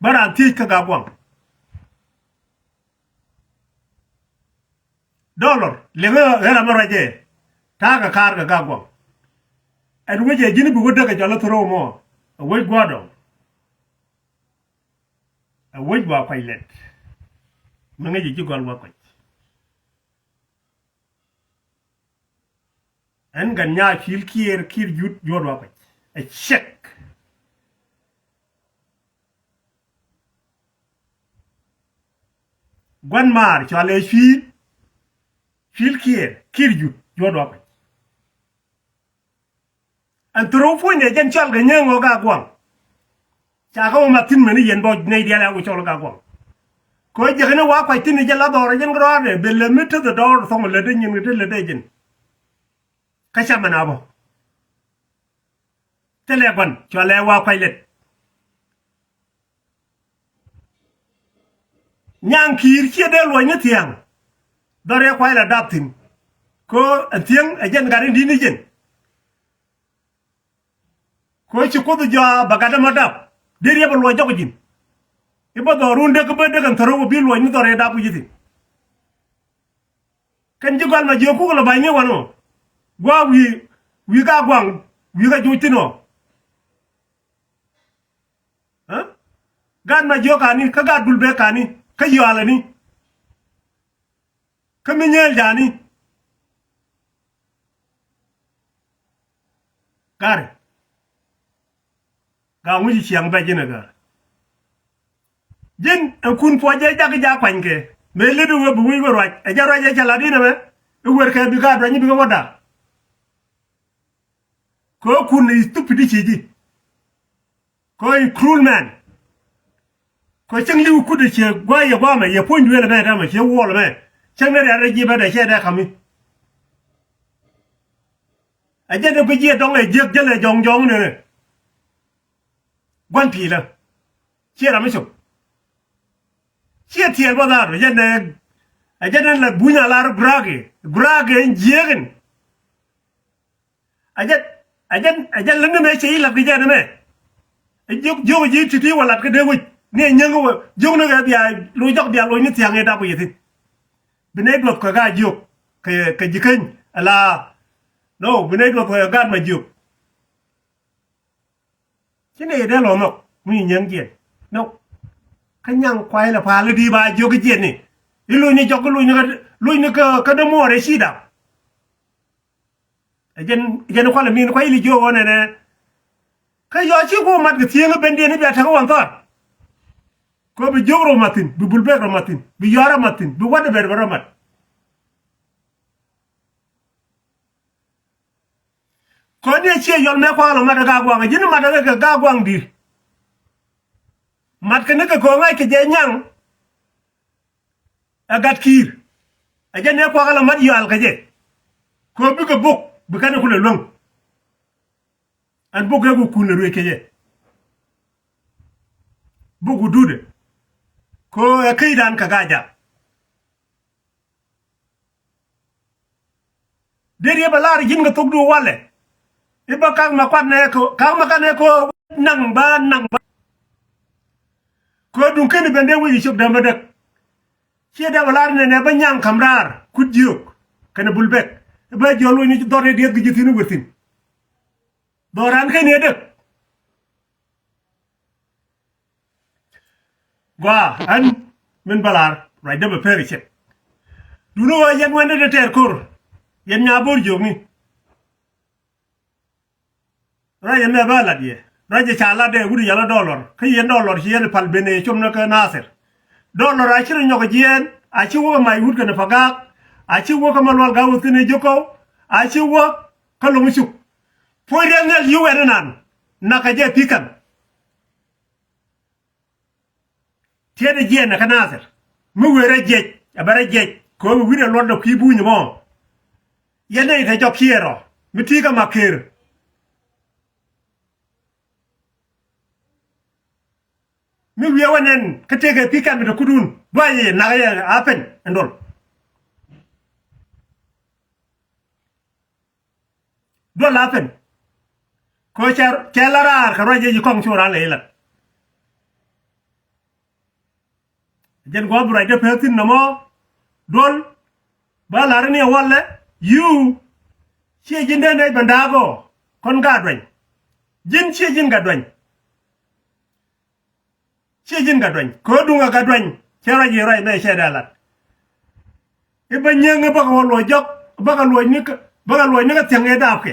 bä raan thiec kä Gaa-gua̱k. Dollar liŋ ɣän ram mi ruac ɛ ta̱a̱ kɛ ka̱a̱r kɛ Gaa-gua̱k. Ɛn wec ɛ ji̱n bi wä däk ɛ jɔl ɛ throw mɔ ɛ wec gua̱a̱r dɔ̱ŋ. Ɛ wec wa kuac lɛt mi ŋäc ɛ ji̱ gɔl wa kuac. Ɛn Gat Nyaak Cil Kiir, Kiir Jut Juɔt Wa Kuac. Ɛ cɛk. Gua̱n maar cɔalɛ Cil, Cil Kiir, Kiir Jut Juɔt Wa Kuac. Ɛn throw puɔ̱nydɛ jɛn cɔal kɛ nyääŋ ɣɔ̱k Gaa-gua̱k. Ca kä wä mat thi̱n mɛn i̱ yɛn bä nɛy diaal ɛ wä cɔl Gaa-gua̱k. Kɛ ɣöö jiäkni Wa Kuac thi̱n i̱ jɛ la dhɔr ɛ jɛn kärɔaadɛ ben lät mi te dhɛ dɔɔr thɔŋ lät dee nyin kɛ te lät dee jɛn. Kä ca mɛn a bä thilɛ gua̱n cɔalɛ Wa Kuac lät. Nyaŋ Kiir ciɛ dee luɔ̱c ni thia̱a̱ŋ. Dhɔr ɛ kuay la dap thi̱n. Kɛ ɣöö ɛn thiäŋ ɛ jɛn gat in di̱t ni jɛn. Kɛ ɣöö ci Kuoth jɔaa bɛ gat ɛmɔ dap. Dee riɛp ɛ luɔ̱c jɔk ji̱n. I̱ bä dhɔrun dee kä bä dee kɛn thɔr ɛ wä bi luɔ̱c ni dhɔr ɛ dap wi̱c thi̱n. Kɛn ji̱ gɔal ma jiök kuk lɛ ba̱ny ni wan ɔ. Gua̱a̱k wi̱i̱, wi̱i̱ Gaa-gua̱k, wi̱i̱ kä juuc thi̱n ɔ. Ɣä? Gaat ma jiök kani, kä gaat Dul Bek kani, kä Yualani. Kä mi nyel jani. Gari. Gaa ŋuci ciaŋ bɛ ji̱n ɛ gär. Ji̱n ɛ kun puɔc jɛ jak jak kuanykɛ. Mëë lit iwee bi wi̱i̱ wä ruac. Ɛ jɛ ruac ɛ cɛ lat inɛ mɛ. Iwer kɛ bi gaat ruac ni bi kɛ wä da̱a̱k. Kɛ ɣöö kun i̱ stupid i̱ ci ji̱. Kɛ ɣöö i̱ cruel man. Kɛ cäŋ li̱w kut i̱ ciɛ gua̱a̱c yɛ gua̱a̱mɛ yɛ puɔ̱ny duëël ɛmɛ täämɛ ciɛ wuɔl ɛmɛ. Cäŋ ni riat rɛc ji̱ bɛ dee cɛ dee ka̱mi. Ɛ jɛn i̱ guic jiɛ dɔ̱ŋ ɛ jiäk jälɛ jɔ̱ŋ jɔ̱ŋ nɛnɛ. Gua̱n pi̱i̱lä. Ciɛ ram mi cop. Ciɛ tiɛɛl bä dhaar ɛ jɛn ɛ, ɛ jɛn ɛ la buny a lar guraak ɛ, guraak ɛ jiɛɛk in. Ɛ jɛn, ɛ jɛn, ɛ jɛn lä ni mɛ cɛ i̱ lat kɛ jɛn ɛmɛ. Ɛ jiök, jiök ji̱ ti̱ti̱ wä lat kä dee wec ni ɛ nyäŋ wä jiök ni kɛ bia loc jɔk bia loc ni thiaŋ ɛ dap wec ɛ thi̱n. Bi nɛy duɔth kɛ gaa jiök kɛ, kɛ ji̱ keny ala. No, bi nɛy duɔth kɛ gaat ma jiök. Ci nɛy dee lɔ nhɔk mi nyi nyäŋ jiɛn. No. Kä nyaŋ kuay lɛ pa̱a̱l di ba jiök jiɛn ni. I̱ loc ni jɔk, i̱ loc ni kä, loc ni kä, kä dämuɔɔr ɛ ci dap. Ɛ jɛn, ɛ jɛn kualɛ min kuay li jiök ɣɔn ɛnɛ. Kä yɔ ci ku mat kɛ thieŋ i̱ ben diɛn i̱ bia tekɛ wan thɔɔt. Kɛ bi jiök rɔ mat thi̱n, bi bul bek rɔ mat thi̱n, bi yɔaar rɔ mat thi̱n, bi wat i̱ bɛr bɛ rɔ mat. Kɔn ni ɛ ciɛ yɔl mɛ kuakä lɔ mat ɛ gaa guaŋ, ɛ ji̱n mat ɛ kɛ gaa guaŋ di̱i̱r. Mat kɛ ni kɛ kɛ ɣöö ŋa̱c kɛ jɛ nyaŋ ɛ gat ki̱i̱r. Ɛ jɛn ɛ kuakä lɔ mat yɔal kɛ jɛ. Kɛ ɣöö bikɛ bok, bi kɛn ɛ kulɛ luäŋ. Ɛn bok ɛ ku kun ɛ ruëc kɛ jɛ. Bok ku dut ɛ. Kɛ ɣöö ɛ käcdan kɛ gaa jap. Dee riep a lar ji̱n kɛ thokdu walɛ. I̱ bä kak ma kuat nɛ kɛ, kak ma kuat nɛ kɛ naŋ bä, naŋ bä. Kɛ duŋ keni ben dee wec i̱ cop däm bä däk. Ciɛ dee bä lar nɛ nɛ bä nyaŋ ka̱m raar kut jiök kɛnɛ bul bek. I̱ bä jiɔl wec ni dhɔr i̱ dieth kɛ ji̱ thi̱n i̱ weth thi̱n. Dhɔr ran keni ɛ däk. Gɔaa, ɣän min bä lar ruacdä bɛ pek ɛ cɛk. Duundä ɣöö yɛn wendä te tɛɛr ko̱r, yɛn nya bo̱r jiökni. Ruac ɛmɛ bä lat yɛ, ruac ɛ ca lat dee wut yɛn la dɔlɔr, kä yɛn dɔlɔr ci yɛn pal ben ɛ com ni kä Nathir. Dɔlɔr a ci rɔ nyɔk ɛ jiɛɛn, a ci wä kä mac wut kɛnɛ Pagak, a ci wä kä ma lual ga̱a̱k wä thi̱n ɛ jiök kɔw, a ci wä kä lo̱ŋ cuk. Puɔ̱ny riɛk nhial yi̱w ɛn inan nak kɛ jɛ pi̱kän. Tiɛt ɛ jiɛn ɛ kä Nathir mi wëë rɛ jiɛc ɛ bɛ rɛ jiɛc kɛ ɣöö bi wi̱n ɛ luɔt dɔ kui̱ buny ɛmɔ. Yɛn nɛy te jɔk ciëër ɔ mi ti̱i̱ kä Makër. Mi wiee wä nɛn kä tëëkɛ pi̱kɛn mi te kutdun duay yɛ nak yɛ a pɛn ɛn dol. Duɔl la pɛn. Kɛ cɛ, cɛ la raar kɛ ruac jɛ ji̱ kɔŋ cu raan lɛ ilat. Jɛn guɔ bi ruacdä pek thi̱n nɔmɔ. Duɔl. Bä la̱r ni ɛ walɛ. Yuu. Ciɛ ji̱n dee nɛy ben da̱a̱k ɔ. Kɔn Gatduany. Ji̱n ciɛ ji̱n Gatduany. Ciɛ ji̱n Gatduany kɛ ɣöö duŋ ɛ Gatduany cɛ ruac i̱ ruac mɛ cɛ dee lat. I̱ bä nyiëŋ i̱ bäkɛ wä luɔc jɔk bäkɛ luɔc ni kä bäkɛ luɔc ni kä thiäŋ i̱ daapkɛ.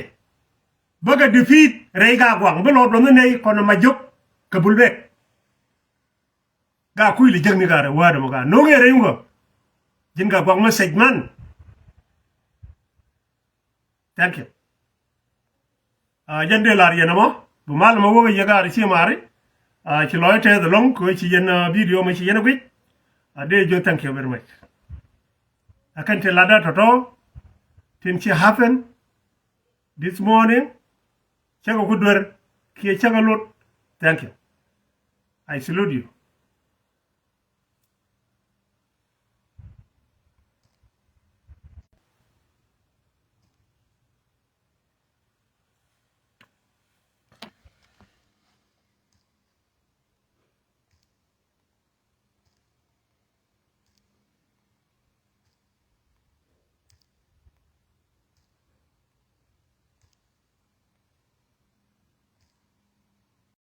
Bäkɛ defeat rɛy Gatguaŋ bi lɔ duɔth ni nɛy kɔn ɛ ma jiök kɛ bul bek. Gaa kui̱ li jäkni gaa rɛw wäär ɛmɔ gaa no̱o̱ŋ i̱ rɛy ŋukä. Ji̱n Gatguaŋ message man. Thank you. Jɛn dee lar yɛn ɛmɔ bi mal ɛmɔ wä kä yɛ gat ci mari. Ci lɔc tɛth ɛlɔŋ kɛ ci yɛn video mɛ ci yɛn ɛ guic. A dee jiök thank you very much. A kɛn ti latdä tɔ̱tɔ̱ tin ci happen this morning. Cäkɛ ku duer kiɛ cäkɛ lot. Thank you. I salute you.